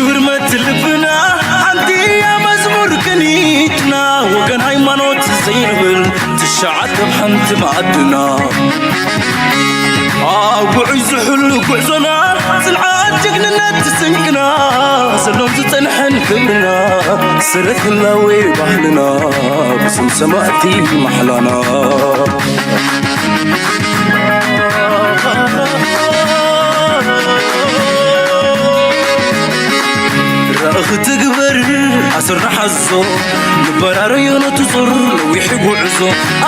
ብርመት ልብና ሓንቲ እያ መዝሙር ቅኒትና፣ ወገን ሃይማኖት ዘይንብል ትሽዓተ ኣብ ሓንቲ ማዕድና። ኣብ ውዑይ ዝሑል ጉዕዞና ጽንዓት ጅግንነት ስንቅና፣ ዘሎን ዝጸንሐን ክብርና፣ ሰረት ህላዌ ባህልና ብስም ሰማእቲ ማሕላና። ራእኺ ትግበር ኣሰርና ሓዞ፣ ንበራረዮ ነቲ ጹር ነዊሕ ጉዕዞ።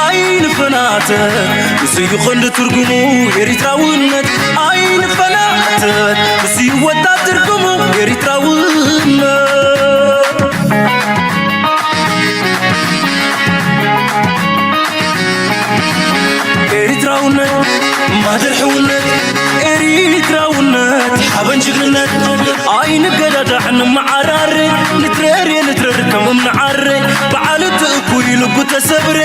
ኣይንፈናተ፣ ንሱ እዩ ቀንዲ ትርጉሙ ኤሪትራውነት። ኣይንፈናተ፣ ንሱ እዩ ወጣት ትርጉሙ ኤሪትራውነት። ኤሪትራውነት ማህደር ሕውነት፣ ኤሪትራውነት ሓበን ጅግንነት። ኣይንገዳዳዕ ንመዓራረ፣ ንትረር ንትረር ከም እምኒ ዓረ፣ በዓል እቲ እኩይ ልቡ ተሰብረ።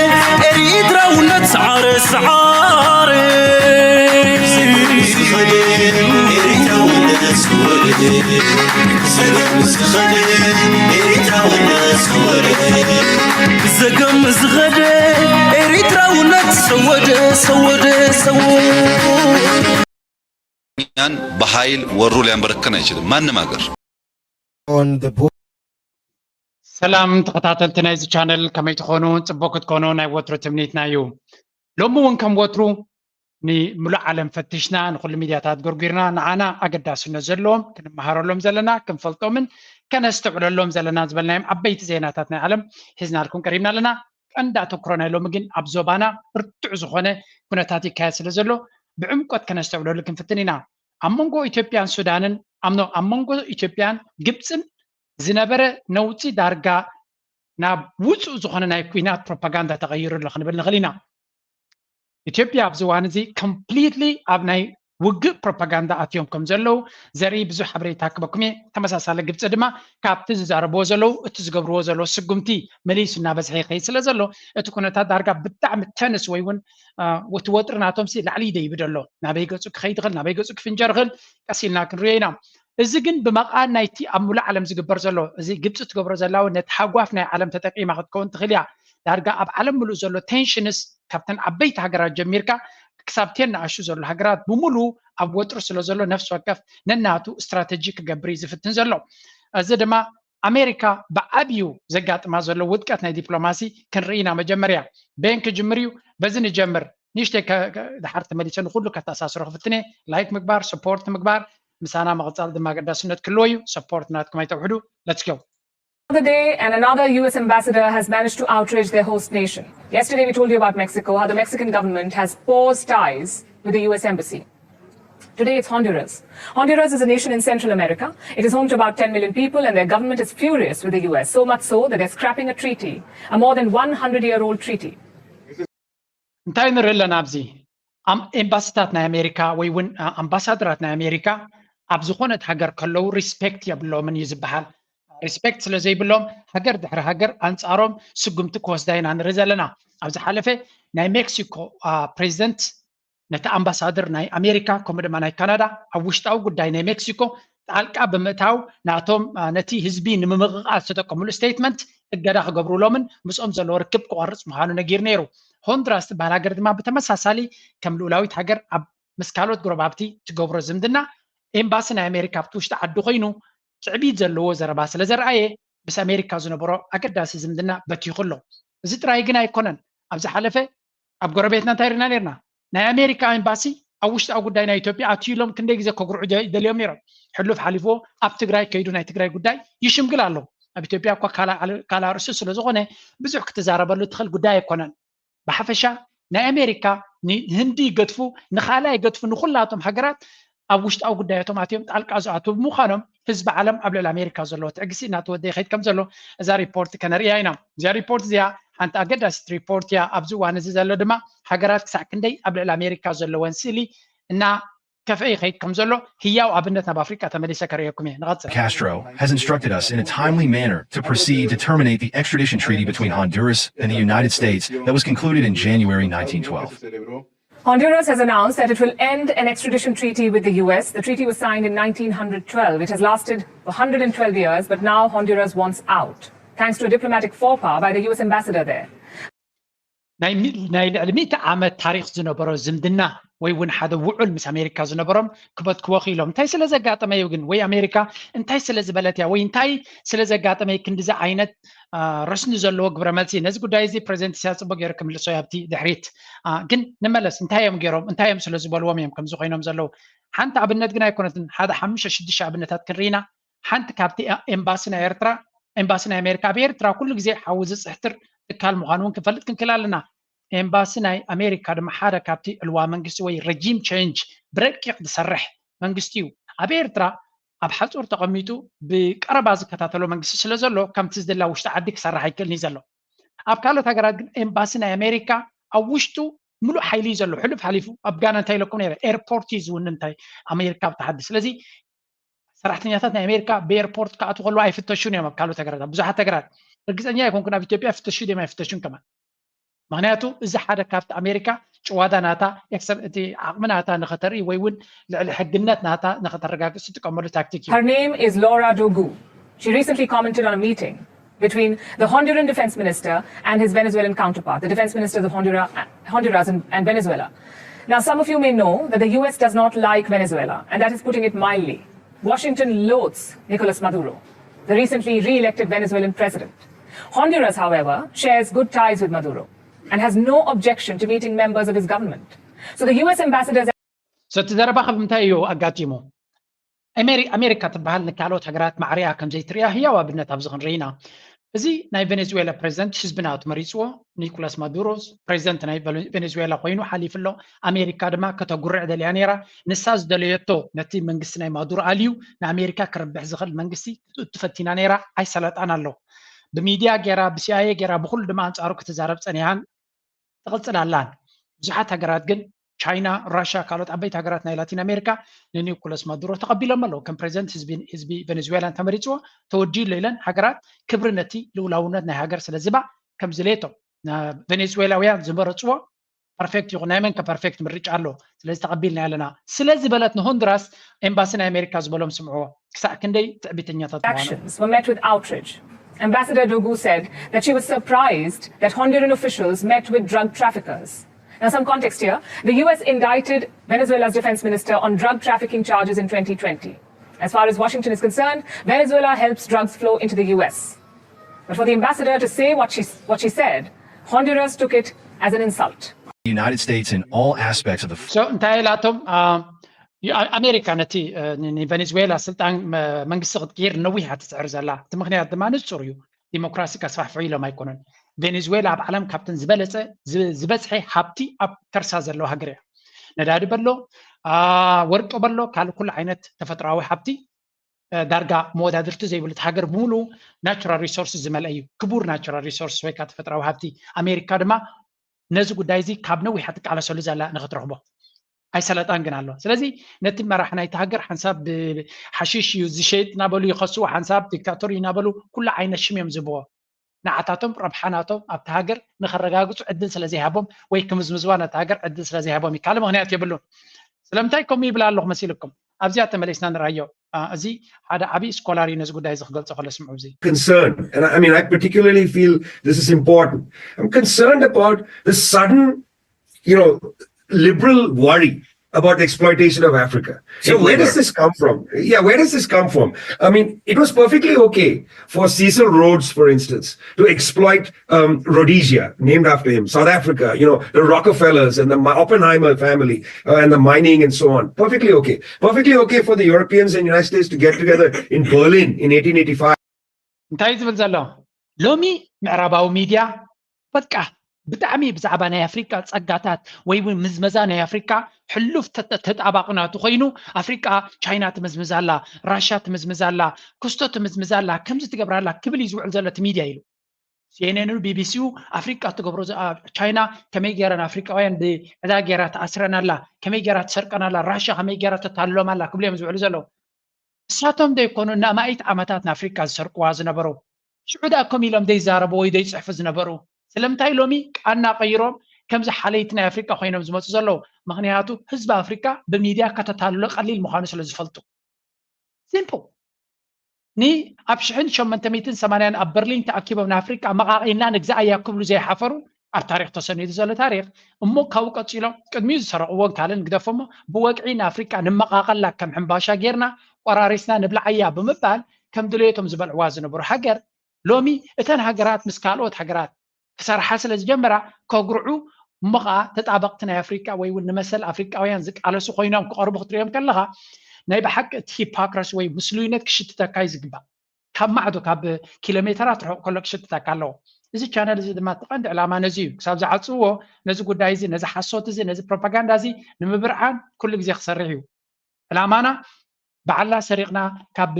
ኤሪትራውነት ሰዓረ ሰዓረ። ዝኸደ ኤሪትራውነት ዝወረደ፣ ብዘገም ዝኸደ ኤሪትራውነት ዝወረደ፣ ብዘገም ዝኸደ ኤሪትራውነት ሰወደ ሰወደ ሰወደ። እኛን በኃይል ወሮ ሊያንበረክከን አይችልም ማንም ሀገር። On the book. ሰላም ተኸታተልቲ ናይዚ ቻነል፣ ከመይ ትኾኑ? ጽቡቅ ክትኮኑ ናይ ወትሩ ትምኒትና እዩ። ሎሚ እውን ከም ወትሩ ንምሉእ ዓለም ፈቲሽና፣ ንኹሉ ሚድያታት ጎርጒርና፣ ንዓና ኣገዳስነት ዘለዎም ክንመሃረሎም ዘለና፣ ክንፈልጦምን ከነስተውዕለሎም ዘለና ዝበልናዮም ዓበይቲ ዜናታት ናይ ዓለም ሒዝናልኩም ቀሪብና ኣለና። ቀንዲ ኣተኩሮ ናይ ሎሚ ግን ኣብ ዞባና ብርቱዕ ዝኾነ ኩነታት ይካየድ ስለ ዘሎ ብዕምቆት ከነስተውዕለሉ ክንፍትን ኢና። ኣብ መንጎ ኢትዮጵያን ሱዳንን፣ ኣብ መንጎ ኢትዮጵያን ግብፅን ዝነበረ ነውፂ ዳርጋ ናብ ውፁእ ዝኾነ ናይ ኲናት ፕሮፓጋንዳ ተቐይሩ ኣሎ ክንብል ንኽእል ኢና። ኢትዮጵያ ኣብዚ እዋን እዚ ኮምፕሊትሊ ኣብ ናይ ውግእ ፕሮፓጋንዳ ኣትዮም ከም ዘለዉ ዘርኢ ብዙሕ ሓበሬታ ክበኩም እየ። ተመሳሳሊ ግብፂ ድማ ካብቲ ዝዛረብዎ ዘለዉ እቲ ዝገብርዎ ዘለዉ ስጉምቲ መሊሱ እናበዝሐ ይኸይድ ስለ ዘሎ እቲ ኩነታት ዳርጋ ብጣዕሚ ተንስ ወይ እውን እቲ ወጥሪ ናቶም ሲ ላዕሊ ይደይብ ኣሎ። ናበይ ገፁ ክኸይድ ይኽእል፣ ናበይ ገፁ ክፍንጀር ይኽእል ቀስ ኢልና ክንሪኦ ኢና። እዚ ግን ብመቓን ናይቲ ኣብ ሙሉእ ዓለም ዝግበር ዘሎ፣ እዚ ግብፂ ትገብሮ ዘላ እውን ነቲ ሃጓፍ ናይ ዓለም ተጠቂማ ክትከውን ትኽእል እያ። ዳርጋ ኣብ ዓለም ሙሉእ ዘሎ ቴንሽንስ ካብተን ዓበይቲ ሃገራት ጀሚርካ ክሳብ ቴን ንኣሹ ዘሎ ሃገራት ብምሉኡ ኣብ ወጥሪ ስለ ዘሎ ነፍሲ ወከፍ ነናቱ ስትራተጂ ክገብር እዩ ዝፍትን ዘሎ። እዚ ድማ ኣሜሪካ ብዓብዩ ዘጋጥማ ዘሎ ውድቀት ናይ ዲፕሎማሲ ክንርኢ ኢና። መጀመርያ በየን ክጅምር እዩ? በዚ ንጀምር። ንእሽተይ ድሓር ተመሊሰ ንኩሉ ከተኣሳስሮ ክፍትን እየ። ላይክ ምግባር፣ ሰፖርት ምግባር፣ ምሳና ምቕጻል ድማ ኣገዳስነት ክህልዎ እዩ። ሰፖርት ናትኩም ኣይተውሕዱ። Let's go. Another day and another U S ambassador has managed to outrage their host nation. Yesterday we told you about Mexico, how the Mexican government has paused ties with the U S embassy. Today it's Honduras. Honduras is a nation in Central America. It is home to about ten million people and their government is furious with the U S, so much so that they're scrapping a treaty, a more than one hundred year old treaty. እንታይ ንርኢ ኣለና ኣብዚ? ኣም- ኤምባሲታት ናይ ኣሜሪካ ወይ እውን ኣ- ኣምባሳደራት ናይ ኣሜሪካ ኣብ ዝኾነት ሃገር ከለዉ ሪስፔክት የብሎምን እዩ ዝበሃል። ሪስፔክት ስለ ዘይብሎም ሃገር ድሕሪ ሃገር ኣንፃሮም ስጉምቲ ክወስዳ ኢና ንርኢ ዘለና። ኣብ ዝሓለፈ ናይ ሜክሲኮ ኣ፣ ፕሬዚደንት ነቲ ኣምባሳደር ናይ ኣሜሪካ ከምኡ ድማ ናይ ካናዳ ኣብ ውሽጣዊ ጉዳይ ናይ ሜክሲኮ ጣልቃ ብምእታው ናቶም ኣ፣ ነቲ ህዝቢ ንምምቕቓል ዝተጠቀምሉ ስቴትመንት እገዳ ክገብሩሎምን ምስኦም ዘለዎ ርክብ ክቆርፅ ምዃኑ ነጊሩ ነይሩ። ሆንዱራስ ትበሃል ሃገር ድማ ብተመሳሳሊ ከም ልኡላዊት ሃገር ኣብ ምስ ካልኦት ጎረባብቲ ትገብሮ ዝምድና ኤምባሲ ናይ ኣሜሪካ ኣብቲ ውሽጢ ዓዲ ኮይኑ ትዕቢት ዘለዎ ዘረባ ስለ ዘርኣየ ምስ ኣሜሪካ ዝነበሮ ኣገዳሲ ዝምድና በቲኹ ኣሎ። እዚ ጥራይ ግን ኣይኮነን። ኣብ ዝሓለፈ ኣብ ጎረቤትና እንታይ ርኢና ነርና? ናይ ኣሜሪካ ኤምባሲ ኣብ ውሽጣዊ ጉዳይ ናይ ኢትዮጵያ ኣትዩ ኢሎም ክንደይ ግዜ ከጉርዑ ደ- ደልዮም ነይሮም። ሕሉፍ ሓሊፍዎ ኣብ ትግራይ ከይዱ ናይ ትግራይ ጉዳይ ይሽምግል ኣሎ። ኣብ ኢትዮጵያ እኳ ካልእ ዓለ- ካልእ ኣርእስቲ ስለ ዝኾነ ብዙሕ ክትዛረበሉ ትኽእል ጉዳይ ኣይኮነን። ብሓፈሻ ናይ ኣሜሪካ ንህንዲ ይገድፉ፣ ንኻልእ ኣይገድፉ፣ ንኹላቶም ሃገራት ኣብ ውሽጣዊ ጉዳያቶም ኣትዮም ጣልቃ ዝኣትዉ ብምዃኖም ህዝቢ ዓለም ኣብ ልዕሊ ኣሜሪካ ዘለዎ ትዕግስቲ እናተወደየ ይኸይድ ከም ዘሎ እዛ ሪፖርት ከነርእያ ኢና። እዚኣ ሪፖርት እዚኣ ሓንቲ ኣገዳሲት ሪፖርት እያ። ኣብዚ እዋን እዚ ዘሎ ድማ ሃገራት ክሳዕ ክንደይ ኣብ ልዕሊ ኣሜሪካ ዘለወን ስእሊ እና ከፍአ ይኸይድ ከም ዘሎ ህያው ኣብነት ናብ ኣፍሪቃ ተመሊሰ ከርእየኩም እየ። ንቐጽል። Castro has instructed us in a timely manner to proceed to terminate the extradition treaty between Honduras and the United States that was concluded in January nineteen twelve. Honduras has announced that it will end an extradition treaty with the U S. The treaty was signed in nineteen hundred twelve. It has lasted one hundred twelve years, but now Honduras wants out, thanks to a diplomatic faux pas by the U S ambassador there. ናይ ሚ- ናይ ልዕሊ ሚእቲ ዓመት ታሪክ ዝነበሮ ዝምድና ወይ እውን ሓደ ውዑል ምስ ኣሜሪካ ዝነበሮም ክበትክዎ ክኢሎም። እንታይ ስለ ዘጋጠመ እዩ ግን ወይ ኣሜሪካ እንታይ ስለ ዝበለት እያ ወይ እንታይ ስለ ዘጋጠመ እዩ ክንዲዚ ዓይነት ረስኒ ዘለዎ ግብረ መልሲ? ነዚ ጉዳይ እዚ ፕሬዚደንት ኢሳያስ ጽቡቅ ገይሩ ክምልሶ እዩ ኣብቲ ድሕሪት። ግን ንመለስ፣ እንታይ እዮም ገይሮም? እንታይ እዮም ስለ ዝበልዎም እዮም ከምዚ ኮይኖም ዘለዉ? ሓንቲ ኣብነት ግን ኣይኮነትን፣ ሓደ ሓሙሽተ ሽዱሽተ ኣብነታት ክንርኢና። ሓንቲ ካብቲ ኤምባሲ ናይ ኤርትራ፣ ኤምባሲ ናይ ኣሜሪካ ኣብ ኤርትራ ኩሉ ግዜ ሓዊ ዝፅሕትር ትካል ምዃኑ እውን ክንፈልጥ ክንክእል ኣለና። ኤምባሲ ናይ ኣሜሪካ ድማ ሓደ ካብቲ ዕልዋ መንግስቲ ወይ ረጂም ቸንጅ ብረቂቕ ዝሰርሕ መንግስቲ እዩ። ኣብ ኤርትራ ኣብ ሓፁር ተቐሚጡ ብቀረባ ዝከታተሎ መንግስቲ ስለ ዘሎ ከምቲ ዝድላ ውሽጢ ዓዲ ክሰርሕ ኣይክእልን እዩ ዘሎ። ኣብ ካልኦት ሃገራት ግን ኤምባሲ ናይ ኣሜሪካ ኣብ ውሽጡ ምሉእ ሓይሊ እዩ ዘሎ። ሕሉፍ ሓሊፉ ኣብ ጋና እንታይ ኢለኩም ነይረ? ኤርፖርት እዩ ዝውንን እንታይ ኣሜሪካ ኣብቲ ዓዲ። ስለዚ ሰራሕተኛታት ናይ ኣሜሪካ ብኤርፖርት ክኣትዉ ከለዉ ኣይፍተሹን እዮም ኣብ ካልኦት ሃገራት፣ ኣብ ብዙሓት ሃገራት። ርግፀኛ ኣይኮንኩን ኣብ ኢትዮጵያ ይፍተሹ ድዮም ኣይፍተሹን ከማን። ምክንያቱ እዚ ሓደ ካብቲ ኣሜሪካ ጭዋዳ ናታ እቲ ዓቕሚ ናታ ንኸተርኢ ወይ እውን ልዕሊ ሕግነት ናታ ንኸተረጋግፅ ትጥቀመሉ ታክቲክ እዩ። Her name is Laura Dogu. She recently commented on a meeting between the Honduran defense minister and his Venezuelan counterpart, the defense ministers of Honduras, Honduras and, and Venezuela. Now, some of you may know that the U S does not like Venezuela, and that is putting it mildly. Washington loathes Nicolas Maduro, the recently re-elected Venezuelan president. Honduras, however, shares good ties with Maduro and has no objection to meeting members of his government. So the U S ambassador's ሰቲ ዘረባ ካብ እንታይ እዩ ኣጋጢሙ? ኣሜሪ- ኣሜሪካ ትበሃል ንካልኦት ሃገራት ማዕሪያ ከም ዘይትሪኣ ህያው ኣብነት ኣብዚ ክንርኢ ኢና። እዚ ናይ ቬኔዙዌላ ፕሬዚደንት ህዝቢ ናቱ መሪፅዎ፣ ኒኮላስ ማዱሮ ፕሬዚደንት ናይ ቬኔ- ቬኔዙዌላ ኮይኑ ሓሊፉ ኣሎ። ኣሜሪካ ድማ ከተጉርዕ ደልያ ነይራ። ንሳ ዝደለየቶ ነቲ መንግስቲ ናይ ማዱሮ ኣልዩ ንኣሜሪካ ክርብሕ ዝኽእል መንግስቲ ክትእቱ ፈቲና ነይራ። ኣይሰለጣን ኣሎ። ብሚድያ ገይራ ብሲኣይኤ ገይራ ብኩሉ ድማ ኣንፃሩ ክትዛረብ ፀኒሓን ትቕፅል ኣላን። ብዙሓት ሃገራት ግን ቻይና፣ ራሽያ፣ ካልኦት ዓበይቲ ሃገራት ናይ ላቲን ኣሜሪካ ንኒኮላስ ማዱሮ ተቐቢሎም ኣለዉ። ከም ፕሬዚደንት ህዝቢ ህዝቢ ቬኔዙዌላ እንተመሪፅዎ ተወዲኡ ኣሎ ኢለን ሃገራት ክብሪ ነቲ ልኡላውነት ናይ ሃገር ስለ ዝባ ከም ዝለየቶ ቬኔዙዌላውያን ዝመረፅዎ ፐርፌክት ይኹን ናይ መን ከ ፐርፌክት ምርጫ ኣሎ። ስለዚ ተቐቢልና ኣለና ስለ ዝበለት ንሆንዱራስ ኤምባሲ ናይ ኣሜሪካ ዝበሎም ስምዕዎ። ክሳዕ ክንደይ ትዕቢተኛታት ምዃኖም። Actions were met with outrage. Ambassador Dogu said that she was surprised that Honduran officials met with drug traffickers. Now, some context here. The U S indicted Venezuela's defense minister on drug trafficking charges in twenty twenty. As far as Washington is concerned, Venezuela helps drugs flow into the U S. But for the ambassador to say what she, what she said, Honduras took it as an insult. The United States in all aspects of the So እንታይ ኢላቶም? ኣሜሪካ ነቲ ንቬኔዙዌላ ስልጣን መንግስቲ ክትቅይር ነዊሕ እያ ትፅዕር ዘላ። እቲ ምክንያት ድማ ንፁር እዩ። ዲሞክራሲ ከስፋሕፍሑ ኢሎም ኣይኮኑን። ቬኔዙዌላ ኣብ ዓለም ካብተን ዝበለፀ ዝበዝሐ ሃብቲ ኣብ ከርሳ ዘለዋ ሃገር እያ። ነዳዲ በሎ፣ ወርቂ በሎ፣ ካልእ ኩሉ ዓይነት ተፈጥሮዊ ሃብቲ ዳርጋ መወዳድርቲ ዘይብሉ፣ እቲ ሃገር ብምሉ ናቹራል ሪሶርስ ዝመልአ እዩ። ክቡር ናቹራል ሪሶርስ ወይ ከዓ ተፈጥሮዊ ሃብቲ። ኣሜሪካ ድማ ነዚ ጉዳይ እዚ ካብ ነዊሕ ትቃለሰሉ ዘላ ንክትረኽቦ ኣይሰለጣን ግን ኣሎ። ስለዚ ነቲ መራሕ ናይቲ ሃገር ሓንሳብ ብሓሽሽ እዩ ዝሸይጥ እናበሉ ይኸስዎ፣ ሓንሳብ ዲክታቶር እዩ እናበሉ ኩሉ ዓይነት ሽም እዮም ዝህብዎ። ንዓታቶም ረብሓ ናቶም ኣብቲ ሃገር ንኸረጋግፁ ዕድል ስለ ዘይሃቦም ወይ ክምዝምዝዋ ነቲ ሃገር ዕድል ስለ ዘይሃቦም እዩ። ካልእ ምክንያት የብሉን። ስለምንታይ ከምኡ ይብል ኣለኹ መሲልኩም? ኣብዚኣ ተመሊስና ንርኣዮ። እዚ ሓደ ዓብዪ ስኮላር እዩ ነዚ ጉዳይ እዚ ክገልፆ ከሎ ስምዑ። እዚ concern, and I mean, I particularly feel this is important. I'm concerned about the sudden, you know, liberal worry about the exploitation of Africa. So where does this come from? Yeah, where does this come from? I mean, it was perfectly okay for Cecil Rhodes, for instance, to exploit um, Rhodesia, named after him, South Africa, you know, the Rockefellers and the Oppenheimer family uh, and the mining and so on. Perfectly okay. Perfectly okay for the Europeans and United States to get together in Berlin in eighteen eighty-five. እንታይ ዝብል ዘሎ ሎሚ ምዕራባዊ ሚድያ በቃ ብጣዕሚ ብዛዕባ ናይ ኣፍሪቃ ጸጋታት ወይ እውን ምዝመዛ ናይ ኣፍሪቃ ሕሉፍ ተጣባቂ ናቱ ኮይኑ ኣፍሪቃ ቻይና ትምዝምዛላ፣ ራሻ ትምዝምዛላ፣ ክስቶ ትምዝምዛላ፣ ከምዚ ትገብራላ ክብል እዩ ዝውዕል ዘሎ እቲ ሚድያ ኢሉ። ሲኤንኤን ቢቢሲኡ ኣፍሪቃ ትገብሮ ቻይና ከመይ ገይራ ንኣፍሪቃውያን ብዕዳ ገይራ ትኣስረን ኣላ፣ ከመይ ገይራ ትሰርቀን ኣላ፣ ራሻ ከመይ ገይራ ተታልሎም ኣላ ክብሉ እዮም ዝውዕሉ ዘለዉ። እሳቶም ዘይኮኑ ንኣማኢት ዓመታት ንኣፍሪቃ ዝሰርቅዋ ዝነበሩ ሽዑ ደኣ ከም ኢሎም ዘይዛረቡ ወይ ዘይፅሕፉ ዝነበሩ ስለምንታይ ሎሚ ቃና ቀይሮም ከምዚ ሓለይቲ ናይ ኣፍሪቃ ኮይኖም ዝመፁ ዘለዉ? ምክንያቱ ህዝቢ ኣፍሪካ ብሚድያ ከተታልሎ ቀሊል ምዃኑ ስለ ዝፈልጡ። ሲምፕል። ን ኣብ ሽሕን ሸሞንተ ሚእትን ሰማንያን ኣብ በርሊን ተኣኪቦም ንኣፍሪቃ መቓቒልና ንግዛኣያ ክብሉ ዘይሓፈሩ ኣብ ታሪክ ተሰኒዱ ዘሎ ታሪክ። እሞ ካብኡ ቀፂሎም ቅድሚኡ ዝሰረቕዎን ካልእን ግደፎሞ ብወግዒ ንኣፍሪቃ ንመቓቐላ ከም ሕምባሻ ጌርና ቆራሪስና ንብልዓያ ብምባል ከም ድሌቶም ዝበልዕዋ ዝነበሩ ሃገር ሎሚ እተን ሃገራት ምስ ካልኦት ሃገራት ክሰርሓ ስለ ዝጀመራ ከጉርዑ እሞ ከዓ ተጣበቕቲ ናይ ኣፍሪቃ ወይ እውን ንመሰል ኣፍሪቃውያን ዝቃለሱ ኮይኖም ክቐርቡ ክትሪኦም ከለኻ ናይ ብሓቂ እቲ ሂፖክራሲ ወይ ምስሉይነት ክሽትተካ እዩ ዝግባእ። ካብ ማዕዶ ካብ ኪሎ ሜተራት ርሑቕ ከሎ ክሽትተካ ኣለዎ። እዚ ቻነል እዚ ድማ እቲ ቀንዲ ዕላማ ነዚ እዩ። ክሳብ ዝዓፅዎ ነዚ ጉዳይ እዚ ነዚ ሓሶት እዚ ነዚ ፕሮፓጋንዳ እዚ ንምብርዓን ኩሉ ግዜ ክሰርሕ እዩ። ዕላማና ባዕልና ሰሪቕና ካብ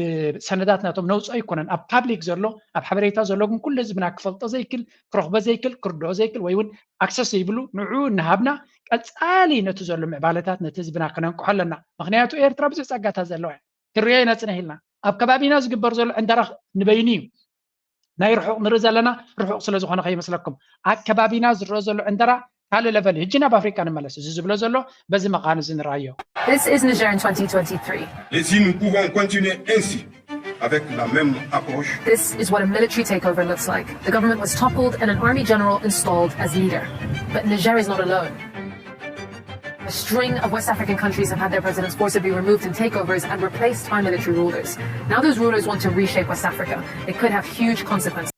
ሰነዳት ናቶም ነውፅኦ ኣይኮነን። ኣብ ፓብሊክ ዘሎ ኣብ ሓበሬታ ዘሎ ግን ኩሉ ህዝብና ክፈልጦ ዘይክል ክረኽቦ ዘይክል ክርድኦ ዘይክል ወይ እውን ኣክሰስ ዘይብሉ ንዕኡ እናሃብና ቀፃሊ ነቲ ዘሎ ምዕባለታት ነቲ ህዝብና ክነንቅሖ ኣለና። ምክንያቱ ኤርትራ ብዙሕ ፀጋታት ዘለዋ እያ። ክንሪኦ ኢና ፅንሕ ኢልና ኣብ ከባቢና ዝግበር ዘሎ ዕንደራ ንበይኑ እዩ። ናይ ርሑቕ ንርኢ ዘለና ርሑቕ ስለ ዝኾነ ከይመስለኩም ኣብ ከባቢና ዝረአ ዘሎ ዕንደራ ካልእ ለቨል እዩ። ሕጂ ናብ ኣፍሪቃ ንመለስ። እዚ ዝብሎ ዘሎ በዚ መቓን እዚ ንርኣዮ። This is Niger in twenty twenty-three. Et si nous pouvons continuer ainsi, avec la même approche, This is what a military takeover looks like. The government was toppled and an army general installed as leader. But Niger is not alone. A string of West African countries have had their presidents forcibly removed in takeovers and replaced by military rulers. Now those rulers want to reshape West Africa. It could have huge consequences.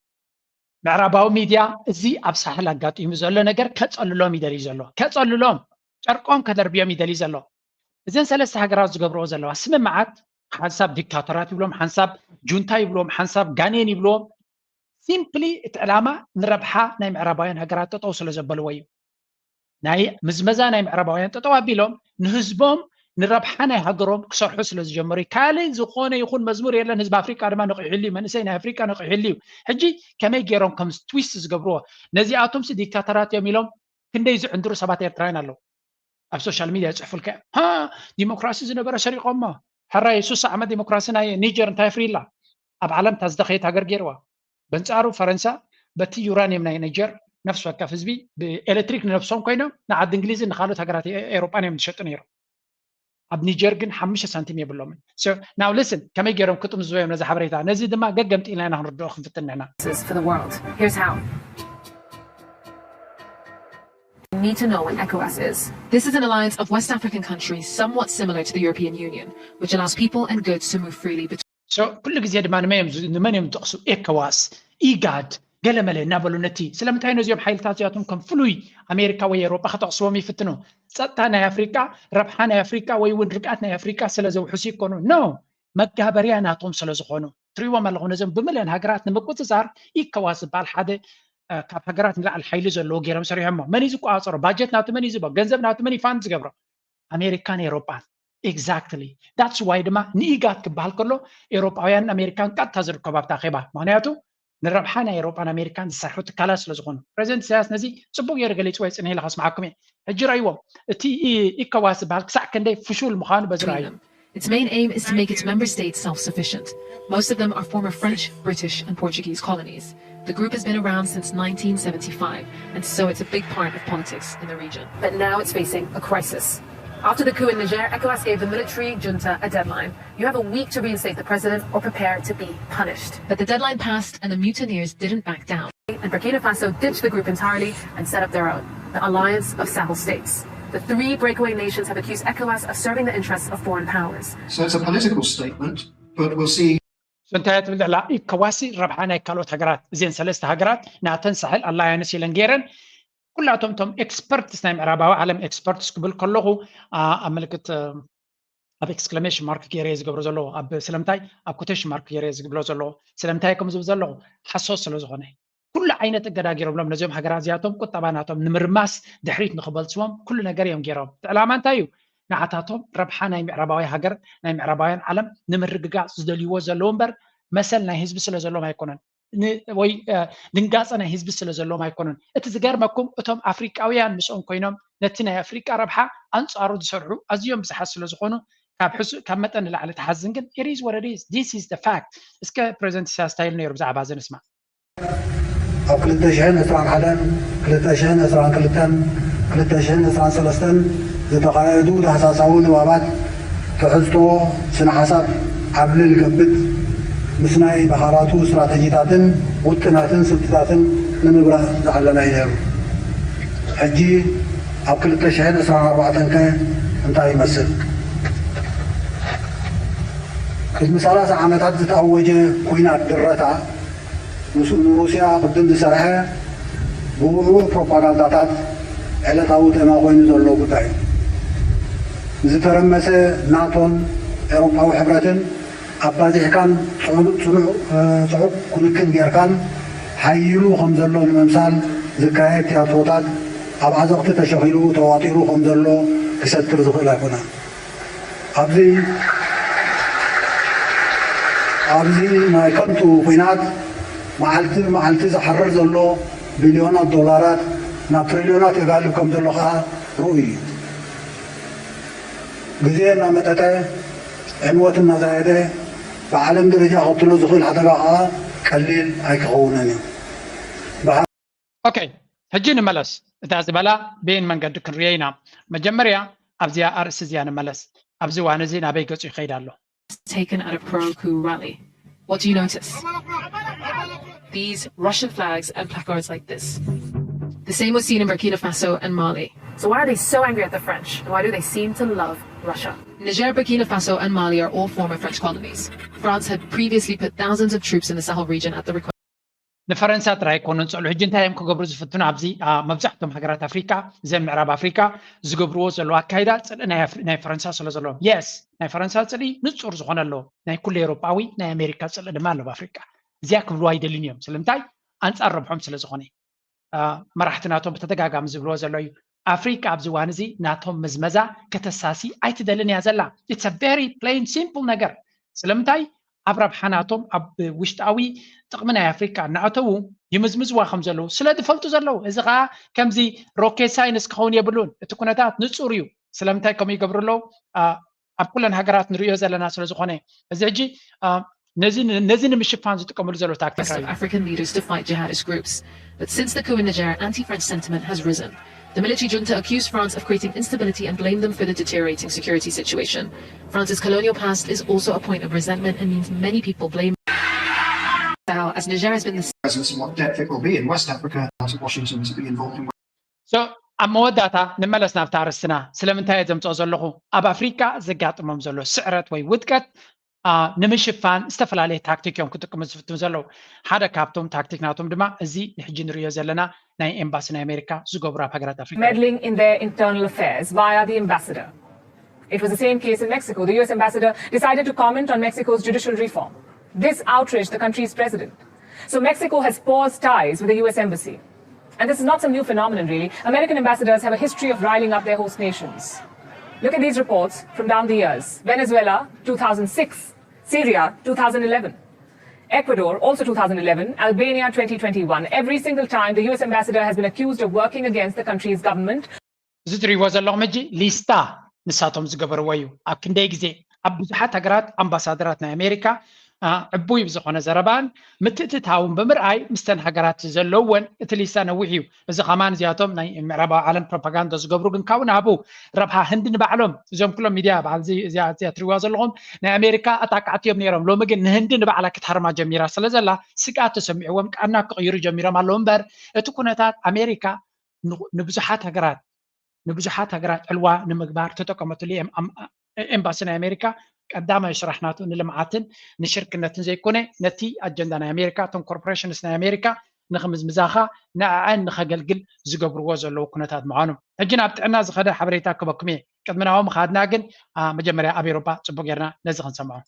ምዕራባዊ ሚድያ እዚ ኣብ ሳሕል ኣጋጢሙ ዘሎ ነገር ከፀልሎም ይደልዩ ዘሎ። ከፀልሎም ጨርቆም ከደርብዮም ይደልዩ ዘሎ። እዘን ሰለስተ ሃገራት ዝገብርኦ ዘለዋ ስምምዓት ሓንሳብ ዲክታቶራት ይብሎም፣ ሓንሳብ ጁንታ ይብሎም፣ ሓንሳብ ጋኔን ይብልዎም። ሲምፕሊ እቲ ዕላማ ንረብሓ ናይ ምዕራባውያን ሃገራት ጠጠው ስለ ዘበልዎ እዩ። ናይ ምዝመዛ ናይ ምዕራባውያን ጠጠው ኣቢሎም ንህዝቦም ንረብሓ ናይ ሃገሮም ክሰርሑ ስለ ዝጀመሩ እዩ። ካልእ ዝኾነ ይኹን መዝሙር የለን። ህዝቢ ኣፍሪቃ ድማ ነቒሕሉ እዩ። መንእሰይ ናይ ኣፍሪቃ ነቒሕሉ እዩ። ሕጂ ከመይ ገይሮም ከም ትዊስት ዝገብርዎ ነዚኣቶምሲ ዲክታተራት እዮም ኢሎም ክንደይ ዝዕንድሩ ሰባት ኤርትራውያን ኣለዉ። ኣብ ሶሻል ሚድያ ይፅሕፉልካ እዮም። ሃ ዲሞክራሲ ዝነበረ ሰሪቖሞ። ሕራይ ሱሳ ዓመት ዲሞክራሲ ናይ ኒጀር እንታይ ኣፍርይላ? ኣብ ዓለም እታ ዝደኸየት ሃገር ገይርዋ። በንጻሩ ፈረንሳ በቲ ዩራኒየም ናይ ኒጀር ነፍሲ ወከፍ ህዝቢ ብኤሌክትሪክ ንነብሶም ኮይኖም ንዓዲ እንግሊዝን ንካልኦት ሃገራት ኤ- ኤሮጳን እዮም ዝሸጡ ነይሮም። ኣብ ኒጀር ግን ሓሙሽተ ሳንቲም የብሎምን። So now listen ከመይ ገይሮም ክጥምዝዎ እዮም ነዚ ሓበሬታ። ነዚ ድማ ገገምጢልና ኢና ክንርድኦ ክንፍትን ንሕና። For the world. Here's how. You need to know what ECOWAS is. This is an alliance of West African countries somewhat similar to the European Union, which allows people and goods to move freely between So ኩሉ ግዜ ድማ ንመን እዮም ዝ- ንመን እዮም ዝጠቕሱ? ኤኮዋስ፣ ኢጋድ፣ ገለመለ እናበሉ ነቲ ስለምንታይ ነዚኦም ሓይልታት እዚኣቶም ከም ፍሉይ ኣሜሪካ ወይ ኤሮጳ ክጠቕስዎም ይፍትኑ። ጸጥታ ናይ ኣፍሪቃ፣ ረብሓ ናይ ኣፍሪቃ ወይ እውን ርግኣት ናይ ኣፍሪቃ ስለ ዘውሕሱ ይኮኑ። ኖ መጋበርያ ናቶም ስለ ዝኾኑ ትሪእዎም ኣለኹ። ነዞም ብምልእን ሃገራት ንምቁፅፃር ኢኮዋስ ዝበሃል ሓደ እ፣ ካብ ሃገራት ንላዕሊ ሓይሊ ዘለዎ ገይሮም ሰሪሖሞ። መን እዩ ዝቆፃፀሮ? ባጀት ናቱ መን እዩ ዝቦ? ገንዘብ ናቱ መን እዩ ፋንድ ዝገብሮ? ኣሜሪካን ኤሮጳን። Exactly that's why ድማ ንኢጋድ ክበሃል ከሎ ኤሮጳውያንን ኣሜሪካን ቀጥታ ዝርከቡ ኣብታ ኣኼባ። ምክንያቱ ንረብሓ ናይ ኤሮጳን ኣሜሪካን ዝሰርሑ ትካላት ስለ ዝኾኑ። ፕሬዚደንት ኢሳያስ ነዚ ጽቡቅ ገይሩ ገሊጽዎ እዩ። ጽንሕ ኢለ ከስምዓኩም እየ። ሕጂ ረእይዎ። እቲ ኢ- ኢኮዋስ ዝበሃል ክሳዕ ክንደይ ፍሹል ምዃኑ በዚ ረኣዩ። them. Its main aim is to make its member states self sufficient. Most of them are former French, British, and Portuguese colonies. The group has been around since nineteen seventy-five, and so it's a big part of politics in the region. But now it's facing a crisis. After the coup in Niger, ECOWAS gave the military junta a deadline. You have a week to reinstate the president or prepare to be punished. But the deadline passed, and the mutineers didn't back down. And Burkina Faso ditched the group entirely and set up their own, the Alliance of Sahel States. The three breakaway nations have accused ECOWAS of serving the interests of foreign powers. So it's a political statement, but we'll see. እንታይ ትብል ዘላ ኢኮዋሲ ረብሓ ናይ ካልኦት ሃገራት እዚን ሰለስተ ሃገራት ናተን ሳሕል ኣላያንስ ኢለን ገይረን ኩላቶም እቶም ኤክስፐርትስ ናይ ምዕራባዊ ዓለም ኤክስፐርትስ ክብል ከለኹ ኣብ ምልክት ኣብ ኤክስክላሜሽን ማርክ ገይረ ዝገብሮ ዘለዎ ኣብ ስለምንታይ ኣብ ኮቴሽን ማርክ ገይረ ዝብሎ ዘለዎ ስለምንታይ ከም ዝብል ዘለኹ ሓሶት ስለ ዝኾነ ኩሉ ዓይነት እገዳ ገይሮምሎም ነዚኦም ሃገራት እዚኣቶም ቁጠባ ናቶም ንምርማስ ድሕሪት ንክበልፅዎም ኩሉ ነገር እዮም ገይሮም። እቲ ዕላማ እንታይ እዩ? ንዓታቶም ረብሓ ናይ ምዕራባዊ ሃገር ናይ ምዕራባውያን ዓለም ንምርግጋፅ ዝደልይዎ ዘለዉ እምበር መሰል ናይ ህዝቢ ስለ ዘሎም ኣይኮነን ወይ ድንጋፀ ናይ ህዝቢ ስለ ዘሎም ኣይኮነን። እቲ ዝገርመኩም እቶም ኣፍሪቃውያን ምስኦም ኮይኖም ነቲ ናይ ኣፍሪቃ ረብሓ ኣንፃሩ ዝሰርሑ ኣዝዮም ብዙሓት ስለ ዝኾኑ ካብ ሕሱ ካብ መጠን ንላዕሊ ተሓዝን ግን it is what it is. This is the fact. እስከ ፕሬዚደንት ኢሳያስ እንታይ ኢሉ ነይሩ ብዛዕባ እዚ ንስማዕ። ኣብ ክልተ ሽሕን ዕስራን ሓደን ክልተ ሽሕን ዕስራን ክልተን ክልተ ሽሕን ዕስራን ሰለስተን ዝተኻየዱ ዳህሳሳዊ ንባባት ትሕዝቶ ስነ ሓሳብ ዓብሊ ልገብጥ ምስ ናይ ባሃራቱ ስትራተጂታትን ውጥናትን ስልትታትን ንምብራህ ዝዓለመ እዩ ነይሩ። ሕጂ ኣብ ክልተ ሽሕን ዕስራን ኣርባዕተን ከ እንታይ ይመስል? ቅድሚ ሰላሳ ዓመታት ዝተኣወጀ ኲናት ድረታ ንሱ ንሩስያ ቅድም ዝሰርሐ ብውዕውዕ ፕሮፓጋንዳታት ዕለታዊ ቴማ ኮይኑ ዘሎ ጉዳይ እዩ። ዝተረመሰ ናቶን ኤውሮጳዊ ሕብረትን ኣባዚሕካን ጽዑ- ጽኑዕ እ፣ ጽዑቕ ክንክን ጌርካን ሓይሉ ከም ዘሎ ንምምሳል ዝካየድ ቲያትሮታት ኣብ ዓዘቕቲ ተሸኺሉ ተዋጢሩ ከም ዘሎ ክሰትር ዝኽእል ኣይኮነን። ኣብዚ ኣብዚ ናይ ከንቱ ኲናት መዓልቲ ብመዓልቲ ዝሓርር ዘሎ ቢልዮናት ዶላራት ናብ ትሪልዮናት የጋልብ ከም ዘሎ ከኣ ርኡይ እዩ። ግዜ እናመጠጠ ዕንወት እናዛየደ ብዓለም ደረጃ ከትሎ ዝኽእል ሓደጋ ከኣ ቀሊል ኣይክኸውንን እዩ። ኦኬ፣ ሕጂ ንመለስ። እታ ዝበላ ብየን መንገዲ ክንርእዮ ኢና። መጀመርያ ኣብዚኣ ኣርእስቲ እዚኣ ንመለስ። ኣብዚ እዋን እዚ ናበይ ገጹ ይኸይድ ኣሎ? Taken at a pro-coup rally. What do you notice? These Russian flags and placards like this. The same was seen in Burkina Faso and Mali. So why are they so angry at the French? And why do they seem to love Russia? Niger, Burkina Faso, and Mali are all former French colonies. France had previously put thousands of troops in the Sahel region at the request. ንፈረንሳ ጥራይ ኣይኮኑን ጽልኡ። ሕጂ እንታይ እዮም ክገብሩ ዝፍትኑ? ኣብዚ አ፣ መብዛሕትኦም ሃገራት ኣፍሪካ፣ እዘን ምዕራብ ኣፍሪካ ዝገብርዎ ዘለዉ ኣካይዳ ጽልኢ ናይ ኣፍሪ- ናይ ፈረንሳ ስለ ዘለዎም። የስ፣ ናይ ፈረንሳ ጽልኢ ንጹር ዝኾነ ኣሎ፣ ናይ ኩሉ ኤውሮጳዊ፣ ናይ ኣሜሪካ ጽልኢ ድማ ኣሎ ኣብ ኣፍሪካ። እዚኣ ክብልዋ ኣይደልን እዮም። ስለምንታይ? ኣንጻር ረብሖም ስለ ዝኾነ። አ፣ መራሕቲ ናቶም ብተደጋጋሚ ዝብልዎ ዘሎ እዩ። ኣፍሪካ ኣብዚ እዋን እዚ ናቶም ምዝመዛ ከተሳሲ ኣይትደልን እያ ዘላ። It's a very plain simple ነገር። ስለምንታይ? ኣብ ረብሓ ናቶም ኣብ ውሽጣዊ ጥቕሚ ናይ ኣፍሪካ እናኣተዉ ይምዝምዝዋ ከም ዘለዉ ስለ ዝፈልጡ ዘለዉ። እዚ ከዓ ከምዚ ሮኬት ሳይንስ ክኸውን የብሉን። እቲ ኩነታት ንጹር እዩ። ስለምንታይ ከምኡ ይገብሩ ኣለዉ? አ፣ ኣብ ኩለን ሃገራት ንርእዮ ዘለና ስለ ዝኾነ። እዚ ሕጂ አ፣ ነዚ ነዚ ንምሽፋን ዝጥቀምሉ ዘለዉ ታክቲካ of እዩ። African leaders to fight jihadist groups. But since the coup in Niger, anti-French sentiment has risen. The military junta accused France of creating instability and blamed them for the deteriorating security situation. France's colonial past is also a point of resentment and means many people blame Sahel, as Niger has been the Presence and what depth it will be in West Africa, out of Washington to be involved in So ኣብ መወዳእታ ንመለስ ናብታ ኣርእስትና። ስለምንታይ እየ ዘምፅኦ ዘለኹ? ኣብ ኣፍሪካ ዘጋጥሞም ዘሎ ስዕረት ወይ ውድቀት አ፣ ንምሽፋን ዝተፈላለየ ታክቲክ እዮም ክጥቀሙ ዝፍትኑ ዘለዉ። ሓደ ካብቶም ታክቲክ ናቶም ድማ እዚ ንሕጂ ንሪኦ ዘለና ናይ ኤምባሲ ናይ ኣሜሪካ ዝገብሩ ኣብ ሃገራት ኣፍሪካ እዩ። meddling in their internal affairs via the ambassador. It was the same case in Mexico. The U S ambassador decided to comment on Mexico's judicial reform. This outraged the country's president. So Mexico has paused ties with the U S embassy. And this is not some new phenomenon, really. American ambassadors have a history of riling up their host nations. Look at these reports from down the years: Venezuela, two thousand six, Syria, two thousand eleven, Ecuador, also two thousand eleven, Albania, twenty twenty-one. Every single time, the U S ambassador has been accused of working against the country's government. እዚ ትሪእዎ ዘለኹም ሕጂ ሊስታ ንሳቶም ዝገበርዎ እዩ። ኣብ ክንደይ ግዜ ኣብ ብዙሓት ሃገራት ኣምባሳደራት ናይ ኣሜሪካ አ፣ ዕቡይ ብዝኾነ ዘረባን ምትእትታውን ብምርኣይ ምስተን ሃገራት ዘለወን እቲ ሊስታ ነዊሕ እዩ። እዚ ከማን እዚኣቶም ናይ ምዕራባዊ ዓለም ፕሮፓጋንዳ ዝገብሩ ግን ካብኡ ንሃቡ ረብሓ ህንዲ ንባዕሎም እዚኦም ኩሎም ሚድያ በዓል እዚ- እዚኣ እዚኣ ትሪእዋ ዘለኹም ናይ ኣሜሪካ ኣጣቃዕቲ እዮም ነይሮም። ሎሚ ግን ንህንዲ ንባዕላ ክትሃርማ ጀሚራ ስለ ዘላ ስግኣት ተሰሚዕዎም ቃና ክቕይሩ ጀሚሮም ኣለዉ እምበር እቲ ኩነታት ኣሜሪካ ን- ንብዙሓት ሃገራት ንብዙሓት ሃገራት ዕልዋ ንምግባር ተጠቀመትሉ እዮም። ኣም- ኤምባሲ ናይ ኣሜሪካ ቀዳማይ ስራሕ ናቱ ንልምዓትን ንሽርክነትን ዘይኮነ ነቲ ኣጀንዳ ናይ ኣሜሪካ እቶም ኮርፖሬሽንስ ናይ ኣሜሪካ ንክምዝምዛኻ ንኣኣን ንኸገልግል ዝገብርዎ ዘለዉ ኩነታት ምዃኑ። ሕጂ ናብ ጥዕና ዝኸደ ሓበሬታ ክበኩም እየ። ቅድሚ ናብኡ ምኻድና ግን አ፣ መጀመርያ ኣብ ኤሮጳ ጽቡቅ ጌርና ነዚ ክንሰምዖ።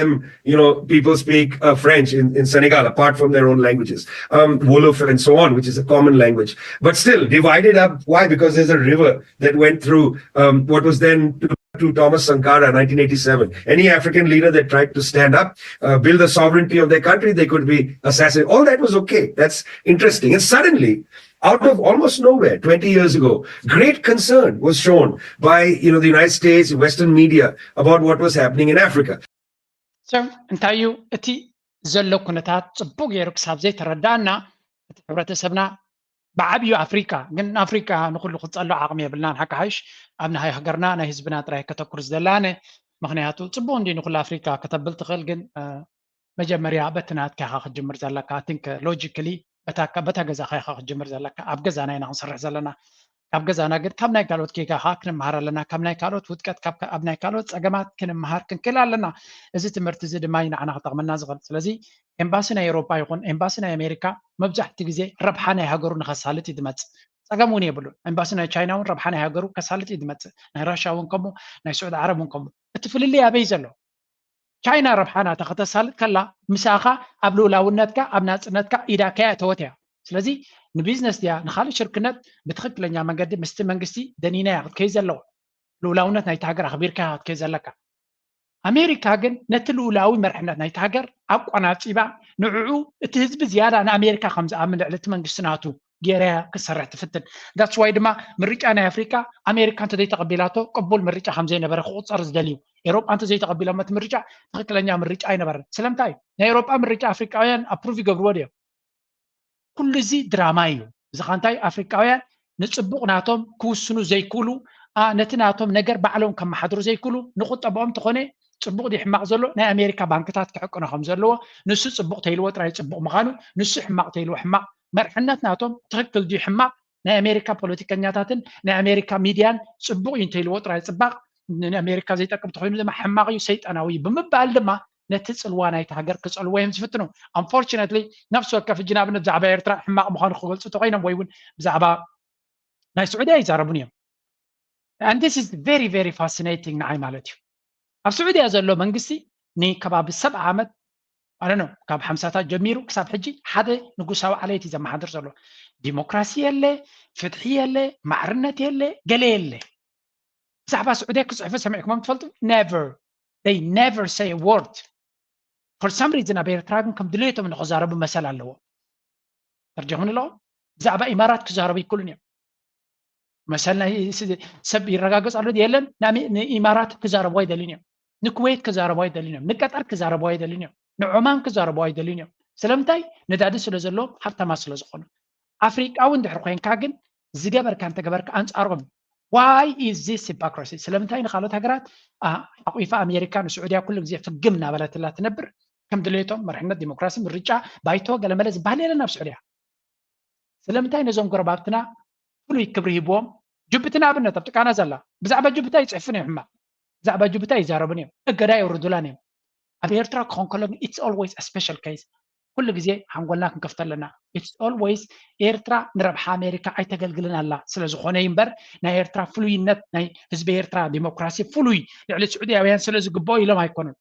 Um, you know, people speak uh, French in, in Senegal, apart from their own languages, um, Wolof and so on, which is a common language. But still, divided up. Why? Because there's a river that went through um, what was then to, to Thomas Sankara, nineteen eighty-seven. Any African leader that tried to stand up, uh, build the sovereignty of their country, they could be assassinated. All that was okay. That's interesting. And suddenly, out of almost nowhere, twenty years ago, great concern was shown by you know the United States, Western media about what was happening in Africa. ሰብ እንታይ እዩ እቲ ዘሎ ኩነታት ጽቡቅ ገይሩ ክሳብ ዘይተረዳእና እቲ ሕብረተሰብና ብዓብዩ ኣፍሪካ ግን ኣፍሪካ ንኩሉ ክጸሎ ዓቕሚ የብልናን ሓቂ ሓይሽ ኣብ ናይ ሃገርና ናይ ህዝብና ጥራይ ከተኩር ዝደላነ። ምክንያቱ ጽቡቅ እንዲ ንኩሉ ኣፍሪካ ከተብል ትኽእል፣ ግን መጀመርያ በቲ ናትካ ኢኻ ክትጅምር ዘለካ። I think logically በታ ገዛኻ ኢኻ ክትጅምር ዘለካ። ኣብ ገዛና ኢና ክንሰርሕ ዘለና። ካብ ገዛና ግን ካብ ናይ ካልኦት ጌጋኻ ክንመሃር ኣለና። ካብ ናይ ካልኦት ውድቀት፣ ኣብ ናይ ካልኦት ጸገማት ክንመሃር ክንክእል ኣለና። እዚ ትምህርቲ እዚ ድማ እዩ ንዓና ክጠቕመና ዝኽእል። ስለዚ ኤምባሲ ናይ ኤውሮጳ ይኹን ኤምባሲ ናይ ኣሜሪካ መብዛሕቲ ግዜ ረብሓ ናይ ሃገሩ ንኸሳልጥ እዩ ዝመጽእ። ጸገም እውን የብሉን። ኤምባሲ ናይ ቻይና እውን ረብሓ ናይ ሃገሩ ከሳልጥ እዩ ዝመጽእ። ናይ ራሻ እውን ከምኡ፣ ናይ ስዑዲ ዓረብ እውን ከምኡ። እቲ ፍልልይ ኣበይ ዘሎ? ቻይና ረብሓ ናታ ከተሳልጥ ከላ ምሳኻ ኣብ ልኡላውነትካ ኣብ ናጽነትካ ኢዳ ከያ እተወት እያ። ስለዚ ንቢዝነስ ድያ ንኻልእ ሽርክነት ብትኽክለኛ መንገዲ ምስቲ መንግስቲ ደኒና እያ ክትከይ ዘለዋ። ልኡላውነት ናይቲ ሃገር ኣኽቢርካ ክትከይ ዘለካ። ኣሜሪካ ግን ነቲ ልኡላዊ መርሕነት ናይቲ ሃገር ኣቋናጺባ ንዕኡ እቲ ህዝቢ ዝያዳ ንኣሜሪካ ከም ዝኣምን ልዕሊ እቲ መንግስቲ ናቱ ገይራ ክትሰርሕ ትፍትን። That's why ድማ ምርጫ ናይ ኣፍሪካ ኣሜሪካ እንተዘይተቐቢላቶ ቅቡል ምርጫ ከም ዘይነበረ ክቑፀር ዝደልዩ። ኤሮጳ እንተዘይተቐቢሎም እቲ ምርጫ ትኽክለኛ ምርጫ ኣይነበረን። ስለምንታይ? ናይ ኤሮጳ ምርጫ ኣፍሪቃውያን ኣፕሩቭ ይገብርዎ ድዮም? ኩሉ እዚ ድራማ እዩ። እዚ ኻንታይ ኣፍሪቃውያን ንጽቡቕ ናቶም ክውስኑ ዘይክእሉ፣ ነቲ ናቶም ነገር ባዕሎም ከመሓድሩ ዘይክእሉ፣ ንቁጠባኦም እንተኾነ ጽቡቕ ድዩ ሕማቕ ዘሎ ናይ ኣሜሪካ ባንክታት ክሕቅኖ ከም ዘለዎ፣ ንሱ ጽቡቕ ተይልዎ ጥራይ ጽቡቕ ምዃኑ፣ ንሱ ሕማቕ ተይልዎ ሕማቕ፣ መርሕነት ናቶም ትኽክል ድዩ ሕማቕ፣ ናይ ኣሜሪካ ፖለቲከኛታትን ናይ ኣሜሪካ ሚድያን ጽቡቕ እዩ እንተይልዎ ጥራይ ጽባቕ፣ ንኣሜሪካ ዘይጠቅም ተኾይኑ ድማ ሕማቕ እዩ፣ ሰይጣናዊ እዩ ብምባል ድማ ነቲ ጽልዋ ናይቲ ሃገር ክጸልዎ እዮም ዝፍትኑ። Unfortunately ነፍሲ ወከፍ ሕጂ ንኣብነት ብዛዕባ ኤርትራ ሕማቕ ምዃኑ ክገልጹ ተኾይኖም ወይ እውን ብዛዕባ ናይ ስዑድያ ይዛረቡን እዮም። And this is very very fascinating ንዓይ ማለት እዩ። ኣብ ስዑድያ ዘሎ መንግስቲ ንከባቢ ሰብዓ ዓመት ኣነ ነው ካብ ሓምሳታት ጀሚሩ ክሳብ ሕጂ ሓደ ንጉሳዊ ዓሌት እዩ ዘመሓድር ዘሎ። ዲሞክራሲ የለ፣ ፍትሒ የለ፣ ማዕርነት የለ፣ ገለ የለ። ብዛዕባ ስዑድያ ክፅሕፉ ሰሚዕኩሞም ትፈልጡ? Never. They never say a word. For some reason ኣብ ኤርትራ ግን ከም ድሌቶም ንክዛረቡ መሰል ኣለዎ። ተርጀኹን ኣለዎ። ብዛዕባ ኢማራት ክዛረቡ ይክእሉን እዮም። መሰል ናይ ሰብ ይረጋገፅ ኣሎ የለን። ንኢማራት ክዛረቡ ኣይደልን እዮም። ንኩዌት ክዛረቡ ኣይደልን እዮም። ንቀጠር ክዛረቡ ኣይደልን እዮም። ንዖማን ክዛረቡ ኣይደልን እዮም። ስለምንታይ? ነዳዲ ስለ ዘለዎም፣ ሃብታማ ስለ ዝኾኑ። ኣፍሪቃዊ እንድሕር ኮይንካ ግን ዝገበርካ እንተገበርካ ኣንጻሮም። Why is this hypocrisy? ስለምንታይ ንካልኦት ሃገራት ሓቂፋ ኣሜሪካ ንስዑድያ ኩሉ ግዜ ፍግም እናበለትላ ትነብር? ከም ድሌቶም መርሕነት፣ ዲሞክራሲ፣ ምርጫ፣ ባይቶ፣ ገለመለ ዝበሃል የለን ኣብ ስዑድያ። ስለምንታይ ነዞም ጎረባብትና ፍሉይ ክብሪ ሂብዎም? ጅቡቲ ንኣብነት ኣብ ጥቃና ዘላ ብዛዕባ ጅቡቲ ኣይፅሕፉን እዮም ሕማቕ፣ ብዛዕባ ጅቡቲ ኣይዛረቡን እዮም፣ እገዳ የውርዱላን እዮም። ኣብ ኤርትራ ክኾን ከሎ ግን it's always a special case። ኩሉ ግዜ ሓንጎልና ክንከፍት ኣለና። It's always ኤርትራ ንረብሓ ኣሜሪካ ኣይተገልግልን ኣላ ስለ ዝኾነ እዩ እምበር ናይ ኤርትራ ፍሉይነት ናይ ህዝቢ ኤርትራ ዲሞክራሲ ፍሉይ ልዕሊ ስዑድያውያን ስለ ዝግብኦ ኢሎም ኣይኮኑን።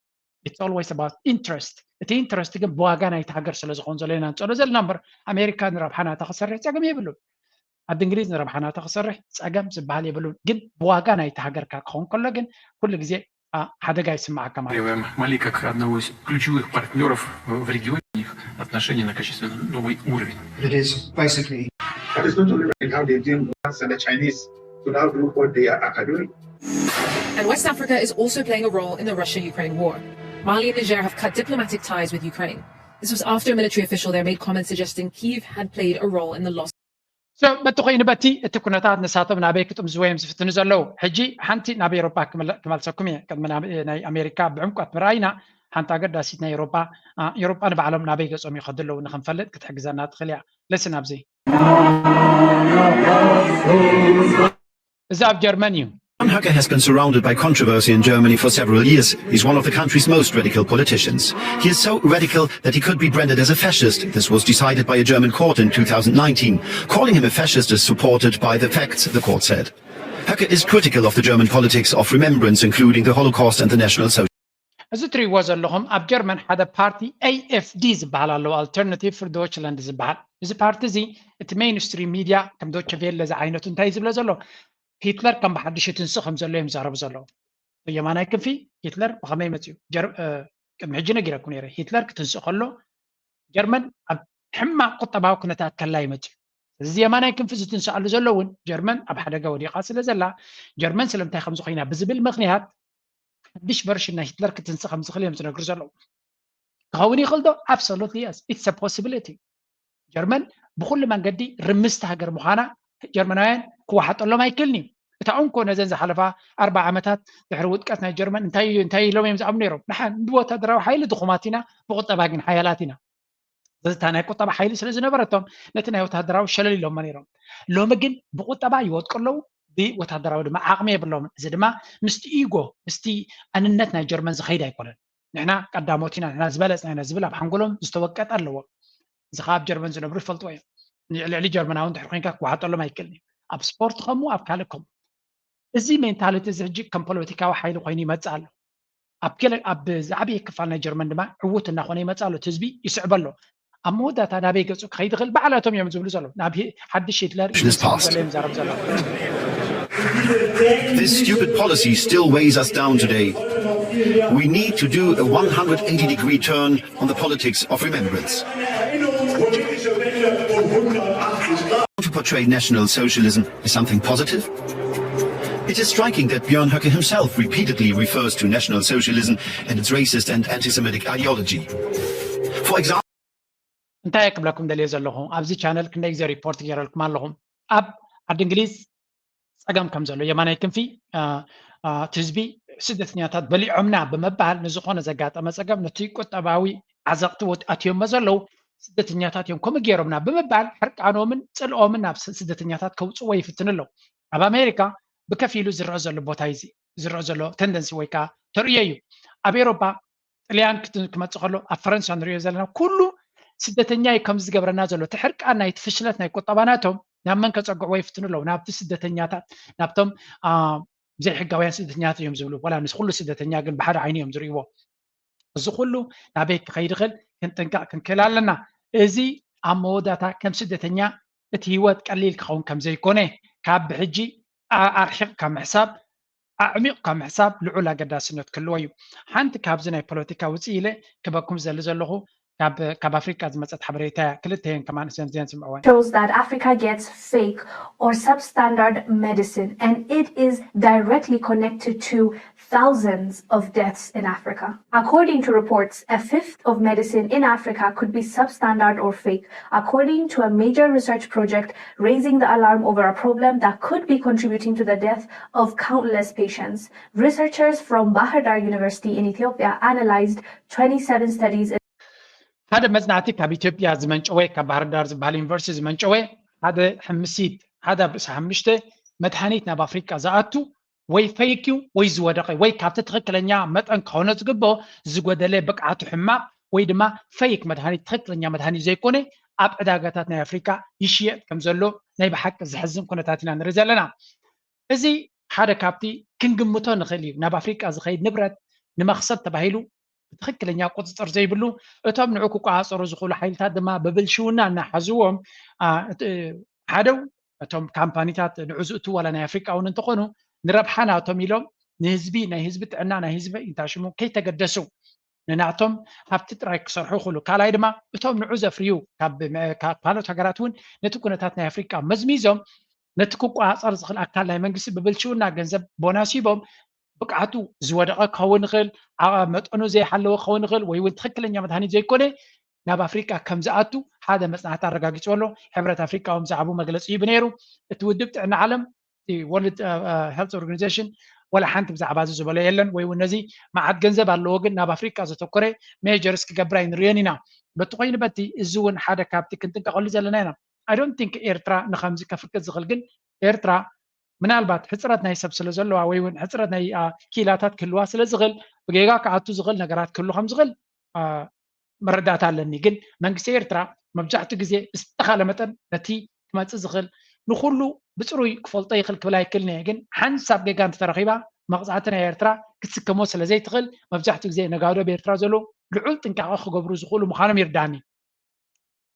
It's always about interest። እቲ ኢንትረስት ግን ብዋጋ ናይቲ ሃገር ስለ ዝኾን ዘሎ ኢና ንፀሎ ዘለና እምበር ኣሜሪካ ንረብሓ ናታ ክሰርሕ ፀገም የብሉን። ዓዲ እንግሊዝ ንረብሓ ናታ ክሰርሕ ፀገም ዝበሃል የብሉን። ግን ብዋጋ ናይቲ ሃገርካ ክኸውን ከሎ ግን ኩሉ ግዜ ሓደጋ ይስማዓካ ማለት እዩ። Мали как одного из ключевых партнеров в регионе, их отношения на качественно новый уровень. It is basically But it's not only like how they deal with us and the Chinese to now do what they are, are doing. And West Africa is also playing a role in the Russia Ukraine war. Mali and Niger have cut diplomatic ties with Ukraine. This was after a military official there made comments suggesting Kyiv had played a role in the loss. So በቲ ኮይኑ በቲ እቲ ኩነታት ንሳቶም ናበይ ክጥምዝዎ እዮም ዝፍትኑ ዘለዉ። ሕጂ ሓንቲ ናብ ኤሮፓ ክመልሰኩም እየ። ቅድሚ ናይ ኣሜሪካ ብዕምቆት ምርኣይና ሓንቲ ኣገዳሲት ናይ ኤሮፓ ኤሮፓ ንባዕሎም ናበይ ገጾም ይኸዱ ኣለዉ ንክንፈልጥ ክትሕግዘና ትኽእል እያ። ልስን ኣብዚ እዚ ኣብ ጀርመን እዩ። Jan Höcke has been surrounded by controversy in Germany for several years. He's one of the country's most radical politicians. He is so radical that he could be branded as a fascist. This was decided by a German court in two thousand nineteen. Calling him a fascist is supported by the facts, the court said. Höcke is critical of the German politics of remembrance, including the Holocaust and the National Social. እዚ ትሪእዎ ዘለኹም ኣብ ጀርመን ሓደ ፓርቲ ኤ ኤፍ ዲ ዝበሃል ኣለዎ፣ ኣልተርናቲቭ ፍር ዶችላንድ ዝበሃል። እዚ ፓርቲ እዚ እቲ ሜይንስትሪም ሚድያ ከም ዶቸ ቬለ ዝዓይነቱ እንታይ ዝብሎ ዘሎ፣ ሂትለር ከም ብሓድሽ ይትንስእ ከም ዘሎ እዮም ዝዛረቡ ዘለዉ። የማናይ ክንፊ ሂትለር ብኸመይ መፅዩ? ቅድሚ ሕጂ ነጊረኩም ነይረ። ሂትለር ክትንስእ ከሎ ጀርመን ኣብ ሕማቕ ቁጠባዊ ኩነታት ከላ እዩ መፅዩ። እዚ የማናይ ክንፊ ዝትንስኣሉ ዘሎ እውን ጀርመን ኣብ ሓደጋ ወዲቓ ስለ ዘላ ጀርመን ስለምንታይ ከምዚ ኮይና ብዝብል ምክንያት ሓድሽ ቨርሽን ናይ ሂትለር ክትንስእ ከም ዝኽእል እዮም ዝነግሩ ዘለዉ። ክኸውን ይኽእል ዶ? Absolutely yes, it's a possibility። ጀርመን ብኩሉ መንገዲ ርምስቲ ሃገር ምዃና ጀርመናውያን ክወሓጠሎም ኣይክእልን እዩ። እታ እንኮ ነዘን ዝሓለፋ ኣርባ ዓመታት ድሕሪ ውድቀት ናይ ጀርመን እንታይ እንታይ ኢሎም እዮም ዝኣምኑ ነይሮም? ንሓ ብወታደራዊ ሓይሊ ድኹማት ኢና፣ ብቁጠባ ግን ሓያላት ኢና። እዚ እታ ናይ ቁጠባ ሓይሊ ስለ ዝነበረቶም ነቲ ናይ ወታደራዊ ሸለል ኢሎሞ ነይሮም። ሎሚ ግን ብቁጠባ ይወድቁ ኣለዉ፣ ብወታደራዊ ድማ ዓቕሚ የብሎምን። እዚ ድማ ምስቲ ኢጎ ምስቲ ኣንነት ናይ ጀርመን ዝኸይድ ኣይኮነን። ንሕና ቀዳሞት ኢና፣ ንሕና ዝበለፅና ኢና ዝብል ኣብ ሓንጎሎም ዝተወቀጠ ኣለዎም። እዚ ከዓ ኣብ ጀርመን ዝነብሩ ይፈልጥዎ እዮም። ልዕሊ ጀርመናዊ እንድሕር ኮይንካ ክወሓጠሎም ኣይክእልን እዩ። ኣብ ስፖርት ከምኡ፣ ኣብ ካልእ ከምኡ። እዚ ሜንታሊቲ እዚ ሕጂ ከም ፖለቲካዊ ሓይሊ ኮይኑ ይመፅእ ኣሎ። ኣብ ገለ ኣብ ዝዓበየ ክፋል ናይ ጀርመን ድማ ዕዉት እናኾነ ይመፅእ ኣሎ። እቲ ህዝቢ ይስዕበ ኣሎ። ኣብ መወዳእታ ናበይ ገፁ ክኸይድ ይኽእል ባዕላቶም እዮም ዝብሉ ዘለዉ። ናብ ሂ- ሓድሽ ሂትለር This past. እዮም ዝዛረቡ ዘለዉ። This stupid policy still weighs us down today. We need to do a one hundred eighty degree turn on the politics of remembrance. To portray National Socialism as something positive? It is striking that Björn Höcke himself repeatedly refers to National Socialism and its racist and anti Semitic ideology. For example, እንታይ ክብለኩም ደልየ ዘለኹ፣ ኣብዚ ቻነል ክንደይ ግዜ ሪፖርት ገይረልኩም ኣለኹም። ኣብ ዓዲ እንግሊዝ ፀገም ከም ዘሎ የማናይ ክንፊ እቲ ህዝቢ ስደተኛታት በሊዖምና ብምባል ንዝኾነ ዘጋጠመ ፀገም ነቲ ቁጠባዊ ዓዘቕቲ ኣትዮሞ ዘለዉ ስደተኛታት እዮም ከምኡ ገይሮምና ብምባል ሕርቃኖምን ፅልኦምን ናብ ስደተኛታት ከውፅዎ ይፍትኑ ኣለዉ። ኣብ ኣሜሪካ ብከፊሉ ዝረአ ዘሎ ቦታ እዚ ዝረአ ዘሎ ተንደንሲ ወይ ከዓ ተርእዮ እዩ። ኣብ ኤሮፓ ጥልያን ክመፅእ ከሎ ኣብ ፈረንሳ ንሪኦ ዘለና ኩሉ ስደተኛ እዩ ከም ዝገብረና ዘሎ። እቲ ሕርቃን ናይቲ ፍሽለት ናይ ቁጠባ ናቶም ናብ መን ከፀግዕዎ ይፍትኑ ኣለዉ? ናብቲ ስደተኛታት፣ ናብቶም ዘይሕጋውያን ስደተኛታት እዮም ዝብሉ። ዋላ ምስ ኩሉ ስደተኛ ግን ብሓደ ዓይኒ እዮም ዝርእይዎ። እዚ ኩሉ ናበይ ክኸይድ ይኽእል? ክንጥንቀቕ ክንክእል ኣለና። እዚ ኣብ መወዳእታ ከም ስደተኛ እቲ ህይወት ቀሊል ክኸውን ከም ዘይኮነ ካብ ብሕጂ ኣርሒቕካ ምሕሳብ ኣዕሚቕካ ምሕሳብ ልዑል ኣገዳስነት ክህልዎ እዩ። ሓንቲ ካብዚ ናይ ፖለቲካ ውፅእ ኢለ ክበኩም ዘሊ ዘለኹ ካብ ካብ ኣፍሪቃ ዝመፀት ሓበሬታ እያ። ክልተየን ከማን እዘን እዚአን ስምዕወን። Shows that Africa gets fake or substandard medicine, and it is directly connected to thousands of deaths in Africa. According to reports, a fifth of medicine in Africa could be substandard or fake, according to a major research project raising the alarm over a problem that could be contributing to the death of countless patients. Researchers from Bahar Dar University in Ethiopia analyzed twenty-seven studies. ሓደ መጽናዕቲ ካብ ኢትዮጵያ ዝመንጨወ፣ ካብ ባህር ዳር ዝበሃል ዩኒቨርሲቲ ዝመንጨወ ሓደ ሕምሲት ሓደ ኣብ ርእሲ ሓሙሽተ መድሃኒት ናብ ኣፍሪቃ ዝኣቱ ወይ ፈይክ እዩ ወይ ዝወደቐ ወይ ካብቲ ትኽክለኛ መጠን ክኾነ ዝግብኦ ዝጎደለ ብቕዓቱ ሕማቕ ወይ ድማ ፈይክ መድሃኒት ትኽክለኛ መድሃኒት ዘይኮነ ኣብ ዕዳጋታት ናይ ኣፍሪቃ ይሽየጥ ከም ዘሎ ናይ ብሓቂ ዘሕዝን ኩነታት ኢና ንርኢ ዘለና። እዚ ሓደ ካብቲ ክንግምቶ ንኽእል እዩ። ናብ ኣፍሪቃ ዝኸይድ ንብረት ንመኽሰብ ተባሂሉ ብትኽክለኛ ቁፅፅር ዘይብሉ፣ እቶም ንዑ ክቆፃፀሩ ዝኽእሉ ሓይልታት ድማ ብብልሽውና እናሓዝዎም ሓደ እቶም ካምፓኒታት ንዑ ዝእቱ ዋላ ናይ ኣፍሪቃ እውን እንተኾኑ ንረብሓ ናቶም ኢሎም ንህዝቢ ናይ ህዝቢ ጥዕና ናይ ህዝቢ ኢንታሽሙ ከይተገደሱ ንናቶም ሃብቲ ጥራይ ክሰርሑ ይኽእሉ። ካልኣይ ድማ እቶም ንዑ ዘፍርዩ ካብ ካልኦት ሃገራት እውን ነቲ ኩነታት ናይ ኣፍሪቃ መዝሚዞም ነቲ ክቆፃፀር ዝኽእል ኣካል ናይ መንግስቲ ብብልሽውና ገንዘብ ቦናስ ሂቦም ብቕዓቱ ዝወደቐ ክኸውን ይኽእል፣ መጠኑ ዘይሓለወ ክኸውን ይኽእል ወይ እውን ትኽክለኛ መድሃኒት ዘይኮነ ናብ ኣፍሪቃ ከም ዝኣቱ ሓደ መፅናዕቲ ኣረጋጊፁ ኣሎ። ሕብረት ኣፍሪቃ እውን ብዛዕባኡ መግለፂ ሂቡ ነይሩ። እቲ ውድብ ጥዕና ዓለም ወርልድ ሄልት ኦርጋኒዜሽን ወላ ሓንቲ ብዛዕባ እዚ ዝበሎ የለን ወይ እውን ነዚ መዓት ገንዘብ ኣለዎ ግን ናብ ኣፍሪቃ ዘተኮረ ሜጀርስ ክገብር ኣይንሪኦን ኢና። በቲ ኮይኑ በቲ እዚ እውን ሓደ ካብቲ ክንጥንቀቐሉ ዘለና ኢና። I don't think ኤርትራ ንከምዚ ከፍቅድ ዝኽእል ግን ኤርትራ ምናልባት ሕፅረት ናይ ሰብ ስለ ዘለዋ ወይ እውን ሕፅረት ናይ ክኢላታት ክህልዋ ስለ ዝኽእል ብጌጋ ክኣቱ ዝኽእል ነገራት ክህሉ ከም ዝኽእል መረዳእታ ኣለኒ። ግን መንግስቲ ኤርትራ መብዛሕትኡ ግዜ ብዝተኻለ መጠን ነቲ ክመፅእ ዝኽእል ንኩሉ ብፅሩይ ክፈልጦ ይኽእል ክብል ኣይክእልን እየ። ግን ሓንሳብ ጌጋ እንተተረኺባ መቕፃዕቲ ናይ ኤርትራ ክትስከሞ ስለ ዘይትኽእል መብዛሕትኡ ግዜ ነጋዶ ኣብ ኤርትራ ዘለዉ ልዑል ጥንቃቐ ክገብሩ ዝኽእሉ ምዃኖም ይርዳኒ።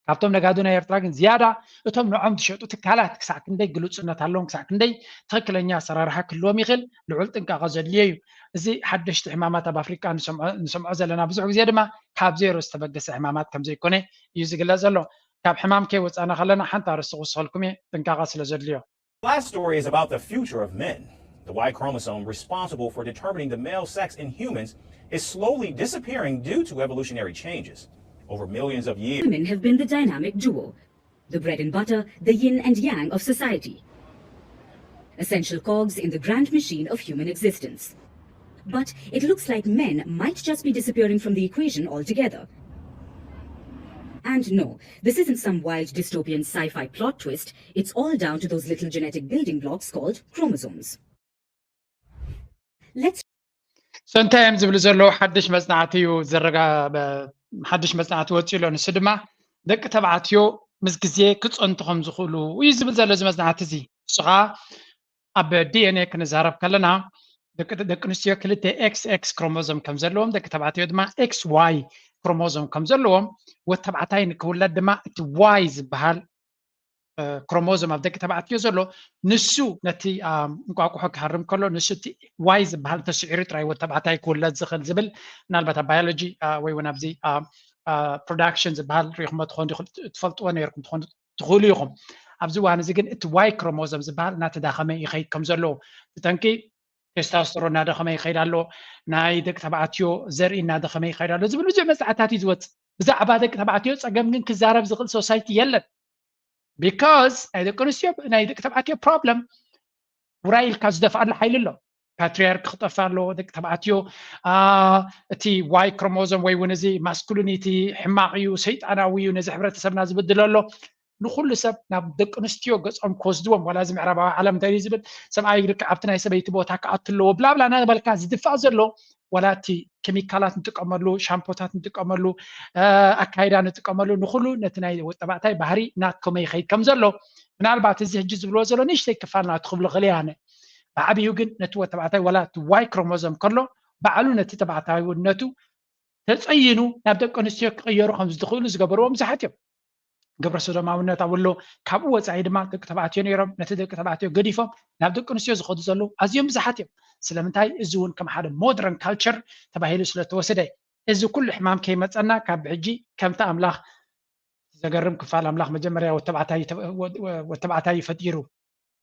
ካብቶም ነጋዶ ናይ ኤርትራ ግን ዝያዳ እቶም ንዖም ዝሸጡ ትካላት ክሳዕ ክንደይ ግሉጽነት ኣለዎም፣ ክሳዕ ክንደይ ትኽክለኛ ኣሰራርሓ ክህልዎም ይኽእል፣ ልዑል ጥንቃቐ ዘድልዮ እዩ። እዚ ሓደሽቲ ሕማማት ኣብ ኣፍሪቃ ንሰምዖ ዘለና ብዙሕ ግዜ ድማ ካብ ዜሮ ዝተበገሰ ሕማማት ከም ዘይኮነ እዩ ዝግለጽ ዘሎ። ካብ ሕማም ከይወጻእና ከለና ሓንቲ ኣርእስቲ ክውስኸልኩም እየ፣ ጥንቃቐ ስለ ዘድልዮ። Last story is about the future of men. The Y chromosome, responsible for determining the male sex in humans, is slowly disappearing due to evolutionary changes. Over millions of years. Women have been the dynamic duo, the bread and butter, the yin and yang of society. essential cogs in the grand machine of human existence. But it looks like men might just be disappearing from the equation altogether. And no, this isn't some wild dystopian sci fi plot twist, it's all down to those little genetic building blocks called chromosomes. Let's So እንታይ እዮም ዝብሉ ዘለዉ? ሓድሽ መፅናዕቲ እዩ ዘረጋ ሓድሽ መፅናዕቲ ወፂኡ ኣሎ። ንሱ ድማ ደቂ ተባዕትዮ ምስ ግዜ ክፀንቱ ከም ዝኽእሉ እዩ ዝብል ዘሎ እዚ መፅናዕቲ እዚ። ንሱ ከዓ ኣብ ዲኤንኤ ክንዛረብ ከለና ደቂ ኣንስትዮ ክልተ ኤክስ ኤክስ ክሮሞዞም ከም ዘለዎም፣ ደቂ ተባዕትዮ ድማ ኤክስ ዋይ ክሮሞዞም ከም ዘለዎም፣ ወዲ ተባዕታይ ንክውለድ ድማ እቲ ዋይ ዝበሃል ክሮሞዞም ኣብ ደቂ ተባዕትዮ ዘሎ ንሱ ነቲ እንቋቁሖ ክሃርም ከሎ ንሱ እቲ ዋይ ዝበሃል ተስዒሩ ጥራይ ወዲ ተባዕታይ ክውለድ ዝኽእል ዝብል ምናልባት ኣብ ባዮሎጂ ወይ እውን ኣብዚ ፕሮዳክሽን ዝበሃል ሪኢኹሞ ትኾኑ ትፈልጥዎ ነርኩም ትኾኑ ትኽእሉ ኢኹም። ኣብዚ እዋን እዚ ግን እቲ ዋይ ክሮሞዞም ዝበሃል እናተዳኸመ ይኸይድ ከም ዘለዎ ብጠንቂ ቴስታስትሮ እናደኸመ ይኸይድ ኣሎ፣ ናይ ደቂ ተባዕትዮ ዘርኢ እናደኸመ ይኸይድ ኣሎ ዝብል ብዙሕ መፅናዕትታት እዩ ዝወፅእ። ብዛዕባ ደቂ ተባዕትዮ ፀገም ግን ክዛረብ ዝኽእል ሶሳይቲ የለን። ቢካዝ ናይ ደቂ ኣንስትዮ ናይ ደቂ ተባዕትዮ ፕሮብለም ውራይ ኢልካ ዝደፍኣሉ ሓይሊ ኣሎ። ፓትሪያርክ ክጠፍእ ኣለዎ። ደቂ ተባዕትዮ እቲ ዋይ ክሮሞዞም ወይ እውን እዚ ማስኩሊኒቲ ሕማቕ እዩ፣ ሰይጣናዊ እዩ፣ ነዚ ሕብረተሰብና ዝብድሎ ኣሎ። ንኩሉ ሰብ ናብ ደቂ ኣንስትዮ ገፆም ክወስድዎም ዋላ እዚ ምዕራባዊ ዓለም እንታይ እዩ ዝብል ሰብኣይ ልክዕ ኣብቲ ናይ ሰበይቲ ቦታ ክኣቱ ኣለዎ ብላብላ እናበልካ ዝድፋእ ዘሎ ዋላ እቲ ኬሚካላት ንጥቀመሉ ሻምፖታት ንጥቀመሉ ኣካይዳ ንጥቀመሉ ንኩሉ ነቲ ናይ ወጠባዕታይ ባህሪ ናትኮመ ይኸይድ ከም ዘሎ ምናልባት እዚ ሕጂ ዝብልዎ ዘሎ ንእሽተይ ክፋል ናቱ ክብሎ ክእል ኣነ ብዓብዩ ግን ነቲ ወተባዕታይ ዋላ እቲ ዋይ ክሮሞዞም ከሎ ባዕሉ ነቲ ተባዕታዊነቱ ተፀይኑ ናብ ደቂ ኣንስትዮ ክቕየሩ ከም ዝኽእሉ ዝገበርዎም ብዙሓት እዮም። ግብረ ሰዶማውነት ኣብ ወሎ ካብኡ ወፃኢ ድማ ደቂ ተባዕትዮ ነይሮም ነቲ ደቂ ተባዕትዮ ገዲፎም ናብ ደቂ ኣንስትዮ ዝኸዱ ዘለዉ ኣዝዮም ብዙሓት እዮም። ስለምንታይ እዚ እውን ከም ሓደ ሞደርን ካልቸር ተባሂሉ ስለተወሰደ እዚ ኩሉ ሕማም ከይመፀና ካብ ሕጂ ከምቲ ኣምላኽ ዘገርም ክፋል ኣምላኽ መጀመርያ ወተባዕታይ ፈጢሩ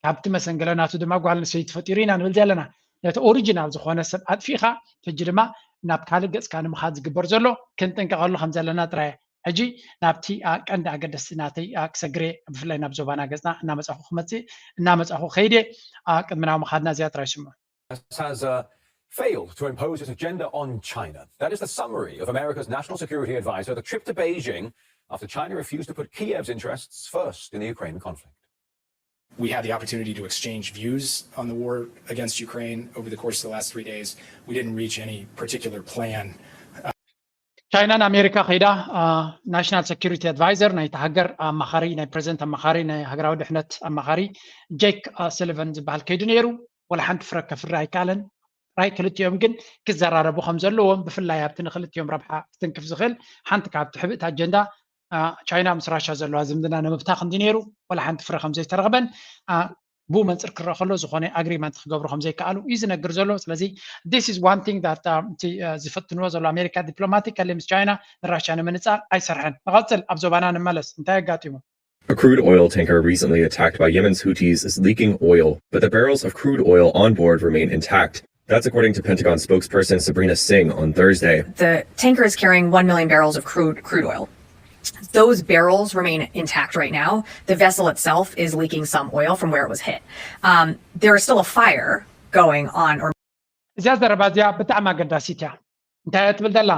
ካብቲ መሰንገለ ናቱ ድማ ጓል ኣንስተይቲ ፈጢሩ ኢና ንብል ዘለና። ነቲ ኦሪጂናል ዝኾነ ሰብ ኣጥፊእኻ ሕጂ ድማ ናብ ካልእ ገፅካ ንምኻድ ዝግበር ዘሎ ክንጥንቀቐሉ ከም ዘለና ጥራይ ሕጂ ናብቲ ቀንዲ ኣገደስቲ ናተይ ክሰግር እየ። ብፍላይ ናብ ዞባና ገፅና እናመፃኹ ክመፅእ እናመፃኹ ከይደ ቅድሚ ናብ ምኻድና እዚኣ ጥራይ ስምዑ። has uh, failed to impose its agenda on China. That is the summary of America's National Security Advisor, the trip to Beijing, after China refused to put Kiev's interests first in the Ukraine conflict. We had the opportunity to exchange views on the war against Ukraine over the course of the last three days. We didn't reach any particular plan. ቻይናን ኣሜሪካ ከይዳ ናሽናል ሰኪሪቲ ኣድቫይዘር ናይቲ ሃገር ኣማኻሪ ናይ ፕሬዚደንት ኣማኻሪ ናይ ሃገራዊ ድሕነት ኣማኻሪ ጄክ ሰሊቨን ዝበሃል ከይዱ ነይሩ። ወላ ሓንቲ ፍረ ከፍሪ ኣይከኣለን። ጥራይ ክልቲኦም ግን ክዘራረቡ ከም ዘለዎም ብፍላይ ኣብቲ ንክልቲኦም ረብሓ ክትንክፍ ዝኽእል ሓንቲ ካብቲ ሕብእቲ ኣጀንዳ ቻይና ምስ ራሻ ዘለዋ ዝምድና ንምብታኽ እንዲ ነይሩ ወላ ሓንቲ ፍረ ከም ዘይተረኽበን ብኡ መንፅር ክረአ ከሎ ዝኾነ ኣግሪመንት ክገብሩ ከም ዘይከኣሉ እዩ ዝነግር ዘሎ። ስለዚ this is one thing that እቲ ዝፍትንዎ ዘሎ ኣሜሪካ ዲፕሎማቲካሊ ምስ ቻይና ንራሻ ንምንፃር ኣይሰርሐን። ንቐፅል ኣብ ዞባና ንመለስ እንታይ ኣጋጢሙ? A crude oil tanker recently attacked by Yemen's Houthis is leaking oil, but the barrels of crude oil on board remain intact. That's according to Pentagon spokesperson Sabrina Singh on Thursday. The tanker is carrying one million barrels of crude crude oil. Those barrels remain intact right now. The vessel itself is leaking some oil from where it was hit. Um, there is still a fire going on. Or እዚኣ ዘረባ እዚኣ ብጣዕሚ ኣገዳሲት እያ። እንታይ እያ ትብል ዘላ?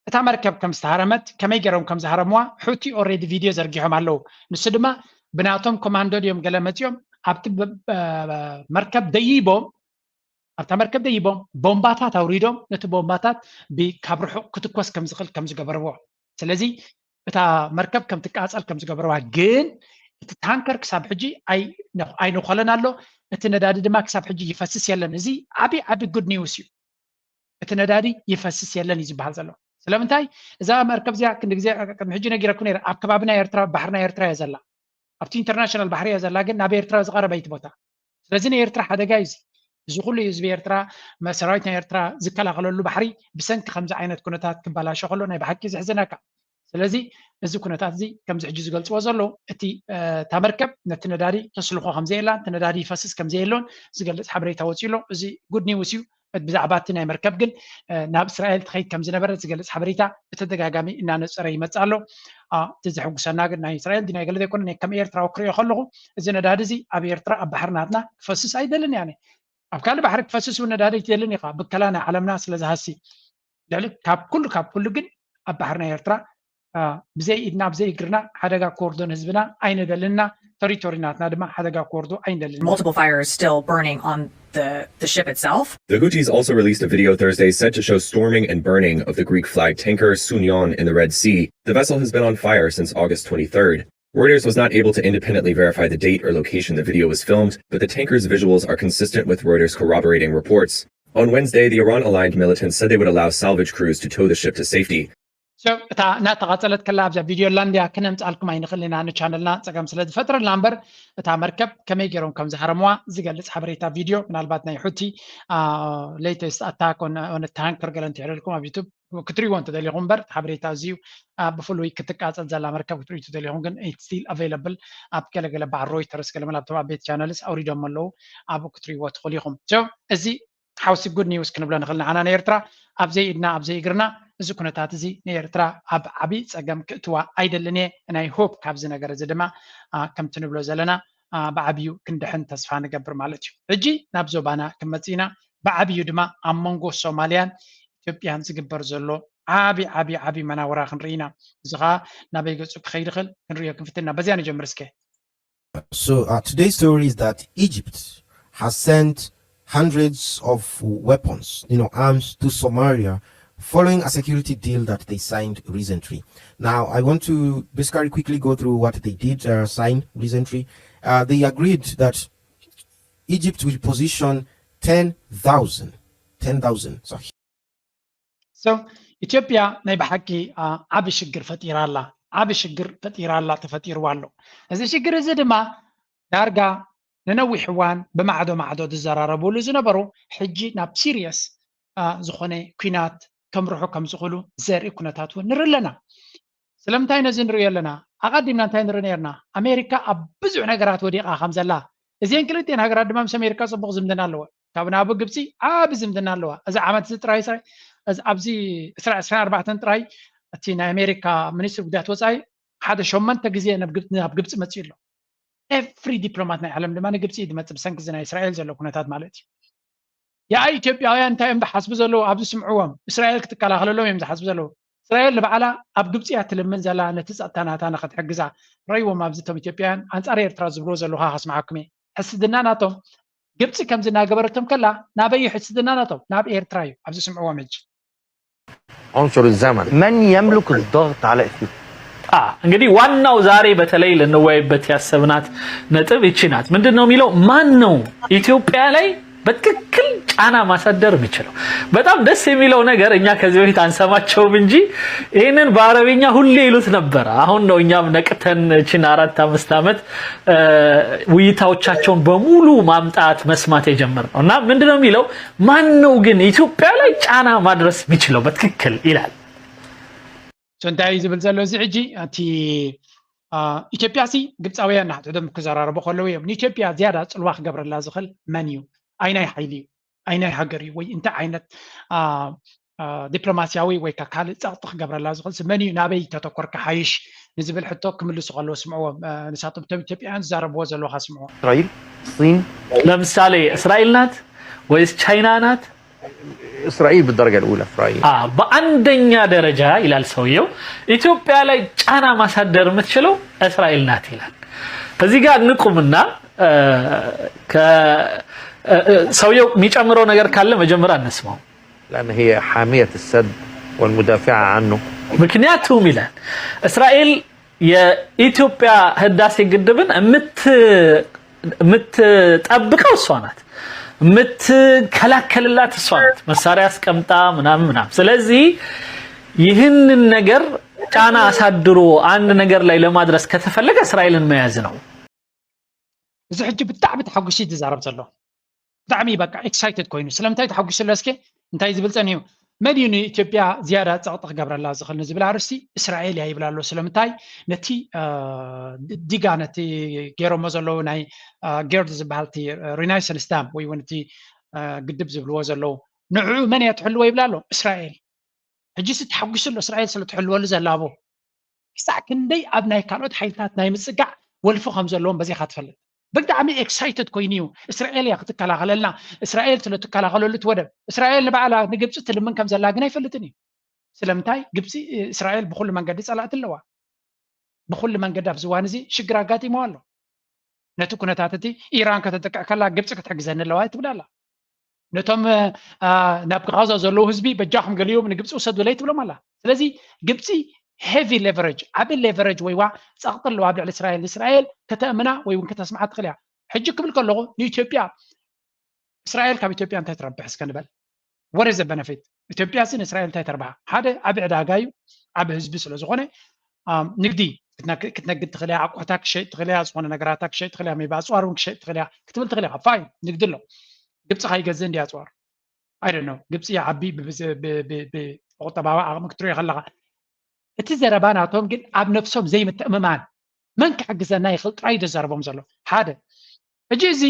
እታ መርከብ ከም ዝተሃረመት ከመይ ገይሮም ከም ዝሃረምዋ ሑቲ ኦሬዲ ቪድዮ ዘርጊሖም ኣለዉ። ንሱ ድማ ብናቶም ኮማንዶ ድዮም ገለ መፂኦም ኣብቲ መርከብ ደይቦም ኣብታ መርከብ ደይቦም ቦምባታት ኣውሪዶም ነቲ ቦምባታት ካብ ርሑቕ ክትኮስ ከም ዝኽእል ከም ዝገበርዎ ስለዚ እታ መርከብ ከም ትቃፀል ከም ዝገበርዋ ግን እቲ ታንከር ክሳብ ሕጂ ኣይነኮለን ኣሎ። እቲ ነዳዲ ድማ ክሳብ ሕጂ ይፈስስ የለን። እዚ ዓብዪ ዓብዪ ጉድ ኒውስ እዩ። እቲ ነዳዲ ይፈስስ የለን እዩ ዝበሃል ዘሎ። ስለምንታይ እዛ መርከብ እዚኣ ክንዲ ግዜ ቅድሚ ሕጂ ነጊረኩም ነይረ ኣብ ከባቢ ናይ ኤርትራ ባሕሪ ናይ ኤርትራ እያ ዘላ ኣብቲ ኢንተርናሽናል ባሕሪ እያ ዘላ ግን ናብ ኤርትራ ዝቐረበይቲ ቦታ ስለዚ ናይ ኤርትራ ሓደጋ እዩ እዚ ኩሉ ህዝቢ ኤርትራ ሰራዊት ናይ ኤርትራ ዝከላኸለሉ ባሕሪ ብሰንኪ ከምዚ ዓይነት ኩነታት ክበላሾ ከሎ ናይ ብሓቂ ዘሕዝነካ ስለዚ እዚ ኩነታት እዚ ከምዚ ሕጂ ዝገልፅዎ ዘለዉ እቲ እታ መርከብ ነቲ ነዳዲ ተስልኾ ከምዘየላን እቲ ነዳዲ ይፈስስ ከምዘየሎን ዝገልፅ ሓበሬታ ወፂኡ ኣሎ እዚ ጉድ ኒውስ እዩ ብዛዕባ እቲ ናይ መርከብ ግን ናብ እስራኤል ትኸይድ ከም ዝነበረ ዝገልፅ ሓበሬታ ብተደጋጋሚ እናነፀረ ይመፅእ ኣሎ። እቲ ዘሕጉሰና ግን ናይ እስራኤል ናይ ገለ ዘይኮነ ከም ኤርትራዊ ክሪኦ ከለኹ እዚ ነዳዲ እዚ ኣብ ኤርትራ ኣብ ባሕሪ ናትና ክፈስስ ኣይደልን እያ። ኣብ ካልእ ባሕሪ ክፈስስ እውን ነዳዲ ኣይትደልን ኢኻ ብከላ ናይ ዓለምና ስለ ዝሃሲ። ልዕሊ ካብ ኩሉ ካብ ኩሉ ግን ኣብ ባሕሪ ናይ ኤርትራ ብዘይ ኢድና ብዘይ እግርና ሓደጋ ክወርዶ ንህዝብና ኣይንደልንና። ተሪቶሪ ናትና ድማ ሓደጋ ክወርዶ ኣይንደልን። Multiple fires still burning on the, the ship itself. The Houthis also released a video Thursday said to show storming and burning of the Greek flag tanker Sunion in the Red Sea. The vessel has been on fire since August twenty-third. Reuters was not able to independently verify the date or location the video was filmed, but the tanker's visuals are consistent with Reuters' corroborating reports. On Wednesday, the Iran aligned militants said they would allow salvage crews to tow the ship to safety. እታ እናተቓፀለት ከላ ኣብዛ ቪድዮ ላንድያ ክነምፅኣልኩም ኣይንኽእል ኢና ንቻነልና ፀገም ስለ ዝፈጥረልና እምበር እታ መርከብ ከመይ ገይሮም ከም ዝሃረምዋ ዝገልፅ ሓበሬታ ቪድዮ ምናልባት ናይ ሑቲ latest attack on ታንከር ገለ እንተሕረልኩም ኣብ ዩቱብ ክትሪእዎ እንተደሊኹም እምበር ሓበሬታ እዚዩ ብፍሉይ ክትቃፀል ዘላ መርከብ ክትሪኡ እንተደሊኹም ግን still available ኣብ ገለገለ በዓል ሮይተርስ ገለመለ ኣብቶም ኣብ ቤት ቻነልስ ኣውሪዶም ኣለዉ ኣብኡ ክትሪእዎ ትኽእሉ ኢኹም። እዚ ሓውሲ good news ክንብሎ ንኽእል ንዓና ንኤርትራ ኣብ ዘይኢድና ኣብ ዘይእግርና እዚ ኩነታት እዚ ንኤርትራ ኣብ ዓብዪ ፀገም ክእትዋ ኣይደልን እየ። ናይ hope ካብዚ ነገር እዚ ድማ ከምቲ ንብሎ ዘለና ብዓብዩ ክንድሕን ተስፋ ንገብር ማለት እዩ። ሕጂ ናብ ዞባና ክንመፅእ ኢና። ብዓብዩ ድማ ኣብ መንጎ ሶማልያን ኢትዮጵያን ዝግበር ዘሎ ዓቢ ዓቢ ዓቢ መናውራ ክንርኢ ኢና። እዚ ከዓ ናበይ ገፁ ክኸይድ ይኽእል ክንርእዮ ክንፍትና። በዚያ ንጀምር እስከ። So uh, today's story is that Egypt has sent hundreds of weapons, you know, arms to Somalia following a security deal that they signed recently. Now, I want to basically quickly go through what they did uh, sign recently. Uh, they agreed that Egypt will position ten thousand, ten thousand. So so ኢትዮጵያ ናይ ብሓቂ ዓቢ ሽግር ፈጢራ ኣላ። ዓቢ ሽግር ፈጢራ ኣላ፣ ተፈጢርዋ ኣሎ። እዚ ሽግር እዚ ድማ ዳርጋ ንነዊሕ እዋን ብማዕዶ ማዕዶ ዝዘራረብሉ ዝነበሩ ሕጂ ናብ serious ዝኾነ ኲናት ከምርሑ ከም ዝኽእሉ ዘርኢ ኩነታት እውን ንርኢ ኣለና። ስለምንታይ ነዚ ንርእዮ ኣለና? ኣቐዲምና እንታይ ንርኢ ነርና? ኣሜሪካ ኣብ ብዙሕ ነገራት ወዲቓ ከም ዘላ፣ እዚአን ክልቲአን ሃገራት ድማ ምስ ኣሜሪካ ጽቡቕ ዝምድና ኣለወን። ካብ ናቡ ግብጺ ዓቢ ዝምድና ኣለዋ። እዚ ዓመት እዚ ጥራይ ኣብዚ ዕስራን ዕስራን ኣርባዕተን ጥራይ እቲ ናይ ኣሜሪካ ሚኒስትሪ ጉዳያት ወጻኢ ሓደ ሸመንተ ግዜ ናብ ግብጺ መጺኡ ኣሎ። every ዲፕሎማት ናይ ዓለም ድማ ንግብጺ እዩ ዝመጽእ ብሰንኪ እዚ ናይ እስራኤል ዘሎ ኩነታት ማለት እዩ። ያኣይ ኢትዮጵያውያን እንታይ እዮም ዝሓስቡ ዘለዉ ኣብዚ ስምዕዎም። እስራኤል ክትከላኸለሎም እዮም ዝሓስቡ ዘለዉ። እስራኤል ንባዕላ ኣብ ግብጺ እያ ትልምን ዘላ ነቲ ጸጥታ ናታ ንክትሕግዛ። ረይዎም ኣብዚ እቶም ኢትዮጵያውያን ኣንጻር ኤርትራ ዝብልዎ ዘለዉ ከዓ ከስምዓኩም እየ። ሕስድና ናቶም ግብጺ ከምዚ እናገበረቶም ከላ ናበይ እዩ ሕስድና ናቶም? ናብ ኤርትራ እዩ። ኣብዚ ስምዕዎም ሕጂ። عنصر الزمن من يملك الضغط على اثيوبيا እንግዲህ ዋናው ዛሬ በተለይ ልንወያይበት ያሰብናት ነጥብ ይቺ ናት። ምንድን ነው የሚለው ማን ነው ኢትዮጵያ ላይ በትክክል ጫና ማሳደር የሚችለው? በጣም ደስ የሚለው ነገር እኛ ከዚህ በፊት አንሰማቸውም እንጂ ይህንን በአረብኛ ሁሌ ይሉት ነበረ። አሁን ነው እኛም ነቅተን ቺን አራት አምስት ዓመት ውይይታዎቻቸውን በሙሉ ማምጣት መስማት የጀመርነው እና ምንድን ነው የሚለው ማን ነው ግን ኢትዮጵያ ላይ ጫና ማድረስ የሚችለው በትክክል ይላል። እንታይ እዩ ዝብል ዘሎ እዚ ሕጂ እቲ ኢትዮጵያ ሲ ግብፃውያን ናሕትሕዶም ክዘራረቡ ከለዉ እዮም። ንኢትዮጵያ ዝያዳ ፅልዋ ክገብረላ ዝኽእል መን እዩ? ኣይናይ ሓይሊ እዩ? ኣይናይ ሃገር እዩ? ወይ እንታይ ዓይነት ዲፕሎማሲያዊ ወይ ካልእ ፀቕጢ ክገብረላ ዝኽእል መን እዩ? ናበይ ተተኮር ክሓይሽ ንዝብል ሕቶ ክምልሱ ከለዉ ስምዕዎም። ንሳቶም እቶም ኢትዮጵያውያን ዝዛረብዎ ዘለዉ ከስምዕዎም። اسرائيل الصين ለምሳሌ እስራኤል ናት ወይስ ቻይና ናት? اسرائيل بالدرجه الاولى اسرائيل በአንደኛ ደረጃ ይላል ሰውየው፣ ኢትዮጵያ ላይ ጫና ማሳደር የምትችለው እስራኤል ናት ይላል። እዚህ ጋር እንቁምና ሰውየው የሚጨምረው ነገር ካለ መጀመሪያ እንስማው። لان هي حاميه السد والمدافعه عنه ምክንያቱም ይላል እስራኤል የኢትዮጵያ ህዳሴ ግድብን የምትጠብቀው እሷ ናት፣ የምትከላከልላት እሷ ናት፣ መሳሪያ አስቀምጣ ምናምን ምናምን። ስለዚህ ይህንን ነገር ጫና አሳድሮ አንድ ነገር ላይ ለማድረስ ከተፈለገ እስራኤልን መያዝ ነው። እዚ ሕጂ ብጣዕሚ ተሓጒሱ እዩ ዝዛረብ ዘሎ። ብጣዕሚ በቃ excited ኮይኑ። ስለምንታይ ተሓጒሱ ኣሎ እስከ እንታይ ዝብል ጸኒሑ? መን እዩ ንኢትዮጵያ ዝያዳ ጸቕጢ ክገብረላ ዝኽእል ንዝብል ኣርእስቲ እስራኤል እያ ይብል ኣሎ። ስለምንታይ? ነቲ ዲጋ ነቲ ገይሮሞ ዘለዉ ናይ ጌርድ ዝበሃል እቲ renaissance dam ወይ እውን እቲ ግድብ ዝብልዎ ዘለዉ ንዕኡ መን እያ ትሕልዎ ይብላ ኣሎ? እስራኤል። ሕጂ ሲ ተሓጒሱ ኣሎ እስራኤል ስለ ትሕልወሉ ዘላ ኣቦ። ክሳዕ ክንደይ ኣብ ናይ ካልኦት ሓይልታት ናይ ምጽጋዕ ወልፊ ከም ዘለዎም በዚኻ ትፈልጥ። ብጣዕሚ ኤክሳይትድ ኮይኑ እዩ። እስራኤል እያ ክትከላኸለልና፣ እስራኤል ስለ ትከላኸለሉ እቲ ወደብ። እስራኤል ንባዕላ ንግብፂ ትልምን ከም ዘላ ግን ኣይፈልጥን እዩ። ስለምንታይ ግብፂ እስራኤል ብኩሉ መንገዲ ፀላእቲ ኣለዋ። ብኩሉ መንገዲ ኣብዚ እዋን እዚ ሽግር ኣጋጢሞ ኣሎ። ነቲ ኩነታት እቲ ኢራን ከተጥቅዕ ከላ ግብፂ ክትሕግዘኒ ኣለዋ ትብል ኣላ። ነቶም ናብ ጋዛ ዘለዉ ህዝቢ በጃኹም ገሊኦም ንግብፂ ውሰዱለይ ትብሎም ኣላ። ስለዚ ግብፂ ሄቪ ሌቨሬጅ፣ ዓቢ ሌቨሬጅ ወይ ዋ ፀቕጢ ኣለዋ ኣብ ልዕሊ እስራኤል። እስራኤል ከተእምና ወይ እውን ከተስምዓ ትኽእል እያ። ሕጂ ክብል ከለኹ ንኢትዮጵያ እስራኤል ካብ ኢትዮጵያ እንታይ ትረብሕ እስከ ንበል? What is the benefit? ኢትዮጵያ ሲ ንእስራኤል እንታይ ተርብሓ? ሓደ ዓቢ ዕዳጋ እዩ፣ ዓቢ ህዝቢ ስለ ዝኾነ ንግዲ ክትነግድ ትኽእል እያ፣ ኣቑሑታ ክሸይጥ ትኽእል እያ፣ ዝኾነ ነገራታ ክሸይጥ ትኽእል እያ፣ ሜቢ ኣፅዋር እውን ክሸይጥ ትኽእል እያ ክትብል ትኽእል ኢኻ። ፋይን፣ ንግዲ ኣሎ። ግብፂ ከይገዝእ እንዲ ኣፅዋር ኣይደኖ ግብፂ ዓቢ ብቁጠባዊ ዓቕሚ ክትሪኦ ከለኻ እቲ ዘረባ ናቶም ግን ኣብ ነብሶም ዘይምትእምማን መን ክሕግዘና ይኽእል ጥራይ ዘዛርቦም ዘሎ ሓደ። ሕጂ እዚ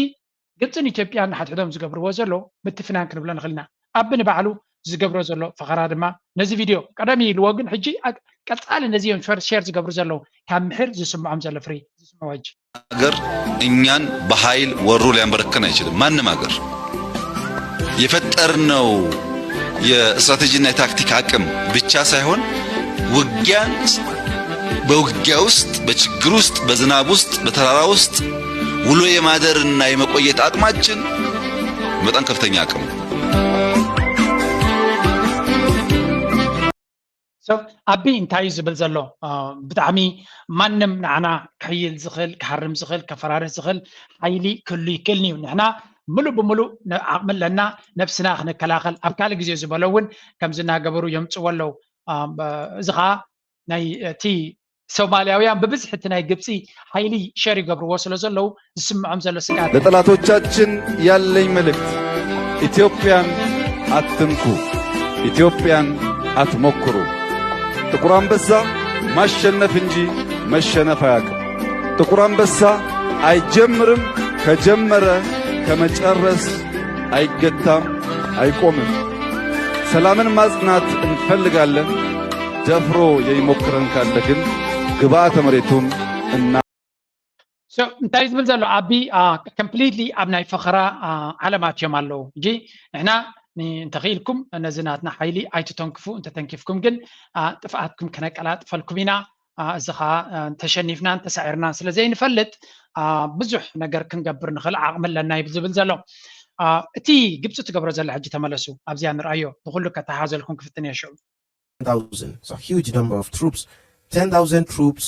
ግብፅን ኢትዮጵያን ንሓድሕዶም ዝገብርዎ ዘሎ ምትፍናን ክንብሎ ንኽእል ኢና። ኣቢ ንባዕሉ ዝገብሮ ዘሎ ፈኸራ ድማ ነዚ ቪድዮ ቀደም ኢልዎ ግን ሕጂ ቀፃሊ ነዚ እዮም ሸር ዝገብሩ ዘለዉ ካብ ምሕር ዝስምዖም ዘሎ ፍሪ ዝስምዖ ሕጂ ሀገር እኛን በኃይል ወሮ ሊያንበረክከን አይችልም። ማንም ሀገር የፈጠርነው የስትራቴጂና የታክቲክ አቅም ብቻ ሳይሆን ውጊያን በውጊያ ውስጥ በችግር ውስጥ በዝናብ ውስጥ በተራራ ውስጥ ውሎ የማደርና የመቆየት አቅማችን በጣም ከፍተኛ አቅም ነው። ኣቢ እንታይ እዩ ዝብል ዘሎ? ብጣዕሚ ማንም ንዓና ክሕይል ዝኽእል ክሃርም ዝኽእል ከፈራርህ ዝኽእል ሓይሊ ክህሉ ይክእልን እዩ። ንሕና ምሉእ ብምሉእ ዓቕሚ ኣለና ነብስና ክንከላኸል። ኣብ ካልእ ግዜ ዝበሎ እውን ከምዚ እናገበሩ የምፅዎ ኣለዉ። እዚ ከዓ ናይ እቲ ሶማልያውያን ብብዝሒ እቲ ናይ ግብፂ ሓይሊ ሸር ይገብርዎ ስለ ዘለዉ ዝስምዖም ዘሎ ስጋት ለጠላቶቻችን ያለኝ መልእክት ኢትዮጵያን አትንኩ፣ ኢትዮጵያን አትሞክሩ። ጥቁር አንበሳ ማሸነፍ እንጂ መሸነፍ አያውቅም። ጥቁር አንበሳ አይጀምርም፣ ከጀመረ ከመጨረስ አይገታም፣ አይቆምም። ሰላምን ማጽናት እንፈልጋለን። ደፍሮ የሚሞክረን ካለ ግን ግብዓተ መሬቱን እና እንታይ ዝብል ዘሎ ኣቢ ኮምፕሊትሊ ኣብ ናይ ፈኸራ ዓለም ኣትዮም ኣለዉ። ሕጂ ንሕና እንተኽኢልኩም ነዚ ናትና ሓይሊ ኣይትተንክፉ፣ እንተተንኪፍኩም ግን ጥፍኣትኩም ከነቀላጥፈልኩም ኢና። እዚ ከዓ ተሸኒፍናን ተሳዒርናን ስለ ዘይንፈልጥ ብዙሕ ነገር ክንገብር ንኽእል ዓቕሚ ኣለና እዩ ዝብል ዘሎ። እቲ ግብፂ ትገብሮ ዘላ ሕጂ ተመለሱ ኣብዚኣ ንርኣዮ ብኩሉ ከተሓዘልኩም ክፍትን እየ ሽዑ thousand. It's a huge number of troops. Ten thousand troops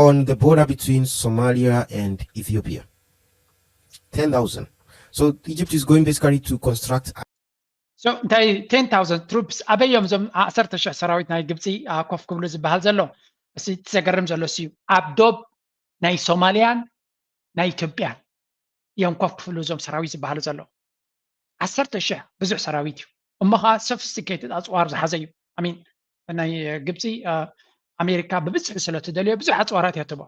on the border between Somalia and Ethiopia. Ten thousand. So Egypt is going basically to construct. So እንታይ ten thousand troops ኣበዮም እዞም ዓሰርተ ሽሕ ሰራዊት ናይ ግብፂ ኮፍ ክብሉ ዝበሃል ዘሎ? እቲ ዘገርም ዘሎ እዩ ኣብ ዶብ ናይ ሶማልያን ናይ ኢትዮጵያን እዮም ኮፍ ክፍሉ እዞም ሰራዊት ዝበሃሉ ዘለዉ። ዓሰርተ ሽሕ ብዙሕ ሰራዊት እዩ። እሞ ከዓ ሶፊስቲኬትድ ኣፅዋር ዝሓዘ እዩ። ኣሚን ናይ ግብፂ ኣሜሪካ ብብዝሒ ስለ ትደልዮ ብዙሕ ኣፅዋራት እያ ትቦ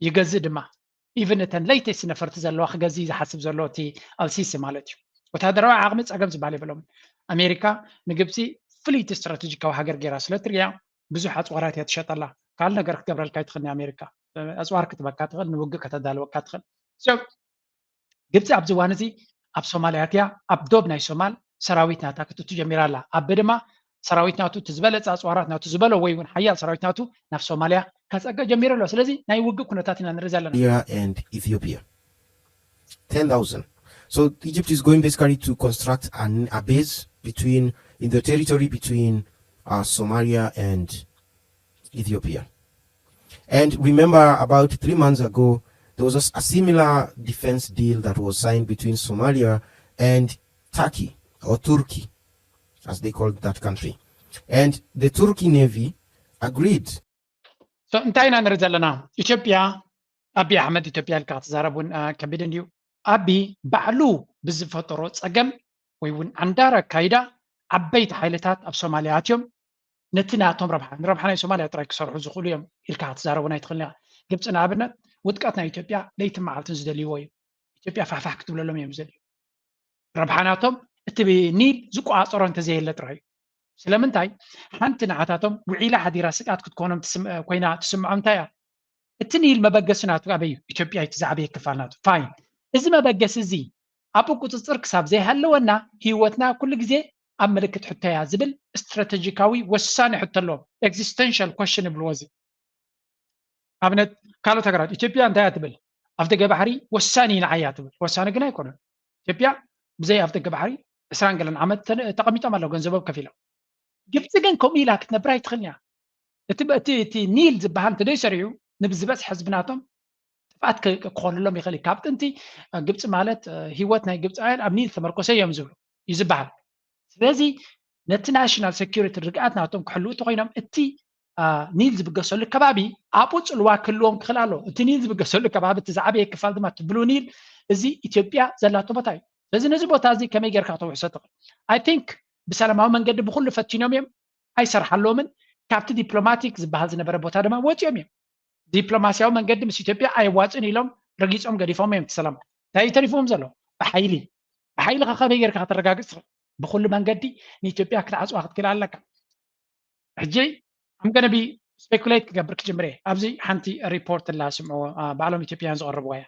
ይገዝእ ድማ። ኢቨን እተን ለይተስት ነፈርቲ ዘለዋ ክገዝእ ዝሓስብ ዘሎ እቲ ኣልሲሲ ማለት እዩ። ወታደራዊ ዓቕሚ ፀገም ዝበሃል የብሎም። ኣሜሪካ ንግብፂ ፍልይቲ ስትራቴጂካዊ ሃገር ገይራ ስለ ትሪያ ብዙሕ ኣፅዋራት እያ ትሸጠላ። ካልእ ነገር ክትገብረልካ ኣይትኽእልን ኣሜሪካ። ኣፅዋር ክትበካ ትኽእል፣ ንውግእ ከተዳልወካ ትኽእል። ግብፂ ኣብዚ እዋን እዚ ኣብ ሶማልያ ኣትያ ኣብ ዶብ ናይ ሶማል ሰራዊት ናታ ክትእቱ ጀሚራ ኣላ። ኣቢ ድማ ሰራዊት ናቱ እቲ ዝበለፀ ኣፅዋራት ናቱ ዝበሎ ወይ እውን ሓያል ሰራዊት ናቱ ናብ ሶማልያ ከፀገ ጀሚሩ ኣሎ። ስለዚ ናይ ውግእ ኩነታት ኢና ንርኢ ዘለና። and Ethiopia. Ten thousand. So Egypt is going basically to construct an, a base between in the territory between uh, Somalia and Ethiopia. And remember, about three months ago, there was a, a similar defense deal that was signed between Somalia and Turkey, or Turkey, as they called that country. And the Turkey Navy agreed. So እንታይ ኢና ንርኢ ዘለና? ኢትዮጵያ ኣቢ ኣሕመድ ኢትዮጵያ ኢልካ ክትዛረብ እውን ከቢድ እንድዩ። ኣቢ ባዕሉ ብዝፈጠሮ ፀገም ወይ እውን ኣንዳር ኣካይዳ ዓበይቲ ሓይልታት ኣብ ሶማልያ ኣትዮም ነቲ ናቶም ረብሓ ንረብሓ ናይ ሶማልያ ጥራይ ክሰርሑ ዝኽእሉ እዮም ኢልካ ክትዛረቡ ኣይትኽእልን ኢኻ። ግብፂ ንኣብነት ውድቀት ናይ ኢትዮጵያ ለይትን መዓልትን ዝደልይዎ እዩ። ኢትዮጵያ ፋሕፋሕ ክትብለሎም እዮም ዝደልዩ። ረብሓ ናቶም እቲ ኒል ዝቆፃፀሮ እንተዘየለ ጥራይ እዩ። ስለምንታይ? ሓንቲ ንዓታቶም ውዒላ ሓዲራ ስግኣት ክትኮኖም ኮይና ትስምዖም እንታይ እያ? እቲ ኒል መበገሲ ናቱ ኣበይ እዩ? ኢትዮጵያ እዩ እቲ ዝዓበየ ክፋል ናቱ። ፋይን፣ እዚ መበገሲ እዚ ኣብ ቁፅፅር ክሳብ ዘይሃለወና ህይወትና ኩሉ ግዜ ኣብ ምልክት ሕቶ እያ ዝብል ስትራተጂካዊ ወሳኒ ሕቶ ኣለዎም። ኤግዚስተንሻል ኮሽን ይብልዎ እዚ። ኣብነት ካልኦት ሃገራት ኢትዮጵያ እንታይ እያ ትብል? ኣፍደገ ባሕሪ ወሳኒ እዩ ንዓይ እያ ትብል። ወሳኒ ግን ኣይኮነን። ኢትዮጵያ ብዘይ ኣፍደገ ባሕሪ ዕስራን ገለን ዓመት ተቐሚጦም ኣለዉ ገንዘቦም ከፊሎም። ግብፂ ግን ከምኡ ኢላ ክትነብር ኣይትኽእልን እያ። እቲ እቲ ኒል ዝበሃል እንተደይ ሰሪዑ ንብዝበፅሕ ህዝቢ ናቶም ጥፍኣት ክኾንሎም ይኽእል እዩ። ካብ ጥንቲ ግብፂ ማለት ህይወት ናይ ግብፃውያን ኣብ ኒል ተመርኮሰ እዮም ዝብሉ እዩ ዝበሃል። ስለዚ ነቲ ናሽናል ሴኩሪቲ ርግኣት ናቶም ክሕልው እንተኮይኖም እቲ ኒል ዝብገሰሉ ከባቢ ኣብኡ ፅልዋ ክህልዎም ክኽእል ኣሎ። እቲ ኒል ዝብገሰሉ ከባቢ እቲ ዝዓበየ ክፋል ድማ እቲ ብሉ ኒል እዚ ኢትዮጵያ ዘላቶ ቦታ እዩ። ስለዚ ነዚ ቦታ እዚ ከመይ ጌርካ ከተውሕሶ ትኽእል? ኣይ ቲንክ ብሰላማዊ መንገዲ ብኩሉ ፈቲኖም እዮም፣ ኣይሰርሓለዎምን። ካብቲ ዲፕሎማቲክ ዝበሃል ዝነበረ ቦታ ድማ ወፂኦም እዮም። ዲፕሎማሲያዊ መንገዲ ምስ ኢትዮጵያ ኣየዋፅእን ኢሎም ረጊፆም ገዲፎም እዮም። ሰላም እንታይ እዩ ተሪፍዎም ዘሎ? ብሓይሊ። ብሓይሊ ከ ከመይ ጌርካ ከተረጋግፅ ትኽእል? ብኩሉ መንገዲ ንኢትዮጵያ ክትዓፅዋ ክትክእል ኣለካ። ሕጂ I'm gonna be speculate ክገብር ክጅምር እየ። ኣብዚ ሓንቲ ሪፖርት ኣላ ስምዑ፣ ባዕሎም ኢትዮጵያውያን ዝቐረብዋ እያ።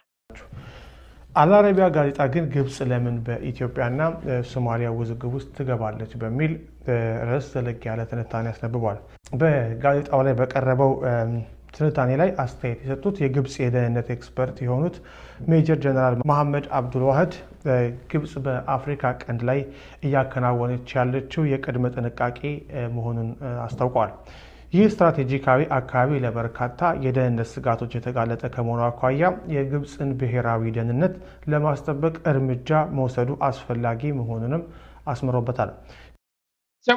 አልአረቢያ ጋዜጣ ግን ግብጽ ለምን በኢትዮጵያና ሶማሊያ ውዝግብ ውስጥ ትገባለች በሚል ርዕስ ዘለግ ያለ ትንታኔ አስነብቧል። በጋዜጣው ላይ በቀረበው ትንታኔ ላይ አስተያየት የሰጡት የግብጽ የደህንነት ኤክስፐርት የሆኑት ሜጀር ጀነራል መሐመድ አብዱልዋህድ ግብጽ በአፍሪካ ቀንድ ላይ እያከናወነች ያለችው የቅድመ ጥንቃቄ መሆኑን አስታውቀዋል። ይህ ስትራቴጂካዊ አካባቢ ለበርካታ የደህንነት ስጋቶች የተጋለጠ ከመሆኑ አኳያ የግብጽን ብሔራዊ ደህንነት ለማስጠበቅ እርምጃ መውሰዱ አስፈላጊ መሆኑንም አስምሮበታል። So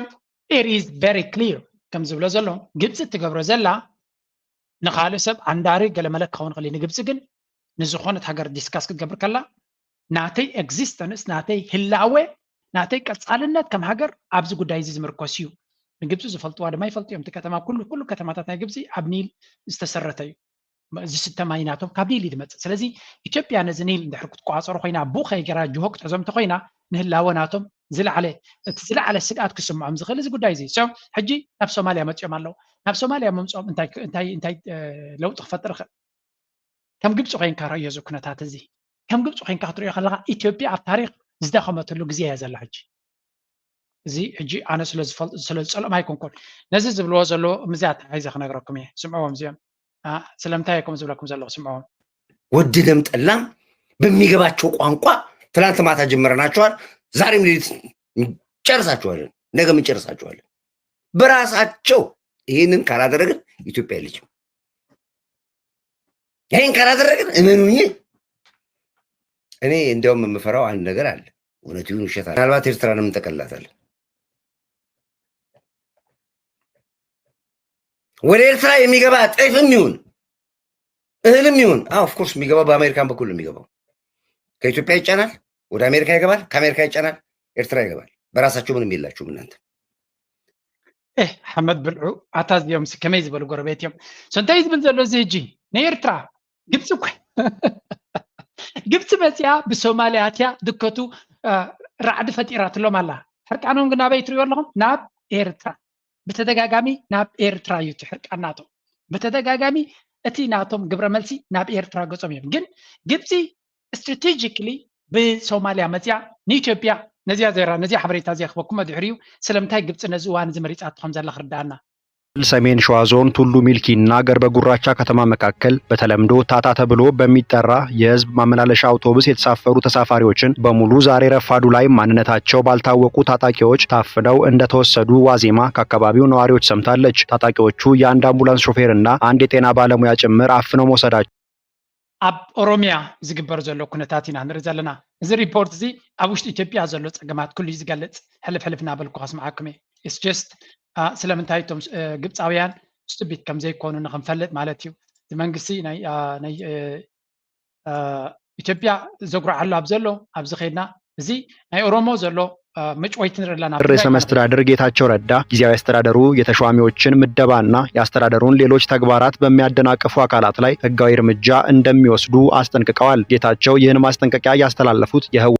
it is very clear ከም ዝብሎ ዘሎ ግብፂ እትገብሮ ዘላ ንካልእ ሰብ ዓንዳሪ ገለመለ ክኸውን ይኽእል እዩ። ንግብፂ ግን ንዝኾነት ሃገር ዲስካስ ክትገብር ከላ ናተይ ኤግዚስተንስ ናተይ ህላወ ናተይ ቀፃልነት ከም ሃገር ኣብዚ ጉዳይ እዚ ዝምርኮስ እዩ። ንግብፂ ዝፈልጥዋ ድማ ይፈልጡ እዮም። እቲ ከተማ ኩሉ ኩሉ ከተማታት ናይ ግብፂ ኣብ ኒል ዝተሰረተ እዩ። ዝስተ ማይ ናቶም ካብ ኒል እዩ ዝመፅእ። ስለዚ ኢትዮጵያ ነዚ ኒል እንድሕር ክትቆፃፀሮ ኮይና ብኡ ከይገራ ጅሆ ክትሕዞም እንተኮይና ንህላወ ናቶም ዝለዓለ እቲ ዝለዓለ ስግኣት ክስምዖም ዝኽእል እዚ ጉዳይ እዚ። So ሕጂ ናብ ሶማልያ መፂኦም ኣለዉ። ናብ ሶማልያ ምምፅኦም እንታይ እንታይ እንታይ ለውጢ ክፈጥር ይኽእል? ከም ግብፂ ኮይንካ ረእዮ እዚ ኩነታት እዚ። ከም ግብፂ ኮይንካ ክትሪኦ ከለካ ኢትዮጵያ ኣብ ታሪክ ዝደኸመትሉ ግዜ እያ ዘላ ሕጂ። እዚ ሕጂ ኣነ ስለ ዝጸልኦም ኣይኮንኩን ነዚ ዝብልዎ ዘለዉ። ምዚ ኣተሓሒዘ ክነግረኩም እየ። ስምዕዎም እዚኦም ስለምንታይ እየ ከምኡ ዝብለኩም ዘለኹ? ስምዕዎም። ወደደም ጠላም በሚገባቸው ቋንቋ ትላንት ማታ ጀምረናቸዋል። ዛሬም ሌሊት እንጨርሳቸዋለን፣ ነገም እንጨርሳቸዋለን። በራሳቸው ይህንን ካላደረግን ኢትዮጵያ የለችም። ይህን ካላደረግን እመኑኝ፣ እኔ እንዲያውም የምፈራው አንድ ነገር አለ። እውነት ይሁን ውሸት፣ ምናልባት ኤርትራንም እንጠቀልላታለን። ወደ ኤርትራ የሚገባ ጤፍም ይሁን እህልም ይሁን፣ ኦፍኮርስ የሚገባው በአሜሪካን በኩል ነው የሚገባው። ከኢትዮጵያ ይጫናል፣ ወደ አሜሪካ ይገባል፣ ከአሜሪካ ይጫናል፣ ኤርትራ ይገባል። በራሳቸው ምንም የላችሁም እናንተ። ኤህ ሓመድ ብልዑ። ኣታ እዚኦም ከመይ ዝበሉ ጎረቤት እዮም? So እንታይ ዝብል ዘሎ እዚ ሕጂ ንኤርትራ ግብፂ እኮ ግብፂ መፅያ ብሶማልያ ኣትያ ድከቱ ራዕዲ ፈጢራትሎም ኣላ። ሕርቃኖም ግን ኣበይ ትሪኦ ኣለኹም? ናብ ኤርትራ። ብተደጋጋሚ ናብ ኤርትራ እዩ እቲ ሕርቃን ናቶም። ብተደጋጋሚ እቲ ናቶም ግብረ መልሲ ናብ ኤርትራ ገጾም እዮም። ግን ግብፂ ስትራቴጂክሊ ብሶማልያ መፅያ ንኢትዮጵያ ነዚያ ዘራ ነዚያ ሓበሬታ እዚኣ ክበኩሞ ድሕሪኡ ስለምንታይ ግብፂ ነዚ እዋን እዚ መሪፃቶ ከም ዘላ ክርዳኣና። ሰሜን ሸዋ ዞን ቱሉ ሚልኪ እና ገርበ ጉራቻ ከተማ መካከል በተለምዶ ታታ ተብሎ በሚጠራ የህዝብ ማመላለሻ አውቶቡስ የተሳፈሩ ተሳፋሪዎችን በሙሉ ዛሬ ረፋዱ ላይ ማንነታቸው ባልታወቁ ታጣቂዎች ታፍነው እንደተወሰዱ ዋዜማ ከአካባቢው ነዋሪዎች ሰምታለች። ታጣቂዎቹ የአንድ አምቡላንስ ሾፌር እና አንድ የጤና ባለሙያ ጭምር አፍነው መውሰዳቸው ኣብ ኦሮሚያ ዝግበር ዘሎ ኩነታት ኢና ንርኢ ዘለና። እዚ ሪፖርት እዚ ኣብ ውሽጢ ኢትዮጵያ ዘሎ ፀገማት ኩሉ እዩ ዝገልፅ። ሕልፍ ሕልፍ እናበልኩ ከስምዓኩም እየ። It's just ስለምንታይ እቶም ግብፃውያን ስቱቢት ከም ዘይኮኑ ንክንፈልጥ ማለት እዩ። እቲ መንግስቲ ናይ ኢትዮጵያ ዘጉርዓሉ ኣብ ዘሎ ኣብዚ ከይድና እዚ ናይ ኦሮሞ ዘሎ መጭወይቲ ንርኢ ኣለና። ርዕሰ መስተዳድር ጌታቸው ረዳ ጊዜያዊ አስተዳደሩ የተሿሚዎችን ምደባና የአስተዳደሩን ሌሎች ተግባራት በሚያደናቅፉ አካላት ላይ ህጋዊ እርምጃ እንደሚወስዱ አስጠንቅቀዋል። ጌታቸው ይህን ማስጠንቀቂያ ያስተላለፉት የህወ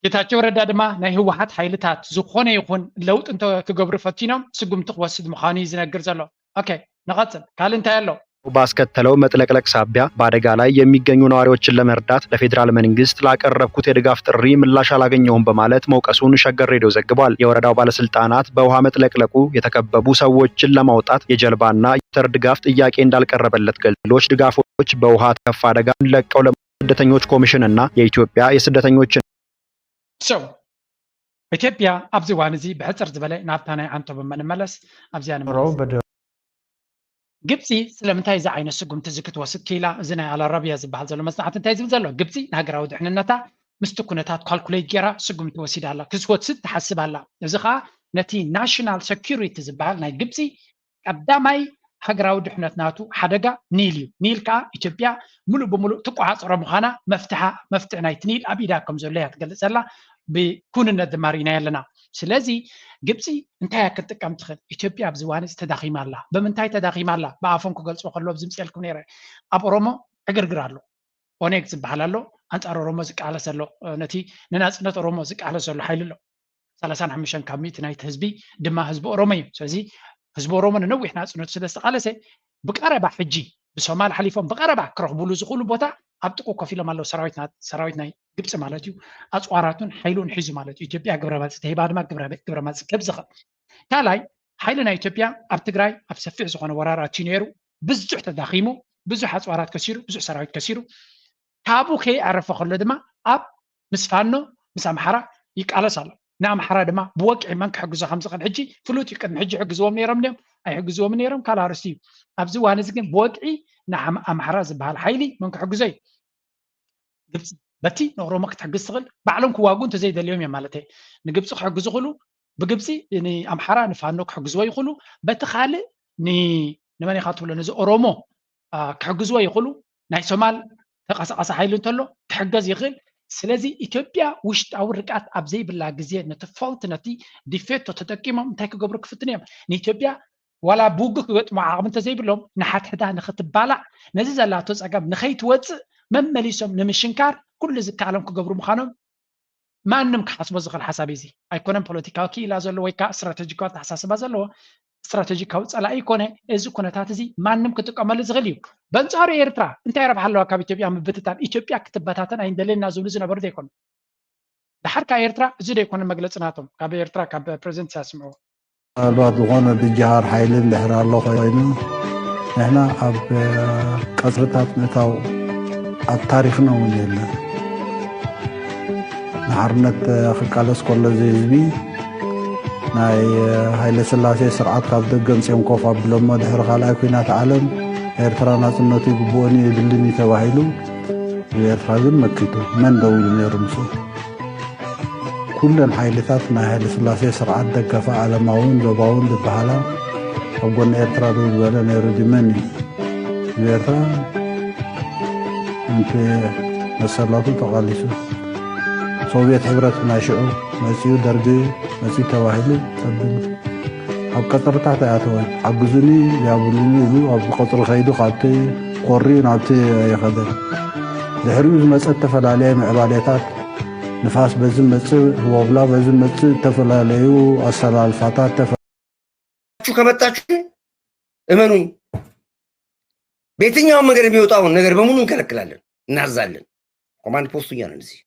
ጌታቸው ረዳ ድማ ናይ ህወሓት ሓይልታት ዝኾነ ይኹን ለውጢ እንተ ክገብሩ ፈቲኖም ስጉምቲ ክወስድ ምዃኑ እዩ ዝነግር ዘሎ። ኦኬ፣ ንቐጽል። ካልእ እንታይ ኣሎ? ባስከተለው መጥለቅለቅ ሳቢያ በአደጋ ላይ የሚገኙ ነዋሪዎችን ለመርዳት ለፌዴራል መንግስት ላቀረብኩት የድጋፍ ጥሪ ምላሽ አላገኘሁም በማለት መውቀሱን ሸገር ሬዲዮ ዘግቧል። የወረዳው ባለስልጣናት በውሃ መጥለቅለቁ የተከበቡ ሰዎችን ለማውጣት የጀልባና የሞተር ድጋፍ ጥያቄ እንዳልቀረበለት ገልጾ፣ ሌሎች ድጋፎች በውሃ ተከፋ አደጋ ለቀው ለስደተኞች ኮሚሽን እና የኢትዮጵያ የስደተኞችን So ኢትዮጵያ ኣብዚ እዋን እዚ ብሕጽር ዝበለ ናብታ ናይ ዓንቶበ ንመለስ። ኣብዚኣ ንመለስ። ግብፂ ስለምንታይ እዚ ዓይነት ስጉምቲ እዚ ክትወስድ ክኢላ? እዚ ናይ ኣልኣራቢያ ዝበሃል ዘሎ መፅናዕቲ እንታይ ዝብል ዘሎ? ግብፂ ንሃገራዊ ድሕንነታ ምስቲ ኩነታት ካልኩሌት ጌራ ስጉምቲ ወሲዳ ኣላ፣ ክትወስድ ትሓስብ ኣላ። እዚ ከዓ ነቲ ናሽናል ሰኪሪቲ ዝበሃል ናይ ግብፂ ቀዳማይ ሃገራዊ ድሕነት ናቱ ሓደጋ ኒል እዩ። ኒል ከዓ ኢትዮጵያ ሙሉእ ብሙሉእ ትቆፃፀሮ ምዃና መፍትሓ መፍትሒ ናይቲ ኒል ኣብ ኢዳ ከም ዘሎ እያ ትገልፅ ዘላ። ብኩንነት ድማ ርኢናዮ ኣለና። ስለዚ ግብፂ እንታይ እያ ክትጥቀም ትኽእል? ኢትዮጵያ ኣብዚ እዋን እዚ ተዳኺማ ኣላ። ብምንታይ ተዳኺማ ኣላ? ብኣፎም ክገልፅዎ ከለዉ ኣብዚ ምፅኤልኩም ነይረ። ኣብ ኦሮሞ ዕግርግር ኣሎ። ኦኔግ ዝበሃል ኣሎ፣ ኣንፃር ኦሮሞ ዝቃለስ ዘሎ፣ ነቲ ንናፅነት ኦሮሞ ዝቃለስ ዘሎ ሓይሊ ኣሎ። ሰላሳን ሓሙሽተን ካብ ሚእቲ ናይቲ ህዝቢ ድማ ህዝቢ ኦሮሞ እዩ። ስለዚ ህዝቢ ኦሮሞ ንነዊሕ ናፅነቱ ስለ ዝተቃለሰ ብቀረባ ሕጂ ብሶማል ሓሊፎም ብቀረባ ክረኽቡሉ ዝኽእሉ ቦታ ኣብ ጥቁ ኮፍ ኢሎም ኣለዉ። ሰራዊት ና- ሰራዊት ናይ ግብፂ ማለት እዩ። ኣፅዋራቱን ሓይሉን ሒዙ ማለት እዩ። ኢትዮጵያ ግብረ መልሲ ተሂባ ድማ ግብረ ግብረ መልሲ ክህብ ዝኽእል። ካልኣይ ሓይሊ ናይ ኢትዮጵያ ኣብ ትግራይ ኣብ ሰፊሕ ዝኾነ ወራር ኣትዩ ነይሩ። ብዙሕ ተዳኺሙ፣ ብዙሕ ኣፅዋራት ከሲሩ፣ ብዙሕ ሰራዊት ከሲሩ። ካብኡ ከይኣረፈ ከሎ ድማ ኣብ ምስ ፋኖ ምስ ኣምሓራ ይቃለስ ኣሎ። ንኣምሓራ ድማ ብወግዒ መን ክሕግዞ ከም ዝኽእል ሕጂ ፍሉጥ እዩ። ቅድሚ ሕጂ ይሕግዝዎም ነይሮም ድዮም ኣይሕግዝዎም ነይሮም ካልእ ኣርእስቲ እዩ። ኣብዚ እዋን እዚ ግን ብወግዒ ንኣምሓራ ዝበሃል ሓይሊ መን ክሕግዞ እዩ? ግብፂ። በቲ ንኦሮሞ ክትሕግዝ ትኽእል ባዕሎም ክዋግኡ እንተዘይደልዮም እዮም ማለት እየ። ንግብፂ ክሕግዙ ይኽእሉ፣ ብግብፂ ንኣምሓራ ንፋኖ ክሕግዝዎ ይኽእሉ። በቲ ካልእ ን- ንመን ኢኻ ትብሎ ነዚ ኦሮሞ አ፣ ክሕግዝዎ ይኽእሉ። ናይ ሶማል ተቐሳቐሲ ሓይሊ እንተሎ ክሕገዝ ይኽእል። ስለዚ ኢትዮጵያ ውሽጣዊ ርቃት ኣብ ዘይብላ ግዜ ነቲ ፎልት ነቲ ዲፌቶ ተጠቂሞም እንታይ ክገብሩ ክፍትኑ እዮም? ንኢትዮጵያ ዋላ ብውግእ ክገጥሙ ዓቕሚ እንተዘይብሎም ንሓድሕዳ ንኽትባላዕ ነዚ ዘላቶ ፀገም ንኸይትወፅእ መመሊሶም ንምሽንካር ኩሉ ዝከኣሎም ክገብሩ ምዃኖም ማንም ክሓስቦ ዝኽእል ሓሳብ እዩ። እዚ ኣይኮነን ፖለቲካዊ ክኢላ ዘለዎ ወይ ከዓ ስትራቴጂካዊ ኣተሓሳስባ ዘለዎ ስትራቴጂካዊ ፀላኢ ይኮነ። እዚ ኩነታት እዚ ማንም ክጥቀመሉ ዝኽእል እዩ። በንፃሩ ኤርትራ እንታይ ረብሓ ኣለዋ ካብ ኢትዮጵያ ምብትታን? ኢትዮጵያ ክትበታተን ኣይንደልን ኢና ዝብሉ ዝነበሩ ዘይኮኑ። ደሓር ከዓ ኤርትራ እዚ ዶ ይኮነ መግለፂ ናቶም? ካብ ኤርትራ ካብ ፕሬዚደንት ኢሳያስ ስምዕዎ። ምናልባት ዝኾነ ድጅሃር ሓይሊ እንድሕር ኣሎ ኮይኑ ንሕና ኣብ ቀፅርታት ምእታው ኣብ ታሪኽና እውን የለን። ንሓርነት ክቃለስ ከሎ እዚ ህዝቢ ናይ ሃይለ ስላሴ ስርዓት ካብ ደገ ኣምፅኦም ኮፍ ኣቢሎሞ ድሕሪ ካልኣይ ኩናት ዓለም ኤርትራ ናፅነቱ ይግብኦን እዩ የብልን እዩ ተባሂሉ ንኤርትራ ግን መኪቱ መን ደው ኢሉ ነይሩ ምስኡ? ኩለን ሓይልታት ናይ ሃይለስላሴ ስርዓት ደገፋ ዓለማውን ዞባውን ዝበሃላ ኣብ ጎኒ ኤርትራ ደው ዝበለ ነይሩ ድዩ? መን እዩ? ንኤርትራ ምእንቲ መሰላቱ ተቓሊሱ። ሶቭየት ሕብረት ናይ ሽዑ መጺኡ፣ ደርጊ መጺኡ ተባሂሉ ጸቢቡ። ኣብ ቀጽርታት ኣይኣተወን። ሓግዙኒ ያብሉኒ ኢሉ ኣብ ቀጽሪ ከይዱ ካብቲ ቆሪኡ ናብቲ ኣይኸደን። ድሕሪኡ ዝመጸ እተፈላለየ ምዕባሌታት ንፋስ በዚ መጽእ፣ ወብላ በዚ መጽእ፣ እተፈላለዩ ኣሰላልፋታት፣ ከመጣችሁ እመኑኝ፣ በየትኛውም መንገድ የሚወጣውን ነገር በሙሉ እንከለክላለን፣ እናዛለን። ኮማንድ ፖስቱ እኛ ነን። እዚህ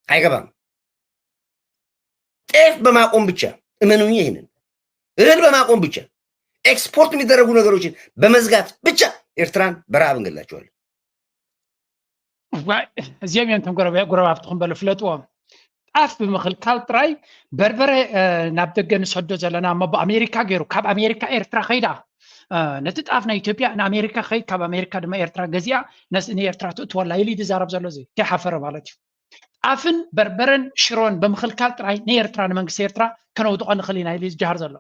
አይገባም። ጤፍ በማቆም ብቻ እመኑኝ፣ ይህንን እህል በማቆም ብቻ፣ ኤክስፖርት የሚደረጉ ነገሮችን በመዝጋት ብቻ ኤርትራን በረሃብ እንገላቸዋለን። እዚኦም እዮም እቶም ጎረባብትኹም በሉ ፍለጥዎም። ጣፍ ብምኽልካል ጥራይ በርበረ ናብ ደገ ንሰዶ ዘለና እሞ ብኣሜሪካ ገይሩ ካብ ኣሜሪካ ኤርትራ ከይዳ ነቲ ጣፍ ናይ ኢትዮጵያ ንኣሜሪካ ከይድ ካብ ኣሜሪካ ድማ ኤርትራ ገዚኣ ንኤርትራ ትእትወላ ኢሉ ዝዛረብ ዘሎ እዚ ከይሓፈረ ማለት እዩ። ጣፍን በርበረን ሽሮን ብምኽልካል ጥራይ ንኤርትራ ንመንግስቲ ኤርትራ ከነውድቖ ንኽእል ኢና ኢሉ ዝጃሃር ዘሎ።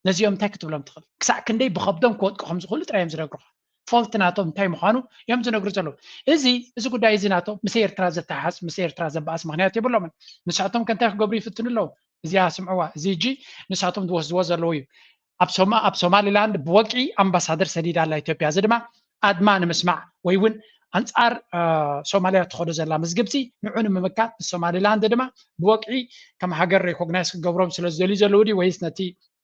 ነዚኦም እንታይ ክትብሎም ትኽእል? ክሳዕ ክንደይ ብኸብዶም ክወድቁ ከም ዝኽእሉ ጥራይ እዮም ዝነግሩኻ። ፎልት ናቶም እንታይ ምዃኑ እዮም ዝነግሩ ዘለዉ። እዚ እዚ ጉዳይ እዚ ናቶም ምስ ኤርትራ ዘተሓሓዝ ምስ ኤርትራ ዘበኣስ ምኽንያት የብሎምን። ንሳቶም ከ እንታይ ክገብሩ ይፍትኑ ኣለዉ? እዚኣ ስምዕዋ። እዚ ሕጂ ንሳቶም ዝወስድዎ ዘለዉ እዩ። ኣብ ሶማ ኣብ ሶማሊላንድ ብወግዒ ኣምባሳደር ሰዲዳ ኣላ ኢትዮጵያ። እዚ ድማ ኣድማ ንምስማዕ ወይ እውን ኣንጻር ሶማልያ ትኸዶ ዘላ ምስ ግብፂ ንዑ ንምምካት ንሶማሊላንድ ድማ ብወግዒ ከም ሃገር ሬኮግናይዝ ክገብሮም ስለ ዝደልዩ ዘለዉ ድዩ ወይስ ነቲ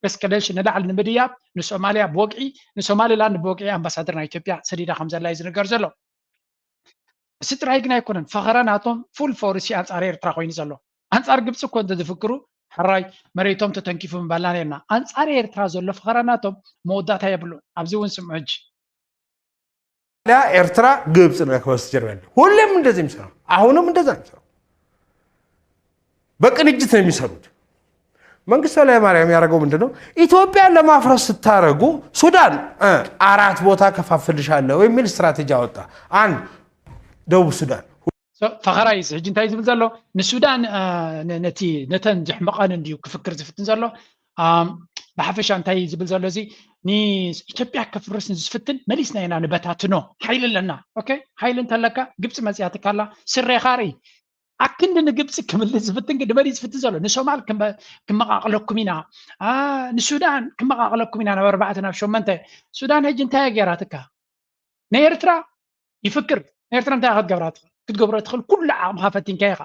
ኤስካሌሽን ንላዕሊ ንምድያብ ንሶማልያ ብወግዒ ንሶማሊላንድ ብወግዒ ኣምባሳደር ናይ ኢትዮጵያ ሰዲዳ ከም ዘላ እዩ ዝንገር ዘሎ። እዚ ጥራይ ግን ኣይኮነን። ፈኸራ ናቶም ፉል ፎርሲ ኣንጻር ኤርትራ ኮይኑ ዘሎ። ኣንጻር ግብፂ እኮ እንተዝፍክሩ ሕራይ መሬቶም ተተንኪፉ ምባልና ነርና። ኣንጻር ኤርትራ ዘሎ ፈኸራ ናቶም መወዳእታ የብሉን። ኣብዚ እውን ስምዑ ሕጂ። ያ ኤርትራ ግብፅ ነው ከበስተጀርባ ያለው። ሁሌም እንደዚህ የሚሰራው አሁንም እንደዛ ነው የሚሰራው። በቅንጅት ነው የሚሰሩት። መንግስቱ ኃይለማርያም ያደረገው ምንድን ነው? ኢትዮጵያን ለማፍረስ ስታረጉ ሱዳን አራት ቦታ ከፋፍልሻለሁ የሚል ስትራቴጂ አወጣ። አንድ ደቡብ ሱዳን ፈኸራ እዩ ሕጂ እንታይ ዝብል ዘሎ ንሱዳን ነቲ ነተን ዘሕመቐን እንድዩ ክፍክር ዝፍትን ዘሎ። ብሓፈሻ እንታይ ዝብል ዘሎ እዚ ንኢትዮጵያ ከፍርስ ዝፍትን መሊስና ኢና ንበታትኖ ሓይሊ ኣለና። ኦኬ ሓይሊ እንተለካ ግብፂ መፅያትካ ኣላ ስሬኻ ርኢ። ኣክንዲ ንግብፂ ክምልስ ዝፍትን ግን ድመሪ ዝፍትን ዘሎ ንሶማል ክመቃቅለኩም ኢና፣ ንሱዳን ክመቃቅለኩም ኢና ናብ ኣርባዕተ ናብ ሸመንተ። ሱዳን ሕጂ እንታይ ገይራትካ? ንኤርትራ ይፍክር ንኤርትራ እንታይ ክትገብራ ክትገብሮ ትኽእል ኩሉ ዓቕምኻ ፈቲንካ ኢኻ።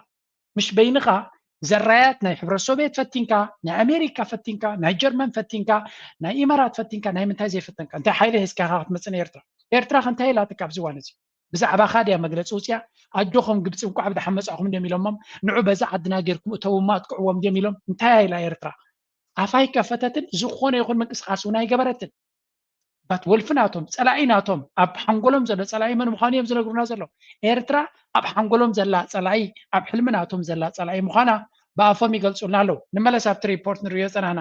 ምሽ በይንኻ ዘራያት ናይ ሕብረት ሶቪየት ፈቲንካ፣ ናይ ኣሜሪካ ፈቲንካ፣ ናይ ጀርመን ፈቲንካ፣ ናይ ኢማራት ፈቲንካ፣ ናይ ምንታይ ዘይፈተንካ? እንታይ ሓይሊ ሒዝካ ኢኻ ክትመጽእ ንኤርትራ? ኤርትራ ከ እንታይ ኢላትካ ኣብዚ እዋን እዚ? ብዛዕባኻ ድያ መግለጺ ውጽያ? ኣጆኹም ግብጺ እንቋዕ ብደሓን መጻእኹም እንድዮም ኢሎሞም፣ ንዑ በዛ ዓድና ጌርኩም እተውማ ኣጥቅዕዎም እንድዮም ኢሎም። እንታይ ኢላ ኤርትራ? ኣፋ ኣይከፈተትን፣ ዝኾነ ይኹን ምንቅስቃስ እውን ኣይገበረትን። ባት ወልፊ ናቶም ፀላኢ ናቶም ኣብ ሓንጎሎም ዘሎ ፀላኢ መን ምዃኑ እዮም ዝነግሩና ዘሎ። ኤርትራ ኣብ ሓንጎሎም ዘላ ፀላኢ ኣብ ሕልሚ ናቶም ዘላ ፀላኢ ምዃና ብኣፎም ይገልፁልና ኣለዉ። ንመለስ ኣብቲ ሪፖርት ንሪኦ ፀናሕና።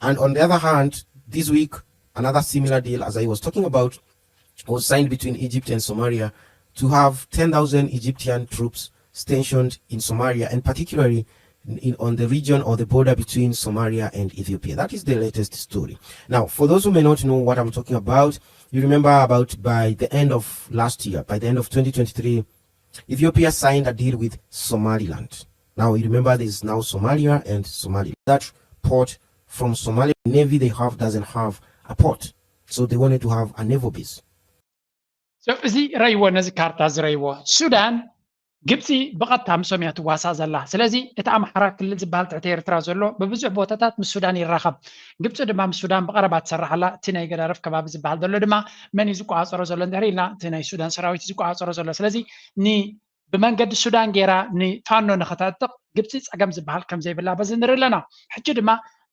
And on the other hand, this week, another similar deal, as I was talking about, was signed between Egypt and Somalia to have ten thousand Egyptian troops stationed in Somalia, and particularly in, on the region or the border between Somalia and Ethiopia. That is the latest story. Now, for those who may not know what I'm talking about, you remember about by the end of last year, by the end of twenty twenty-three, Ethiopia signed a deal with Somaliland. Now, you remember there is now Somalia and Somalia. That port from Somalia Navy they have doesn't have a port. So they wanted to have a naval base. እዚ ረይዎ ነዚ ካርታ ዝረይዎ ሱዳን ግብፂ ብቐጥታ ምሶም እያ ትዋሳእ ዘላ። ስለዚ እቲ ኣምሓራ ክልል ዝበሃል ትሕቲ ኤርትራ ዘሎ ብብዙሕ ቦታታት ምስ ሱዳን ይራኸብ። ግብፂ ድማ ምስ ሱዳን ብቐረባ ትሰርሕ ኣላ። እቲ ናይ ገዳርፍ ከባቢ ዝበሃል ዘሎ ድማ መን እዩ ዝቆፃፀሮ ዘሎ እንድሕር ኢልና እቲ ናይ ሱዳን ሰራዊት እዩ ዝቆፃፀሮ ዘሎ። ስለዚ ን ብመንገዲ ሱዳን ገይራ ንፋኖ ንኸተዕጥቕ ግብፂ ፀገም ዝበሃል ከም ዘይብላ በዚ ንርኢ ኣለና። ሕጂ ድማ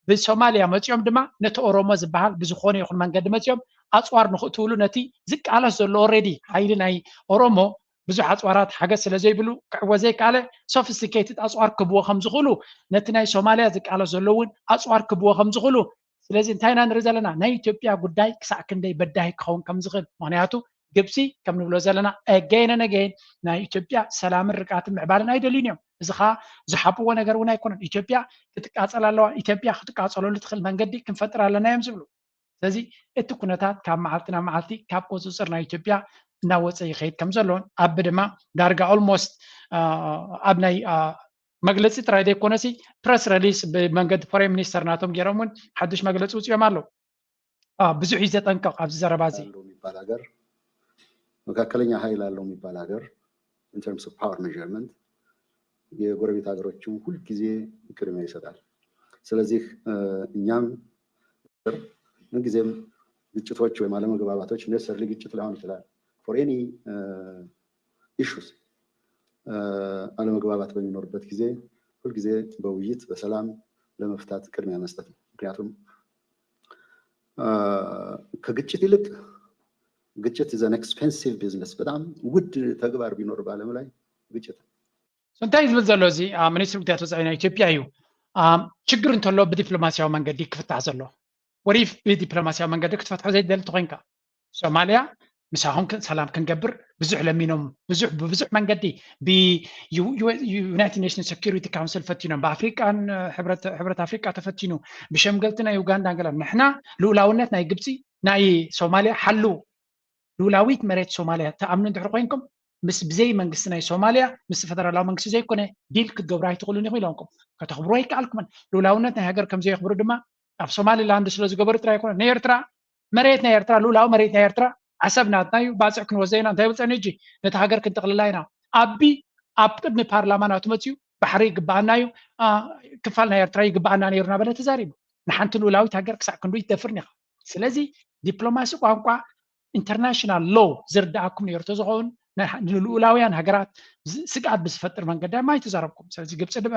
ብሶማልያ መፂኦም ድማ ነቲ ኦሮሞ ዝበሃል ብዝኾነ ይኹን መንገዲ መፂኦም ኣፅዋር ንኽእትውሉ ነቲ ዝቃለስ ዘሎ ኦሬዲ ሓይሊ ናይ ኦሮሞ ብዙሕ ኣፅዋራት ሓገዝ ስለ ዘይብሉ ክዕወ ዘይከኣለ ሶፊስቲኬትድ ኣፅዋር ክብዎ ከም ዝኽእሉ ነቲ ናይ ሶማልያ ዝቃለስ ዘሎ እውን ኣፅዋር ክብዎ ከም ዝኽእሉ ስለዚ እንታይ ኢና ንርኢ ዘለና ናይ ኢትዮጵያ ጉዳይ ክሳዕ ክንደይ በዳሂ ክኸውን ከም ዝኽእል ምክንያቱ ግብፂ ከም ንብሎ ዘለና again and again ናይ ኢትዮጵያ ሰላምን ርግኣትን ምዕባለን ኣይደልዩን እዮም። እዚ ከዓ ዝሓብዎ ነገር እውን ኣይኮነን። ኢትዮጵያ ክትቃፀል ኣለዋ። ኢትዮጵያ ክትቃፀለሉ ትኽእል መንገዲ ክንፈጥር ኣለና እዮም ዝብሉ። ስለዚ እቲ ኩነታት ካብ መዓልቲ ናብ መዓልቲ ካብ ቁፅፅር ናይ ኢትዮጵያ እናወፀ ይኸይድ ከም ዘለዎን ኣብ ድማ ዳርጋ almost ኣብ ናይ መግለፂ ጥራይ ዘይኮነሲ ፕረስ ረሊስ ብመንገዲ ፎሬን ሚኒስተር ናቶም ገይሮም እውን ሓዱሽ መግለፂ ውፅኦም ኣለዉ። ብዙሕ እዩ ዘጠንቀቕ ኣብዚ ዘረባ እዚ። የሚባል ሀገር መካከለኛ ኃይል አለው የሚባል ሀገር in terms of power measurement የጎረቤት ሀገሮችን ሁልጊዜ ቅድሚያ ይሰጣል። ስለዚህ እኛም ምንጊዜም ግጭቶች ወይም አለመግባባቶች necessarily ግጭት ላይሆን ይችላል for any issues አለመግባባት በሚኖርበት ጊዜ ሁልጊዜ በውይይት በሰላም ለመፍታት ቅድሚያ መስጠት ነው። ምክንያቱም ከግጭት ይልቅ ግጭት is an expensive business በጣም ውድ ተግባር ቢኖር በዓለም ላይ ግጭት። እንታይ ዝብል ዘሎ እዚ ሚኒስትሪ ጉዳያት ወፃኢ ናይ ኢትዮጵያ እዩ። ችግር እንተሎ ብዲፕሎማሲያዊ መንገዲ ክፍታሕ ዘሎ ወሪፍ ብዲፕሎማሲያዊ መንገዲ ክትፈትሖ ዘይደሊ ተኮይንካ ሶማልያ ምሳኹም ሰላም ክንገብር ብዙሕ ለሚኖም ብዙሕ ብብዙሕ መንገዲ ብዩናይትድ ኔሽንስ ሴኩሪቲ ካውንስል ፈቲኖም ብኣፍሪቃን ሕብረት ኣፍሪቃ ተፈቲኑ ብሸምገልቲ ናይ ዩጋንዳ ገለ ንሕና ልኡላውነት ናይ ግብፂ ናይ ሶማልያ ሓልው ልኡላዊት መሬት ሶማልያ ትኣምኑ እንድሕር ኮይንኩም ምስ ብዘይ መንግስቲ ናይ ሶማልያ ምስ ፈደራላዊ መንግስቲ ዘይኮነ ዲል ክትገብሩ ኣይትኽእሉን ኢኹ ኢሎምኩም ከተኽብሩ ኣይከኣልኩምን ልኡላውነት ናይ ሃገር ከም ዘየኽብሩ ድማ ኣብ ሶማሊላንድ ስለ ዝገበሩ ጥራይ ኣይኮነ ንኤርትራ መሬት ናይ ኤርትራ ልኡላዊ መሬት ናይ ኤርትራ ዓሰብ ናትና እዩ፣ ባፅዕ ክንወስዶ ኢና፣ እንታይ ይብል ፀኒሑ ሕጂ? ነቲ ሃገር ክንጥቕልላ ኢና። ኣቢ ኣብ ቅድሚ ፓርላማ ናቱ መፅዩ፣ ባሕሪ ይግባኣና እዩ፣ አ፣ ክፋል ናይ ኤርትራ ይግባኣና ነይሩ እናበለ ተዛሪቡ። ንሓንቲ ልኡላዊት ሃገር ክሳዕ ክንዱ ይትደፍርን ኢኻ። ስለዚ ዲፕሎማሲ ቋንቋ ኢንተርናሽናል ሎ ዝርድኣኩም ነይሩ ተዝኸውን፣ ንልኡላውያን ሃገራት ስግኣት ብዝፈጥር መንገዲ ኣይተዛረብኩም። ስለዚ ግብፂ ድማ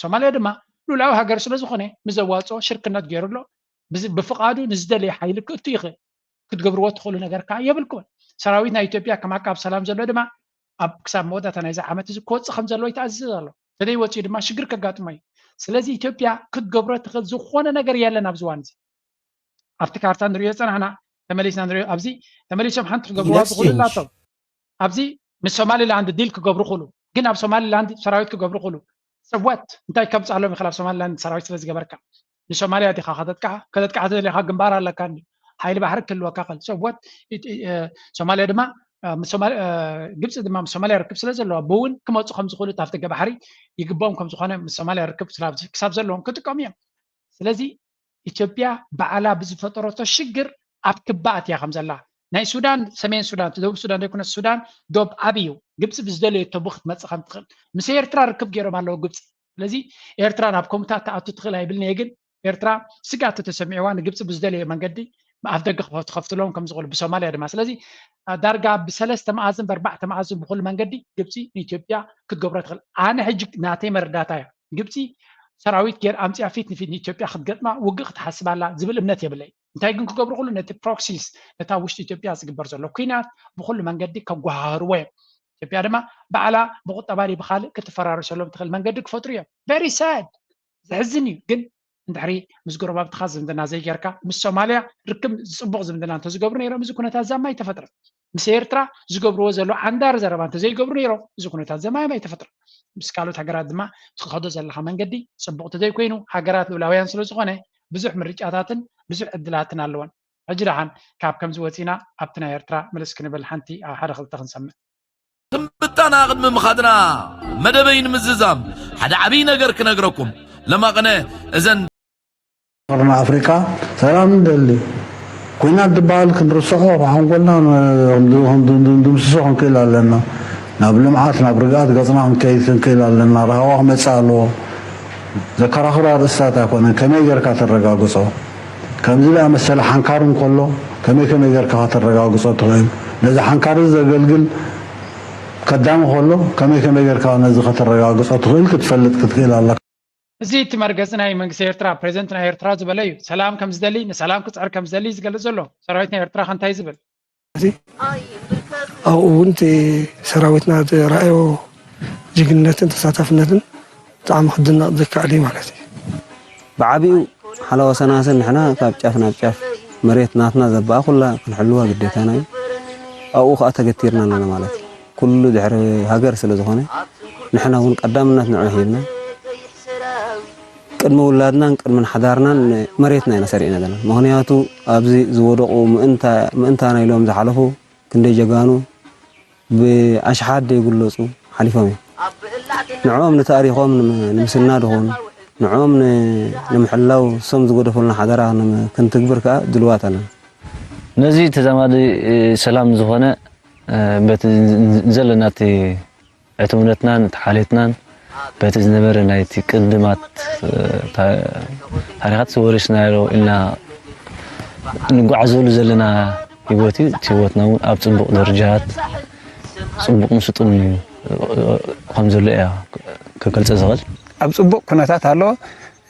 ሶማልያ ድማ ልኡላዊ ሃገር ስለዝኾነ ምስ ዘዋፅኦ ሽርክነት ገይሩ ኣሎ። ብፍቓዱ ንዝደለየ ሓይሊ ክእቱ ይኽእል። ክትገብርዎ ትኽእሉ ነገር ከዓ የብልኩምን። ሰራዊት ናይ ኢትዮጵያ ከም ኣቃብ ሰላም ዘሎ ድማ ኣብ ክሳብ መወዳእታ ናይዚ ዓመት እዚ ክወፅእ ከም ዘለዎ ይተኣዝዝ ኣሎ። ተዘይወፅኡ ድማ ሽግር ከጋጥሞ እዩ። ስለዚ ኢትዮጵያ ክትገብሮ ትኽእል ዝኾነ ነገር የለን ኣብዚ እዋን እዚ። ኣብቲ ካርታ ንሪኦ ዝፀናሕና ተመሊስና ንሪኦ። ኣብዚ ተመሊሶም ሓንቲ ክገብርዋ ዝኽእሉ ኣላቶም። ኣብዚ ምስ ሶማሊላንድ ዲል ክገብሩ ክእሉ፣ ግን ኣብ ሶማሊላንድ ሰራዊት ክገብሩ ክእሉ። ሰወት እንታይ ከምፅኣሎም ይኽእል? ኣብ ሶማሊላንድ ሰራዊት ስለ ዝገበርካ ንሶማልያ ዲኻ ከተጥቃዓ? ከተጥቃዓ ተደሊኻ ግንባር ኣለካ እንዲ ሓይሊ ባሕሪ ክህልወካ ክእል። ሰወት ሶማልያ ድማ ግብፂ ድማ ምስ ሶማልያ ርክብ ስለ ዘለዋ ብውን ክመፁ ከም ዝኽእሉ ኣብቲ ገባሕሪ ይግባኦም ከም ዝኾነ ምስ ሶማልያ ርክብ ክሳብ ዘለዎም ክጥቀሙ እዮም። ስለዚ ኢትዮጵያ ባዕላ ብዝፈጠረቶ ሽግር ኣብ ክባኣት እያ ከም ዘላ። ናይ ሱዳን ሰሜን ሱዳን ደቡብ ሱዳን ዘይኮነ ሱዳን ዶብ ዓብ እዩ። ግብፂ ብዝደለየቶ ብክትመፅእ ከም ትኽእል ምስ ኤርትራ ርክብ ገይሮም ኣለዉ ግብፂ። ስለዚ ኤርትራ ናብ ኮምታት ትኣቱ ትኽእል ኣይብልን እየ፣ ግን ኤርትራ ስጋት ተሰሚዕዋ ንግብፂ ብዝደለየ መንገዲ ኣፍ ደገ ትኸፍትሎም ከም ዝኽእሉ ብሶማልያ ድማ። ስለዚ ዳርጋ ብሰለስተ መኣዝን ብኣርባዕተ መኣዝን ብኩሉ መንገዲ ግብፂ ንኢትዮጵያ ክትገብሮ ትኽእል። ኣነ ሕጂ ናተይ መረዳታ እያ ግብፂ ሰራዊት ጌር ኣምፅያ ፊት ንፊት ንኢትዮጵያ ክትገጥማ ውግእ ክትሓስብ ኣላ ዝብል እምነት የብለይ። እንታይ ግን ክገብሩ ክሉ ነቲ ፕሮክሲስ ነታ ውሽጢ ኢትዮጵያ ዝግበር ዘሎ ኩናት ብኩሉ መንገዲ ከጓሃህርዎ እዮም። ኢትዮጵያ ድማ ባዕላ ብቁጠባ ድይ ብካልእ ክትፈራርሰሎም ትኽእል መንገዲ ክፈጥሩ እዮም። ቨሪ ሳድ ዘሕዝን እዩ። ግን እንድሕሪ ምስ ጎረባብትኻ ዝምድና ዘይጌርካ ምስ ሶማልያ ርክብ ፅቡቕ ዝምድና እንተዝገብሩ ነይሮም እዚ ኩነታት ዛማ ኣይተፈጥረን። ምስ ኤርትራ ዝገብርዎ ዘሎ ዓንዳር ዘረባ እንተዘይገብሩ ነይሮም እዚ ኩነታት ዘማዮም ኣይተፈጥረን። ምስ ካልኦት ሃገራት ድማ ትኸዶ ዘለኻ መንገዲ ፅቡቕ ተዘይኮይኑ ሃገራት ልኡላውያን ስለዝኾነ ብዙሕ ምርጫታትን ብዙሕ ዕድላትን ኣለወን። ሕጂ ደሓን ካብ ከምዚ ወፂና ኣብቲ ናይ ኤርትራ ምልስ ክንብል ሓንቲ ኣብ ሓደ ክልተ ክንሰምዕ። ትንብታና ቅድሚ ምኻድና መደበይ ንምዝዛም ሓደ ዓብይ ነገር ክነግረኩም ለማቕነ እዘን ርና ኣፍሪቃ ሰላም ንደሊ ኩናት ዝበሃል ክንርስዖ ሓንጎልና ድምስሶ ክንክእል ኣለና። ናብ ልምዓት ናብ ርግኣት ገፅና ክንከይድ ክንክእል ኣለና። ራህዋ ክመፅእ ኣለዎ። ዘከራኽሩ ኣርእስታት ኣይኮነን። ከመይ ጌርካ ተረጋግጾ? ከምዚ ዝኣመሰለ ሓንካር እንከሎ ከመይ ከመይ ጌርካ ከተረጋግጾ ትኽእል? ነዚ ሓንካር እዚ ዘገልግል ከዳሚ ከሎ ከመይ ከመይ ጌርካ ነዚ ከተረጋግጾ ትኽእል ክትፈልጥ ክትክእል ኣለካ። እዚ እቲ መርገጺ ናይ መንግስቲ ኤርትራ፣ ፕሬዚደንት ናይ ኤርትራ ዝበለ እዩ። ሰላም ከም ዝደሊ፣ ንሰላም ክጽዕር ከም ዝደሊ እዩ ዝገልጽ ዘሎ። ሰራዊት ናይ ኤርትራ ከ እንታይ እዩ ዝብል? ኣብኡ እውን እቲ ሰራዊትና ዘርኣዮ ጅግንነትን ተሳታፍነትን ብጣዕሚ ክድነቕ ዝከኣል እዩ ማለት እዩ። ብዓቢኡ ሓለዋ ሰናስን ንሕና ካብ ጫፍ ናብ ጫፍ መሬት ናትና ዘበኣ ኩላ ክንሕልዋ ግዴታና እዩ። ኣብኡ ከዓ ተገቲርና ኣለና ማለት እዩ። ኩሉ ድሕሪ ሃገር ስለ ዝኾነ ንሕና እውን ቀዳምነት ንዑ ሂብና ቅድሚ ውላድናን ቅድሚ ሓዳርናን መሬትና ኢና ሰሪዕና ዘለና። ምኽንያቱ ኣብዚ ዝወደቑ ምእንታና ኢሎም ዝሓለፉ ክንደይ ጀጋኑ ብኣሽሓት ዘይግለፁ ሓሊፎም እዮም። ንዕኦም ንታሪኾም ንምስናድ ይኹን ንዕኦም ንምሕላው እሶም ዝገደፉልና ሓደራ ክንትግብር ከዓ ድልዋት ኣለና። ነዚ ተዛማዲ ሰላም ዝኾነ በቲ ዘለና እቲ ዕትውነትናን እቲ ሓልዮትናን በቲ ዝነበረ ናይቲ ቅድማት ታሪኻት ዝወረስናዮ ኢልና ንጓዓዘሉ ዘለና ህይወት እዩ። እቲ ህይወትና እውን ኣብ ፅቡቕ ደረጃታት ፅቡቕን ስጡምን እዩ ከም ዘሎ እያ ክገልፀ ዝኽእል። ኣብ ፅቡቕ ኩነታት ኣሎ።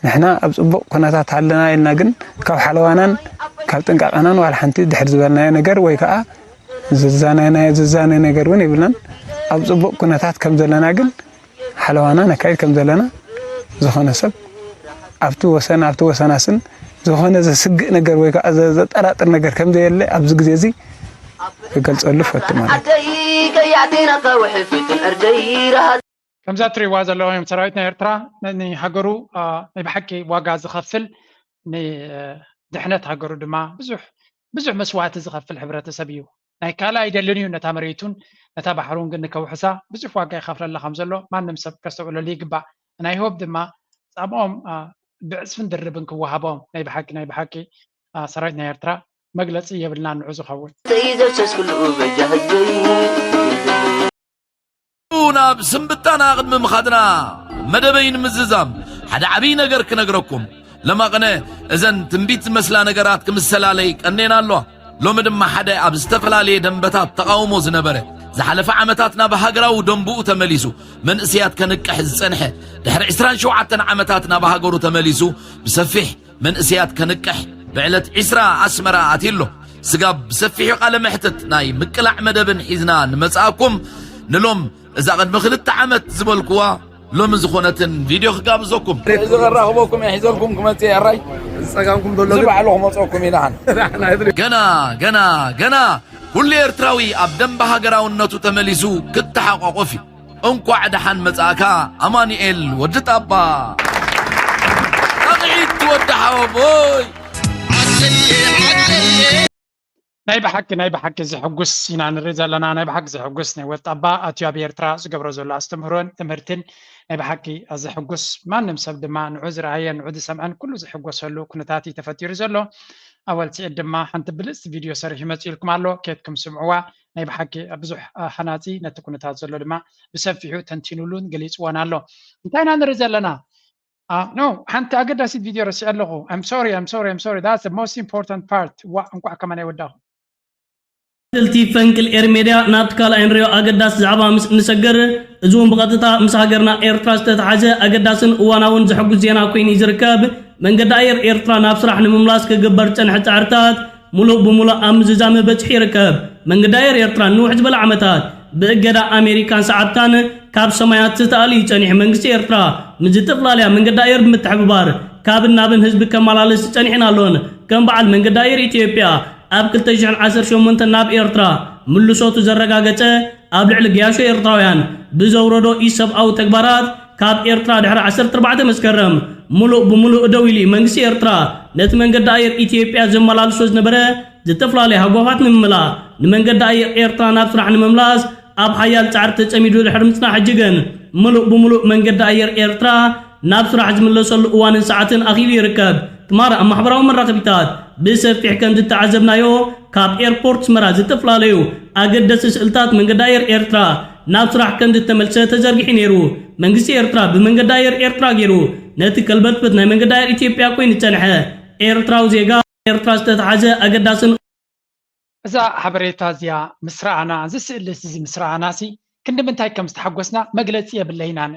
ንሕና ኣብ ፅቡቕ ኩነታት ኣለና ኢልና ግን ካብ ሓለዋናን ካብ ጥንቃቐናን ዋላ ሓንቲ ድሕር ዝበልናዮ ነገር ወይ ከዓ ዝዛነናዮ ዝዛነ ነገር እውን የብልናን። ኣብ ፅቡቕ ኩነታት ከም ዘለና ግን ሓለዋና ነካይድ ከም ዘለና ዝኾነ ሰብ ኣብቲ ወሰን ኣብቲ ወሰናስን ዝኾነ ዘስግእ ነገር ወይ ከዓ ዘጠራጥር ነገር ከም ዘየለ ኣብዚ ግዜ እዚ ክገልፀሉ ፈቱ ማለት እዩ። ከምዛ ትሪእዋ ዘለኹም ሰራዊት ናይ ኤርትራ ንሃገሩ ናይ ብሓቂ ዋጋ ዝኸፍል ንድሕነት ሃገሩ ድማ ብዙሕ ብዙሕ መስዋእቲ ዝኸፍል ሕብረተሰብ እዩ። ናይ ካልእ ኣይደልን እዩ ነታ መሬቱን ነታ ባሕሩን ግን ንከውሕሳ ብዙሕ ዋጋ ይኸፍለላ ከም ዘሎ ማንም ሰብ ከስተውዕለሉ ይግባእ። ናይ ሆብ ድማ ፃምኦም ብዕፅፍን ድርብን ክወሃቦም ናይ ብሓቂ ናይ ብሓቂ ሰራዊት ናይ ኤርትራ መግለጺ የብልናን ንዑ ዝኸውን። ናብ ስንብታና ቅድሚ ምኻድና መደበይ ንምዝዛም ሓደ ዓብዪ ነገር ክነግረኩም። ለማቕነ እዘን ትንቢት ዝመስላ ነገራት ክምሰላለይ ቀኔና ኣለዋ። ሎሚ ድማ ሓደ ኣብ ዝተፈላለየ ደንበታት ተቓውሞ ዝነበረ ዝሓለፈ ዓመታት ናብ ሃገራዊ ደንብኡ ተመሊሱ መንእስያት ከንቅሕ ዝጸንሐ ድሕሪ ዕስራን ሸውዓተን ዓመታት ናብ ሃገሩ ተመሊሱ ብሰፊሕ መንእስያት ከንቅሕ ብዕለት ዕስራ ኣስመራ ኣትዩ ኣሎ። ስጋብ ብሰፊሑ ቃለ መሕትት ናይ ምቅላዕ መደብን ሒዝና ንመጽኣኩም ንሎም እዛ ቅድሚ ክልተ ዓመት ዝበልኩዋ ሎሚ ዝኾነትን ቪድዮ ክጋብዘኩም። እዚ ከራኽበኩም እየ ሒዘልኩም ክመጽእ እየ። ኣራይ ዝጸጋምኩም ዘሎ እዚ ባዕሉ ክመጽአኩም ይደሓን። ገና ገና ገና ኩሉ ኤርትራዊ ኣብ ደንበ ሃገራውነቱ ተመሊሱ ክተሓቋቆፍ እዩ። እንኳዕ ደሓን መጻእካ ኣማኑኤል ወዲ ጣባ። ጣቕዒት ወዲ ሓወቦይ። ናይ ብሓቂ ናይ ብሓቂ ዘሕጉስ ኢና ንርኢ ዘለና። ናይ ብሓቂ ዘሕጉስ ናይ ወጣባ ኣትዩ ኣብ ኤርትራ ዝገብሮ ዘሎ ኣስተምህሮን ትምህርትን ናይ ብሓቂ ዘሕጉስ። ማንም ሰብ ድማ ንዑ ዝረኣየን ንዑ ዝሰምዐን ኩሉ ዝሕጎሰሉ ኩነታት እዩ ተፈጢሩ ዘሎ። ኣወል ስዒድ ድማ ሓንቲ ብልጽቲ ቪድዮ ሰሪሑ መጺኡልኩም ኣሎ። ኬድኩም ስምዕዋ። ናይ ብሓቂ ብዙሕ ሃናጺ ነቲ ኩነታት ዘሎ ድማ ብሰፊሑ ተንቲኑሉን ገሊጽዎን ኣሎ። እንታይ ኢና ንርኢ ዘለና? ኖ ሓንቲ ኣገዳሲት ቪድዮ ረሲዐ ኣለኹ። I'm sorry, I'm sorry, I'm sorry. That's the most important part. ዋ እንኳዕ ከማን ኣይወዳኹ። ተኸታተልቲ ፈንቅል ኤር ሜድያ ናብቲ ካልኣይ ንሪኦ ኣገዳሲ ዛዕባ ምስ እንሰግር፣ እዚ እውን ብቐጥታ ምስ ሃገርና ኤርትራ ዝተተሓዘ ኣገዳስን እዋናውን ዘሐጉስ ዜና ኮይኑ እዩ ዝርከብ። መንገዲ ኣየር ኤርትራ ናብ ስራሕ ንምምላስ ክግበር ዝጸንሐ ጻዕርታት ሙሉእ ብሙሉእ ኣብ ምዝዛም በጺሑ ይርከብ። መንገዲ ኣየር ኤርትራ ንውሕ ዝበለ ዓመታት ብእገዳ ኣሜሪካን ሰዓብታን ካብ ሰማያት ተኣልዩ ጸኒሑ። መንግስቲ ኤርትራ ምስ ዝተፈላለያ መንገዲ ኣየር ብምትሕብባር ካብን ናብን ህዝቢ ከመላልስ ጸኒሕን ኣሎን። ከም በዓል መንገዲ ኣየር ኢትዮጵያ ኣብ ክልተ ሽሕን ዓሰርተ ሸሞንተን ናብ ኤርትራ ምልሶቱ ዘረጋገጸ ኣብ ልዕሊ ገያሾ ኤርትራውያን ብዘውረዶ ኢሰብኣዊ ተግባራት ካብ ኤርትራ ድሕሪ ዓሰርተ ኣርባዕተ መስከረም ሙሉእ ብሙሉእ ደው ኢሉ እዩ። መንግስቲ ኤርትራ ነቲ መንገዲ ኣየር ኢትዮጵያ ዘመላልሶ ዝነበረ ዝተፈላለዩ ሃጓፋት ንምምላእ ንመንገዲ ኣየር ኤርትራ ናብ ስራሕ ንምምላስ ኣብ ሓያል ጻዕሪ ተጸሚዱ ድሕሪ ምጽናሕ ሕጂ ግን ሙሉእ ብሙሉእ መንገዲ ኣየር ኤርትራ ናብ ስራሕ ዝምለሰሉ እዋንን ሰዓትን ኣኺሉ ይርከብ። ትማሊ ኣብ ማሕበራዊ መራኸቢታት ብሰፊሕ ከም ዝተዓዘብናዮ ካብ ኤርፖርት ኣስመራ ዝተፈላለዩ ኣገደስቲ ስእልታት መንገዲ ኣየር ኤርትራ ናብ ስራሕ ከም ዝተመልሰ ተዘርጊሑ ነይሩ። መንግስቲ ኤርትራ ብመንገዲ ኣየር ኤርትራ ገይሩ ነቲ ከልበትበት ናይ መንገዲ ኣየር ኢትዮጵያ ኮይኑ ዝጸንሐ ኤርትራዊ ዜጋ ኤርትራ ዝተተሓዘ ኣገዳስን እዛ ሓበሬታ እዚኣ ምስ ረኣና፣ እዚ ስእሊ እዚ ምስ ረኣና ሲ ክንዲ ምንታይ ከም ዝተሓጎስና መግለጺ የብለይን ኣነ።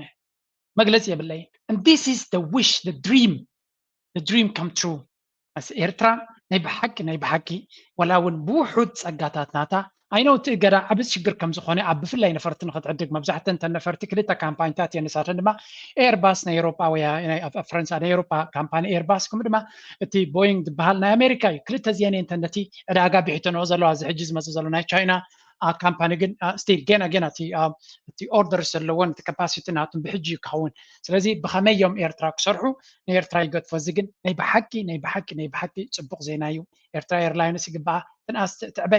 መግለጺ የብለይን። And this is the wish, the dream, the dream come true. ኣስ ኤርትራ ናይ ብሓቂ ናይ ብሓቂ ዋላ እውን ብውሑድ ጸጋታት ናታ ኣይነው እቲ እገዳ ዓቢ ሽግር ከም ዝኾነ ኣብ ብፍላይ ነፈርቲ ንኽትዕድግ መብዛሕተን ተን ነፈርቲ ክልተ ካምፓኒታት እየን ንሳተን ድማ ኤርባስ ናይ ኤሮጳ ወይ ናይ ኣብ ኣብ ፈረንሳ ናይ ኤሮጳ ካምፓኒ ኤርባስ ከምኡ ድማ እቲ ቦይንግ ዝበሃል ናይ ኣሜሪካ እዩ። ክልተ እዚአን እየን ተን ነቲ ዕዳጋ ቢሒተንኦ ዘለዋ እዚ ሕጂ ዝመጽእ ዘሎ ናይ ቻይና አ፣ ካምፓኒ ግን ስቲል ገና ገና እቲ አ፣ እቲ ኦርደር ዘለዎን እቲ ካፓሲቲ ናቱን ብሕጂ እዩ ክኸውን። ስለዚ ብኸመይ እዮም ኤርትራ ክሰርሑ ንኤርትራ ይገድፎ። እዚ ግን ናይ ብሓቂ ናይ ብሓቂ ናይ ብሓቂ ጽቡቕ ዜና እዩ። ኤርትራ ኤርላይንስ ይግባኣ ትንኣስ ትዕበ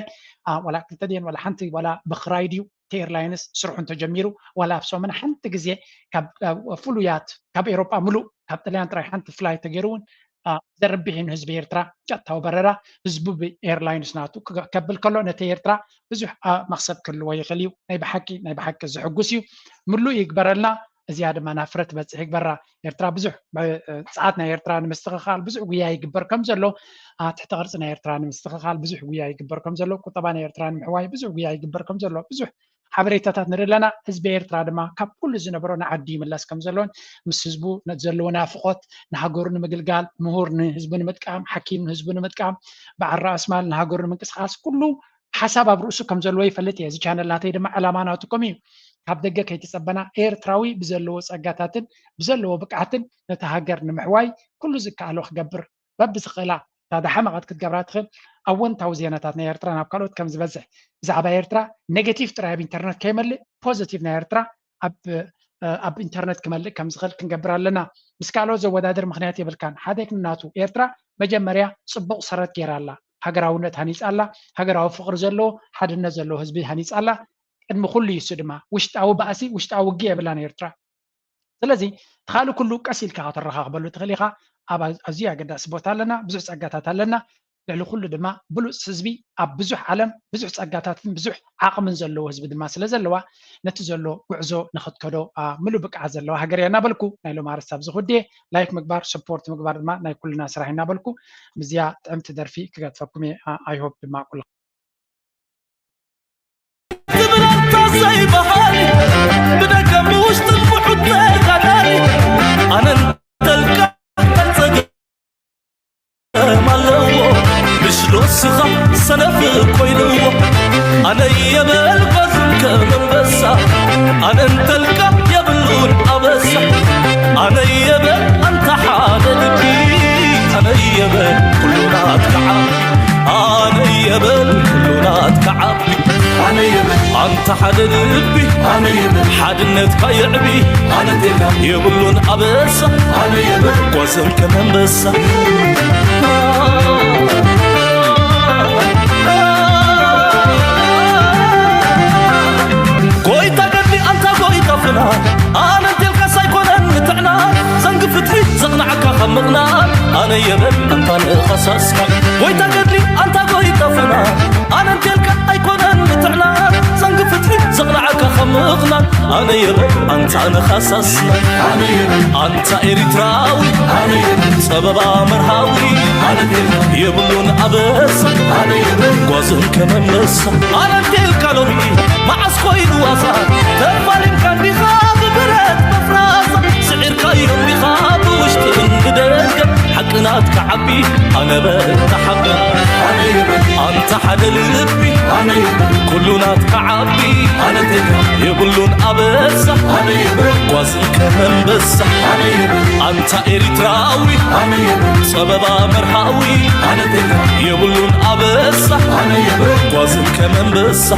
አ፣ ዋላ ክልተ ድየን ዋላ ሓንቲ ዋላ ብኽራይ ድዩ እቲ ኤርላይንስ ስርሑ እንተጀሚሩ ዋላ ኣብ ሰሙን ሓንቲ ግዜ ካብ አ፣ ፍሉያት ካብ ኤሮጳ ሙሉእ ካብ ጥልያን ጥራይ ሓንቲ ፍላይ ተገይሩ እውን አ፣ ዘርብሕ እዩ ንህዝቢ ኤርትራ ቀጥታዊ በረራ ህዝቡ ብኤርላይንስ ናቱ ክከብል ከሎ ነቲ ኤርትራ ብዙሕ አ፣ መኽሰብ ክህልዎ ይኽእል እዩ። ናይ ብሓቂ ናይ ብሓቂ ዘሕጉስ እዩ። ምሉእ ይግበረልና። እዚኣ ድማ ናብ ፍረ ትበጽሕ ይግበራ። ኤርትራ ብዙሕ ብ- ጸዓት ናይ ኤርትራ ንምስትኽኻል ብዙሕ ጉያ ይግበር ከም ዘሎ አ፣ ትሕተ ቅርጺ ናይ ኤርትራ ንምስትኽኻል ብዙሕ ጉያ ይግበር ከም ዘሎ ቁጠባ ናይ ኤርትራ ንምሕዋይ ብዙሕ ጉያ ይግበር ከም ዘሎ ብዙሕ ሓበሬታታት ንርኢ ኣለና። ህዝቢ ኤርትራ ድማ ካብ ኩሉ ዝነበሮ ንዓዲ ይምለስ ከም ዘሎን ምስ ህዝቡ ዘለዎ ናፍቖት ንሃገሩ ንምግልጋል ምሁር ንህዝቡ ንምጥቃም ሓኪም ንህዝቡ ንምጥቃም በዓል ራእስማል ንሃገሩ ንምንቅስቃስ ኩሉ ሓሳብ ኣብ ርእሱ ከም ዘለዎ ይፈልጥ እየ። እዚ ቻነል ናተይ ድማ ዕላማ ናትኩም እዩ። ካብ ደገ ከይተጸበና ኤርትራዊ ብዘለዎ ጸጋታትን ብዘለዎ ብቅዓትን ነቲ ሃገር ንምሕዋይ ኩሉ ዝከኣሎ ክገብር በብዝኽእላ እታ ዝሓመቐት ክትገብራ ትኽእል ኣወንታዊ ዜናታት ናይ ኤርትራ ናብ ካልኦት ከም ዝበዝሕ ብዛዕባ ኤርትራ ኔጌቲቭ ጥራይ ኣብ ኢንተርነት ከይመልእ ፖዘቲቭ ናይ ኤርትራ ኣብ ኣብ ኢንተርነት ክመልእ ከም ዝኽእል ክንገብር ኣለና። ምስ ካልኦት ዘወዳድር ምኽንያት የብልካን። ሓደ ክንናቱ ኤርትራ መጀመርያ ጽቡቕ ሰረት ገይራ ኣላ። ሃገራውነት ሃኒጻ ኣላ። ሃገራዊ ፍቕሪ ዘለዎ ሓድነት ዘለዎ ህዝቢ ሃኒጻ ኣላ። ቅድሚ ኩሉ እዩ እሱ ድማ ውሽጣዊ ባእሲ ውሽጣዊ ውግእ የብላን ኤርትራ። ስለዚ እቲ ካልእ ኩሉ ቀስ ኢልካ ከተረኻኽበሉ ትኽእል ኢኻ። ኣብ ኣዝዩ ኣገዳሲ ቦታ ኣለና፣ ብዙሕ ጸጋታት ኣለና። ልዕሊ ኩሉ ድማ ብሉፅ ህዝቢ ኣብ ብዙሕ ዓለም ብዙሕ ፀጋታትን ብዙሕ ዓቕምን ዘለዎ ህዝቢ ድማ ስለ ዘለዋ ነቲ ዘሎ ጉዕዞ ንኽትከዶ ምሉእ ብቅዓት ዘለዋ ሃገር እያ እናበልኩ ናይ ሎም ኣርስታ ኣብዚ ክውድየ። ላይክ ምግባር ስፖርት ምግባር ድማ ናይ ኩልና ስራሕ እናበልኩ ምስዚኣ ጥዕምቲ ደርፊ ክገጥፈኩም እየ። ኣይሆፕ ድማ ኩሉ ትብለካ ዘይበሃል ብደገ ብውሽጥን ብሑት ተጋዳሊ ኣነ እንተልካ ጸገም ኣለዎ ምሽ ዶስኻ ሰነፍ ኮይንዎ ኣነ የበል ጓዝን ከም ኣንበሳ ኣነ እንተልካ የብሉን ኣበሳ ኣነ የበል ኣንታ ሓደ ልቢ ኣነ የበል ኩሉ ናትካ ዓቢ ኣነ የበል ኩሉ ናትካ ዓቢ ኣነ የበል ኣንታ ሓደ ልቢ ኣነ የበል ሓድነትካ የዕቢ ኣነ ቴና የብሉን ኣበሳ ኣነ የበል ጓዝን ከም ኣንበሳ ጎይታ ገድሊ ኣንታ ጎይታ ፍና ኣነ እንቴልካስ ኣይኮነን ምትዕናን ዘንጊ ፍትሒ ዘቕናዓካ ካብ ምቕናን ኣነ የበል ኣንታ ንኸሳስካ ጎይታ ገድሊ ኣንታ ጎይታ ፍና ኣነ እንቴልካ ኣይኮነን ምትዕናን ዘንጊ ፍትሒ ዘቕናዓካ ካብ ምቕናን ኣነ የበል ኣንታ ንኸሳስና ኣነ የበል ኣንታ ኤሪትራዊ ኣነ የበል ጸበባ መርሃዊ ኣነ እንቴልካ የብሉን ኣበሳ ኣነ የበል ጓዝን ከመመሳ ኣነ እንቴልካ ሎሚ መዓስ ኮይኑ ዋሳ ተፋሊምካ እንዲኻ ብብረት መፍራሳ ስዒርካዮ እንዲኻ ብውሽጥን ብደገ ሓቂ ናትካ ዓቢ ኣነ በል ተሓበን ኣነ የበል ኣንታ ሓደ ልቢ ኣነ የበል ኩሉ ናትካ ዓቢ ኣነ እንቴልካ የብሉን ኣበሳ ኣነ የበል ጓዝን ከመንበሳ ኣነ የበል ኣንታ ኤሪትራዊ ኣነ የበል ጸበባ መርሃዊ ኣነ እንቴልካ የብሉን ኣበሳ ኣነ የበል ጓዝን ከመንበሳ